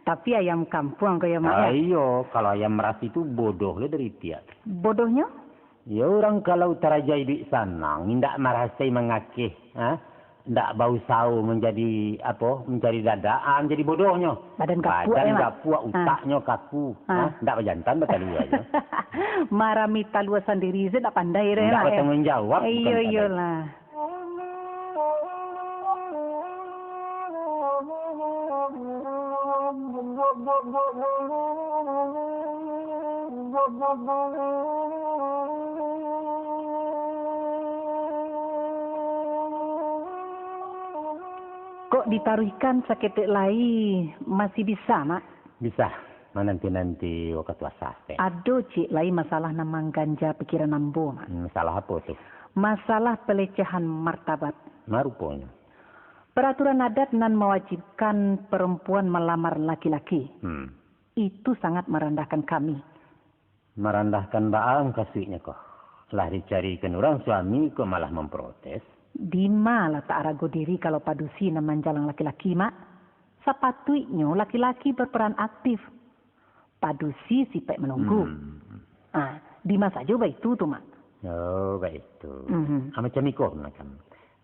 Tapi ayam kampuang ko yo, Mak, Ah, yo? iyo, kalau ayam ras itu bodoh lah dari itiak. Bodohnyo? Ya, urang kalau taraja iduik sanang, indak marasai mangakeh, ha? Ndak bausaho manjadi, apo, mancari dadak, ah, manjadi bodohnyo. Badan gapuak, Badan ya, Mak? gapuak, Ah. utaknyo kaku, Ah. ha? Ndak bajantan batalua nyo. Marami talua sandiri se ndak pandai, ya, Ndak Mak, ya? batangguang jawab, Iyo, bukan pandai. iyolah. Kok ditaruihkan saketek lai, masih bisa, Mak? Bisa, mananti-nanti wakatu asah, Tek. Ado ciek lai masalah nan mangganja pikiran ambo, Mak. Hmm, masalah apo tu? Masalah pelecehan martabat. Maruponyo. Peraturan adat nan mawajibkan perempuan malamar laki-laki. Hmm. Itu sangat merendahkan kami. Marandahkan baa mukasuiknyo ko? Lah dicarikan urang suami, kok malah mamprotes? Dima latak arago diri kalau padusi nan manjalang laki-laki, Mak? Sapatuiknyo laki-laki berperan aktif. Padusi sipaik manunggu. Hmm. Ah, dima sajo baitu tu, Mak? Oh, baitu. Mhm. Ah, macam iko, Mak.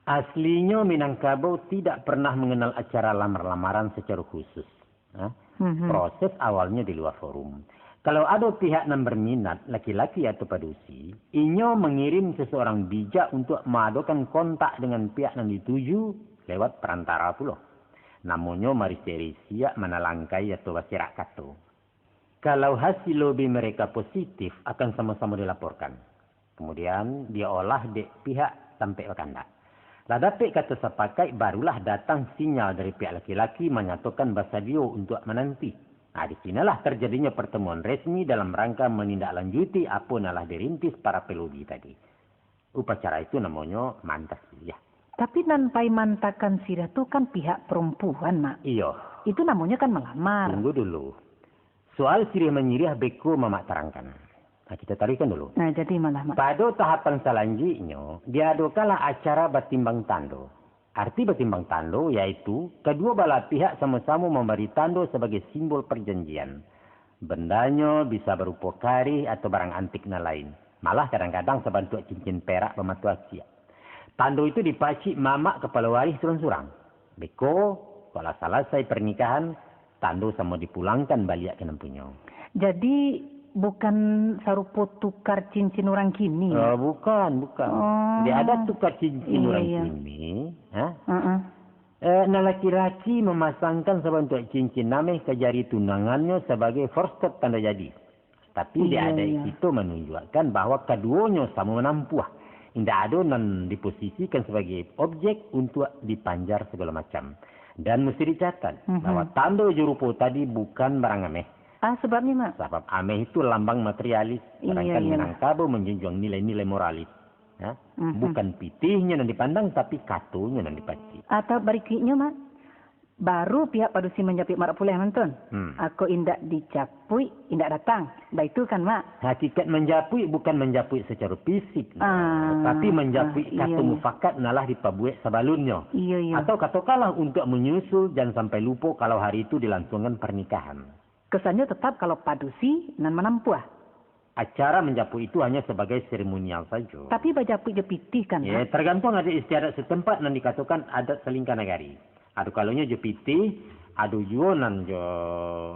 Aslinyo Minangkabau tidak pernah mengenal acara lamar-lamaran secara khusus. Ha? Mhm. Proses awalnyo di lua forum. Kalau ado pihak nan berminat, laki-laki atau padusi, inyo mangirim seseorang bijak untuak maadokan kontak dengan pihak nan dituju lewat perantara pulo. Namonyo marisek-risiak, manalangkai atau baserak kato. Kalau hasil lobi mereka positif, akan samo-samo dilaporkan. Kamudian, diolah dek pihak tampek bakandak. Lah dapek kato sapakaik, barulah datang sinyal dari pihak laki-laki manyatokan basadio untuak mananti. Nah, di sinolah tarjadinyo partamuan resmi dalam rangka manindaklanjuti apo nan lah dirintis para pelobi tadi. Upacara itu namonyo manta siriah. Tapi nan pai mantakan siriah tu kan pihak perempuan, Mak. Iyo. Itu namonyo kan malamar. Tunggu dulu. Soal siriah manyiriah beko Mamak tarangkan. Nah, kita taruihkan dulu. Nah, jadi malah, Mak. Pado tahapan salanjuiknyo, diadokanlah acara batimbang tando. Arti batimbang tando, yaitu kaduo balah pihak samo-samo mambari tando sabagai simbol parjanjian. Bandanyo bisa barupo karih atau barang antik nan lain. Malah kadang-kadang sabantuak cincin perak bamato aciak. Tando itu dipacik mamak kapalo warih surang-surang. Beko, kok lah salasai parnikahan, tando samo dipulangkan baliak ka nan punyo. Jadi, bukan sarupo tukar cincin urang kini, Oh, yo? bukan, bukan. Oh. Di adat tukar cincin Iya, urang iya. kini, ha? Heeh. Eh, nan laki-laki mamasangkan sabantuak cincin ameh ka jari tunangannyo sabagai forstep tando jadi. Tapi di Iya, adat iya. kito manunjuakkan bahwa kaduonyo samo manampuah. Indak ado nan diposisikan sabagai objek untuak dipanjar sagalo macam. Dan musti dicatat Mhm. bahwa tando jo rupo tadi bukan barang ameh. Ah, sababnyo, Mak? Sabab ameh itu lambang materialis, Iya, sedangkan iya. Minangkabau manjunjuang nilai-nilai moralis. Ya? Mhm. Bukan pitihnyo nan dipandang, tapi katonyo nan dipacik. Atau barikuiknyo, Mak? Baru pihak padusi manjapuik marak puleh mantun. Hmm. Ako indak dijapuik, indak datang. Baitu kan, Mak? Hakikat manjapuik bukan manjapuik sacaro fisik, Ah, tapi manjapuik ah, iya, kato iya. mufakat nan lah dipabuek sabalunnyo. Iya, iya. Atau katokanlah untuak manyusul, jan sampai lupo kalau hari itu dilansuangkan parnikahan. Kesannyo tetap kalau padusi nan manampuah. Acara manjapuik itu hanyo sabagai seremonial sajo. Tapi bajapuik jo pitih kan, Ya, Mak? tergantung adat istiadat setempat nan dikatokan adat salingka nagari. Ado kalonyo jo pitih, ado juo nan jo,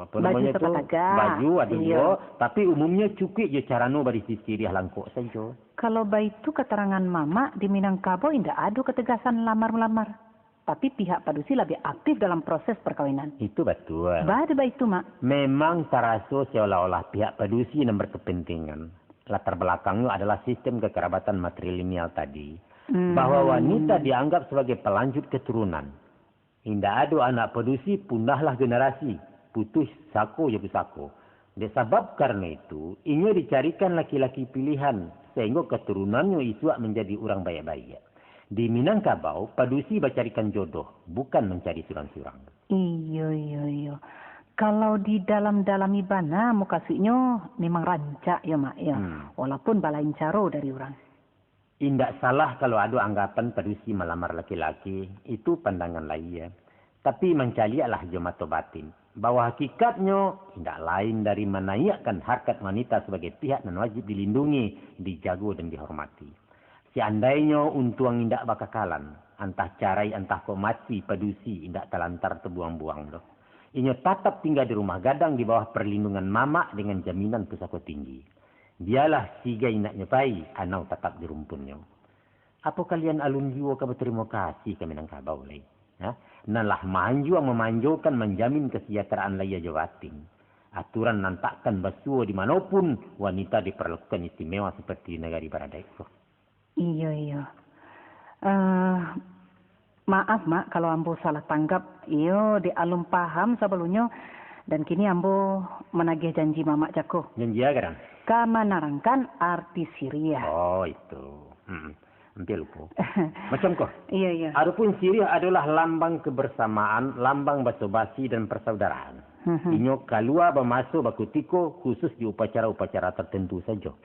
apo namonyo tu, baju, ado juo, tapi umumnyo cukuik jo carano barisi siriah langkok sajo. Kalau baitu katarangan Mamak, di Minangkabau indak ado kategasan lamar-malamar. Tapi pihak padusi labiah aktif dalam proses parkawinan. Itu batua. Baa dek baitu, Mak? Memang taraso seolah-olah pihak padusi nan berkepentingan. Latar balakangnyo adalah sistem kekerabatan matrilineal tadi, bahwa wanita dianggap sebagai pelanjut keturunan. Indak ado anak padusi, punahlah generasi, putuih sako jo pusako. Dek sabab karano itu, inyo dicarikan laki-laki pilihan, sahinggo katurunannyo isuak manjadi urang baiak-baiak. Di Minangkabau, padusi bacarikan jodoh, bukan mancari surang-surang. Iyo, iyo, iyo. Kalau didalam-dalami bana, mukasuiknyo memang rancak yo, Mak, yo. Hmm. Walaupun balain caro dari urang. Indak salah kalau ado anggapan padusi malamar laki-laki, itu pandangan lahia. Tapi mancaliaklah jo mato batin, bahwa hakikatnyo indak lain dari manaiakkan harkat wanita sabagai pihak nan wajib dilindungi, dijago, dan dihormati. Seandainyo untuang indak bakakalan, antah carai antah kok mati, padusi indak talantar tabuang-buang doh. Inyo tatap tingga di rumah gadang di bawah parlindungan mamak dengan jaminan pusako tinggi. Bialah sigai naknyo pai, anau tatap di rumpunnyo. Apo kalian alun juo ka batarimo kasih ka Minangkabau lai? Ha? Nan lah maanjuang mamanjokan manjamin kasajahteraan lahia jo batin. Aturan nan takkan basuo di mano pun wanita diperlakukan istimewa seperti di nagari baradaik ko. Iyo, iyo. Eh, maaf, Mak, kalau ambo salah tanggap. Iyo, dek alun paham sabalunnyo, dan kini ambo managih janji Mamak cako. Janji a gadang? Ka manarangkan arti siriah. Oh, itu. Hmm. Ampia lupo. Macam ko. Iyo, iyo. Adopun siriah adolah lambang kebersamaan, lambang baso-basi dan persaudaraan. Mhm. Inyo kalua bamaso bakutiko, khusus di upacara-upacara tertentu sajo.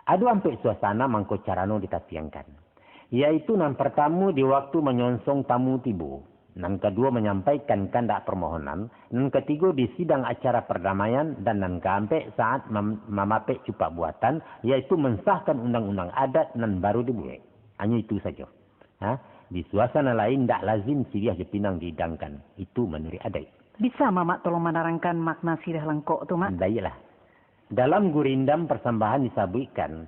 Ado ampek suasana mangko carano ditatiangkan, yaitu nan partamo di waktu manyonsong tamu tibo, nan kaduo manyampaikan kandak parmohonan, nan katigo di sidang acara pardamaian, dan nan kaampek saat mam-, mamapek cupak buatan, yaitu mansahkan undang-undang adat nan baru dibuek. Hanyo itu sajo. Ha? Di suasana lain ndak lazim siriah jo pinang dihidangkan. Itu manuruik adaik. Bisa Mamak tolong manarangkan makna siriah langkok tu, Mak? Baiklah. Dalam gurindam parsambahan disabuikkan,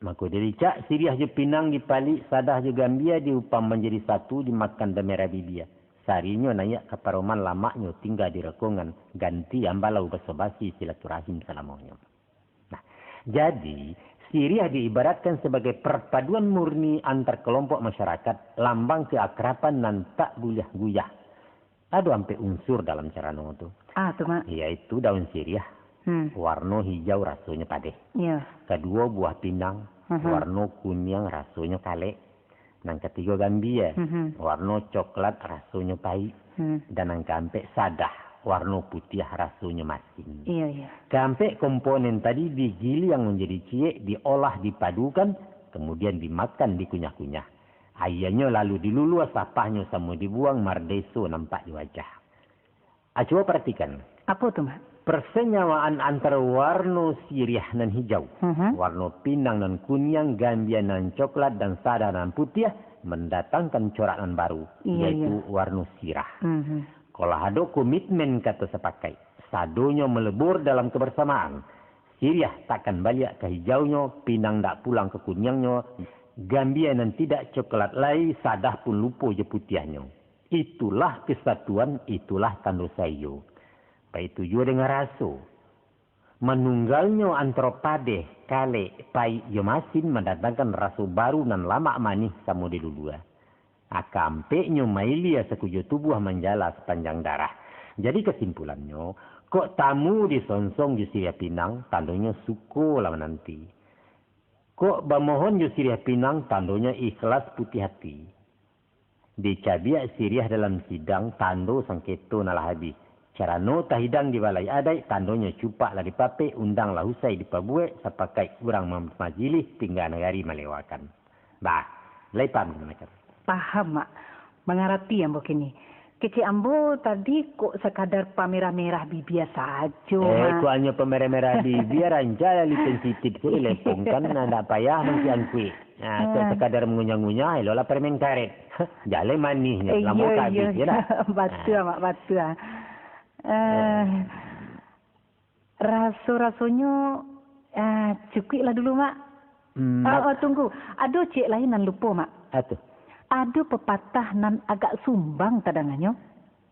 mako diricak siriah jo pinang dipalik, sadah jo gambia diupam manjadi satu, dimakan damerah bibia. Sarinyo naiak ka paroman, lamaknyo tingga di rokongan, ganti ambalau baso-basi silaturahim salamonyo. Nah, jadi, siriah diibaratkan sabagai parpaduan murni antar kalompok masyarakat, lambang keakraban nan tak buliah guyah. Ado ampek unsur dalam carano tu. Ah, tu, Mak. Yaitu daun siriah, Hmm. warno hijau rasonyo padeh. Iyo. Kaduo buah pinang, Mhm. warno kuniang rasonyo kalek. Nan katigo gambia, Mhm. warno coklat rasonyo paik. Hmm. Dan nan kaampek sadah, warno putiah rasonyo masin. Iyo, iyo. Kaampek komponen tadi digiliang manjadi ciek, diolah, dipadukan, kamudian dimakan, dikunyah-kunyah. Aianyo lalu diluluah, sapahnyo samo dibuang, mardeso nampak di wajah. A, cubo paratikan. Apo tu, Mak? Parsenyawaan antaro warno siriah nan hijau, Mhm. warno pinang nan kuniang, gambia nan coklat, dan sadah nan putiah, mandatangkan corak nan baru, Iyo, yaitu iyo. warno sirah. Mhm. Kok lah ado komitmen kato sapakaik, sadonyo malebur dalam kabarsamaan. Siriah takkan baliak ka hijaunyo, pinang ndak pulang ka kuniangnyo, gambia nan tidak coklat lai, sadah pun lupo jo putiahnyo. Itulah kesatuan, itulah tando saiyo. Baitu juo dengan raso. Manunggalnyo antaro padeh, kalek, paik, jo masin mandatangkan raso baru nan lamak manih samo dilulua. A, kaampeknyo mailia sakujuah tubuah manjala sapanjang darah. Jadi kasimpulannyo, kok tamu disonsong jo siriah pinang, tandonyo suko lah mananti. Kok bamohon jo siriah pinang, tandonyo ikhlas putiah ati. Dicabiak siriah dalam sidang, tando sangketo nan lah abih. Carano tahidang di balai adaik, tandonyo cupak lah dipapek, undang lah usai dipabuek, sapakaik urang mam-, majilih, tingga nagari malewakan. Bah, lai paham kamanakan? Paham, Mak. Mangarati ambo kini. Kecek ambo tadi kok sakadar pamerah-merah bibia sajo, Eh, Mak. Kok hanyo pamerah-merah bibia, rancak lah lipen sitip tu dilepongkan, nah, ndak payah mangkuik-angkuik. Nah, kok Ah. sakadar mangunyah-ngunyah, eloklah permen karet. Jaleh manih nyo, Eh, lamo iyo, ka iyo. abih, yo dak? Batua, Ah. Mak, batua. Eh, Eh. Raso-rasonyo, ah, cukuiklah dulu, Mak. Hmm, Ah, Mak. Oh, tunggu. Ado ciek lai nan lupo, Mak. Apo tu? Ado pepatah nan agak sumbang tadanganyo.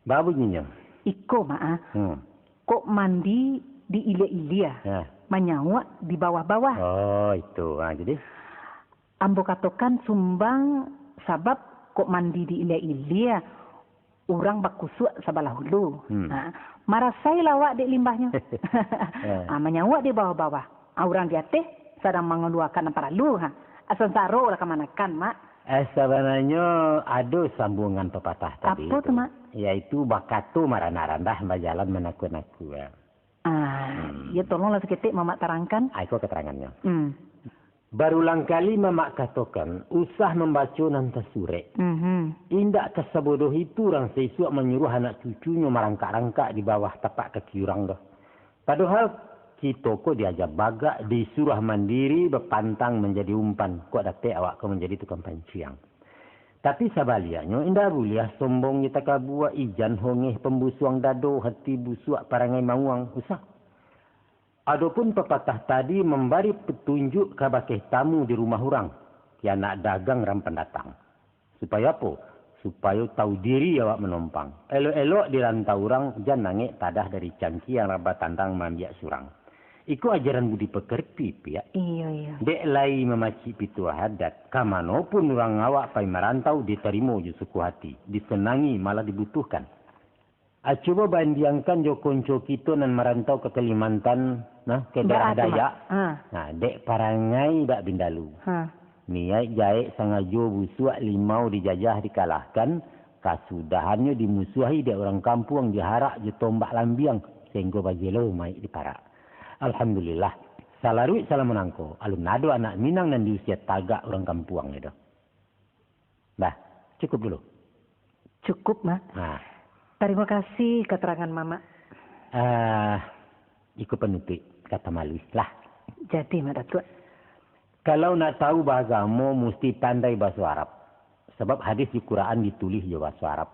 Baa bunyinyo? Iko, Mak, ah. Hmm. Kok mandi di ilia-ilia, Ya. manyauak di bawah-bawah. Oh, itu. Ha, jadi? Ambo katokan sumbang sabab kok mandi di ilia-ilia, urang bakusuak sabalah ulu. Hmm. Ha, marasailah awak dek limbahnyo. Ya. Ha, manyauak di bawah-bawah. Ha, urang di ateh sadang mangaluakan nan paralu. Ha, sansaro lah kamanakan, Mak. Eh, sabananyo ado sambuangan papatah tadi Apo tu, tu, Mak? yaitu bakato maranak randah, bajalan manakua-nakua. Ah, Hmm. yo, tolonglah saketek Mamak tarangkan. Ah, iko keterangannyo. Hmm. Barulang kali Mamak katokan, usah mambaco nan tasurek. Mhm. Indak ka sabodoh itu urang saisuak manyuruah anak cucunyo marangkak-rangkak di bawah tapak kaki urang doh. Padohal kito ko diaja bagak, disuruah mandiri, bapantang manjadi umpan, kok dapek awak ko manjadi tukang panciang. Tapi sabaliaknyo, indak buliah sombong jo takabua, ijan hongeh pambusuang dado, hati busuak parangai mauang, usah. Adopun papatah tadi mambari patunjuak kabakeh tamu di rumah urang, ki anak dagang rang pandatang. Supayo apo? Supayo tahu diri awak manompang. Elok-elok di rantau urang, jan angek tadah dari cangkia rang batandang maambiak surang. Iko ajaran budi pakarti, Piak. Iyo, iyo. Dek lai mamacik pituah adat, ka mano pun urang awak pai marantau ditarimo jo suko hati, disanangi, malah dibutuhkan. Ah, cubo bandiangkan jo konco kito nan marantau ka Kalimantan, nah, ka Indak daerah ado, Mak. Dayak. Ha. Nah, dek parangai dak bindalu. Ha. Niaik gaek sangajo busuak limau dijajah dikalahkan, kasudahannyo dimusuahi dek urang kampuang jo harak jo tombak lambiang, sainggo bajelo maik diparak. Alhamdulillah, salaruik salah manangko, alun ado anak Minang nan diusia tagak urang kampuang nyo doh. Dah, cukup dulu. Cukup, Mak. Nah. Tarimo kasih katerangan Mamak. Ah, iko panutuik, kato maluih lah. Jadi, Mak Datuak. Kalau nak tahu baagamo, musti pandai bahaso Arab. Sabab hadis di Quran ditulih jo bahaso Arab.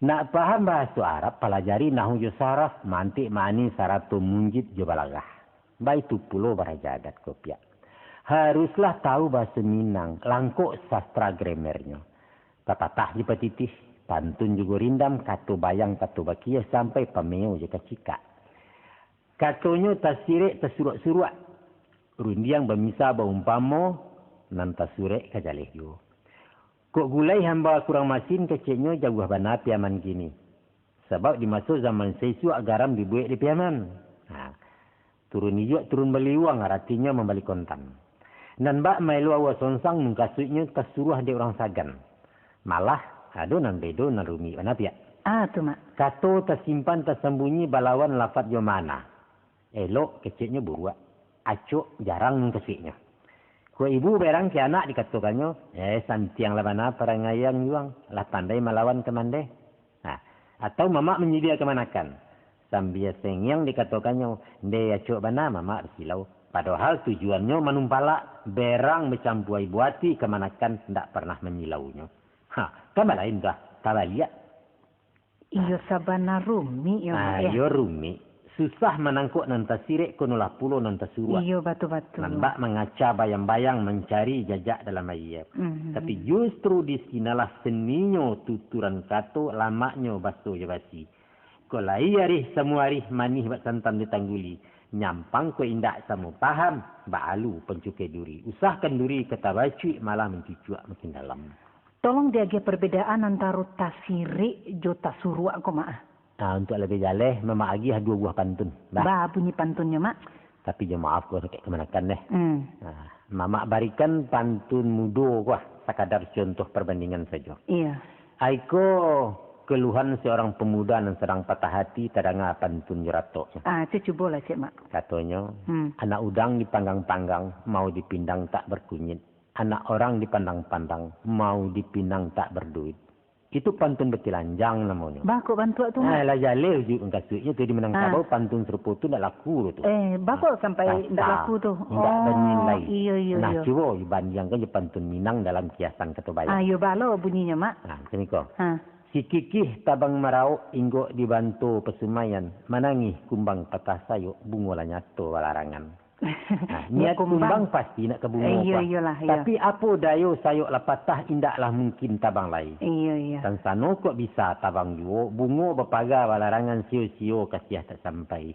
Nak paham bahaso Arab, palajari nahwu jo saraf, mantik, ma'ani, sarato, munjid, jo balaghah. Baitu pulo baraja adat ko, Piak. Haruslah tahu bahaso Minang, langkok sastra grammarnyo. Papatah jo patitih, pantun jo gurindam, kato bayang, kato bakiah, sampai pameo jo kacikak. Katonyo tasirek tasuruak-suruak, rundiang bamisa baumpamo, nan tasurek ka jaleh juo. Kok gulai hamba kurang masin, keceknyo jauah bana Piaman kini. Sabab di maso zaman saisuak garam dibuek di Piaman. Ha. Turun ijuak, turun baliuang, aratinyo mambali kontan. Nan bak maelo aua songsang, mungkasuiknyo tasuruah dek urang sagan. Malah, ado nan bedo, nan rumik bana, Piak. Ah, tu, Mak. Kato tasimpan tasambunyi balawan lafat jo maana. Elok keceknyo buruak, acok jarang mungkasuiknyo. Kok ibu berang ka anak dikatokannyo, eh, santianglah bana parangaian juang, lah pandai malawan kamandeh. Nah, atau mamak manyidia kamanakan, sambia sengiang dikatokannyo, ndeh acok bana mamak basilau. Padohal tujuannyo manumpalak, berang bacampua ibu ati, kamanakan ndak parnah manyilaunyo. Ha, kan balain tu ah, tabaliak. Iyo, sabana rumik yo, Mak, Ah, yo. Iyo rumik. Susah manangkok nan tasirek, konolah pulo nan tasuruak. Iyo, batul-batul. Nan bak mangaca bayang-bayang mancari jajak dalam aia. Mhm. Tapi justru di sinalah seninyo tuturan kato, lamaknyo baso jo basi. Kok lai arih samuarih, manih bak santan di tangguli. Nyampang kok indak samo paham, baalu pancukai duri. Usahkan duri ka tabacuik, malah mancucuak makin dalam. Tolong diagiah perbedaan antaro tasirek jo tasuruak ko, Mak. Ah, untuak labiah jaleh, Mamak agiah duo buah pantun. Bah. Bah, bunyi pantunnyo, Mak. Tapi jo maaf, ko sakik kamanakan deh. Hmm. Ah, Mamak barikan pantun mudo ko ah, sakadar contoh perbandingan sajo. Iya. Aiko keluhan seorang pemuda nan sadang patah hati, tadanga pantun jo ratoknyo. Ah, cek cubolah, cek, Mak. Katonyo, Hmm. anak udang dipanggang-panggang, mau dipindang tak berkunyit. Anak orang dipandang-pandang, mau dipinang tak berduit. Itu pantun batilanjang namonyo. Baa kok bantuak tu, Mak? Ah, lah jaleh ujuik mangkasuiknyo tu, di Minangkabau pantun sarupo tu ndak laku tu. Eh, baa kok sampai ndak laku tu? Ndak banilai. Iyo, iyo, nah, iyo. Cubo dibandiangkan jo pantun Minang dalam kiasan kato bayang. Ah, iyo, baa lo bunyinyo, Mak? Nah, macam iko. Ha. Sikikih tabang marauk inggok di banto pasumayan, manangih kumbang patah sayok, bungo lah nyato balarangan. Nah, niat kumbang pasti nak ka bungo. Eh, iyo, iyolah, iyo. Tapi apo dayo sayok lah patah, indaklah mungkin tabang lai. Iyo, iyo. Tansano kok bisa tabang juo, bungo bapaga balarangan, sio-sio kasiah tak sampai.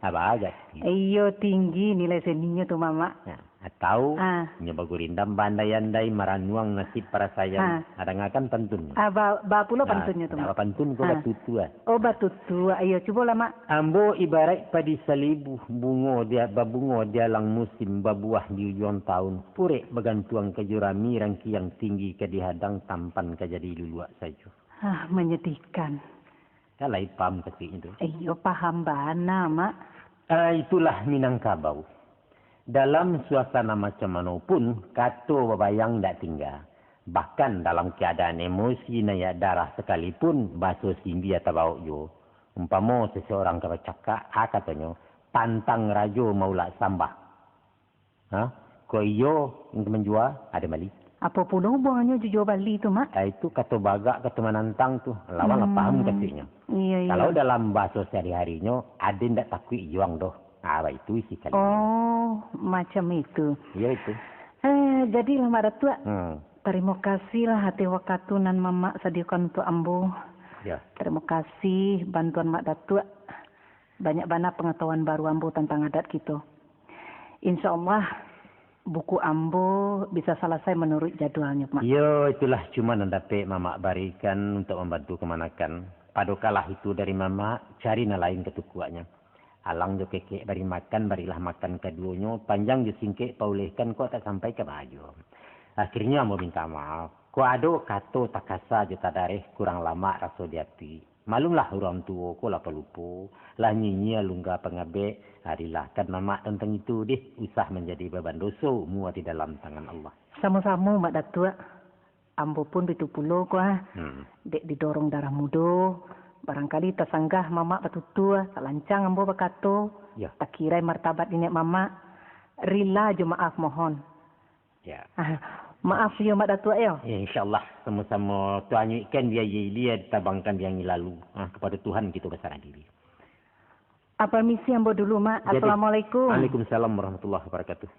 Abah agak tinggi. Iyo, tinggi nilai seninyo tu, Mamak. Nah, atau nyo bagurindam baandai-andai, maranuang nasib parasaian. Ha. Nah, dangakan pantun. Ah, ba-, ba pulo pantunnyo tu, Mak? Pantun ko batutua. Oh, batutua. Iyo, cubolah, Mak. Ambo ibaraik padi salibuah, bungo dia, babungo di alang musim, babuah di ujuang taun, purek bagantuang ka jurami, rangkiang tinggi ka dihadang, tampan ka jadi luluak sajo. Ah, menyedihkan. Kan lai paham kasuiknyo tu? Iyo, paham bana, Mak. Ah, itulah Minangkabau. Dalam suasana macam mano pun, kato babayang indak tingga. Bahkan dalam keadaan emosi naiak darah sakalipun, baso sindia tabaok juo. Umpamo seseorang ka bacakak, a katonyo, "Pantang rajo maulak sambah." Ha? Kok iyo, indak manjua, ado bali. Apo pulo hubungannyo jo jua bali tu, Mak? Ah, itu kato bagak, kato manantang tu. Lawan lah paham kasuiknyo. Iyo, iyo. Kalau dalam bahaso sahari-harinyo, ado indak takuik juang doh. Ah, baitu isi kalimat. Oh, macam itu. Iyo, itu. Eh, jadilah, Mak Datuak. Hmm. Tarimo kasihlah ateh wakatu nan Mamak sadiokan untuak ambo. Yo. Tarimo kasih bantuan Mak Datuak. Banyak bana pangatahuan baru ambo tantang adat kito. Insya Allah, buku ambo bisa salasai manuruik jadualnyo, Mak. Iyo, itulah cuma nan dapek Mamak barikan untuak mambantu kamanakan. Padokalah itu dari Mamak, cari nan lain katukuaknyo. Alang jo kekek bari makan, barilah makan kaduonyo, panjang jo singkek paulehkan, kok tak sampai ka baju. Akhirnyo ambo minta maaf. Kok ado kato takasa jo tadareh, kurang lamak raso di ati. Maklumlah urang tuo ko lah palupo, lah nyinyia lungga pangabek, ah, rilahkan Mamak tantang itu deh, usah manjadi baban doso, mua di dalam tangan Allah. Samo-samo, Mak Datuak. Ambo pun baitu pulo ko, ah. Hmm. Dek didorong darah mudo, barangkali tasanggah Mamak batutua, talancang ambo bakato, yo, takirai martabat niniak Mamak, rila jo maaf mohon. Ya. Ah, maaf yo, Mak Datuak, yo. Ya, insya Allah, samo-samo. Tuanyuikkan di aia ilia, ditabangkan di angin lalu. Ah, kapado Tuhan kito basarah diri. Ah, permisi ambo dulu, Mak. Jadi, assalamualaikum. Waalaikumsalam warahmatullahi wabarakatuh.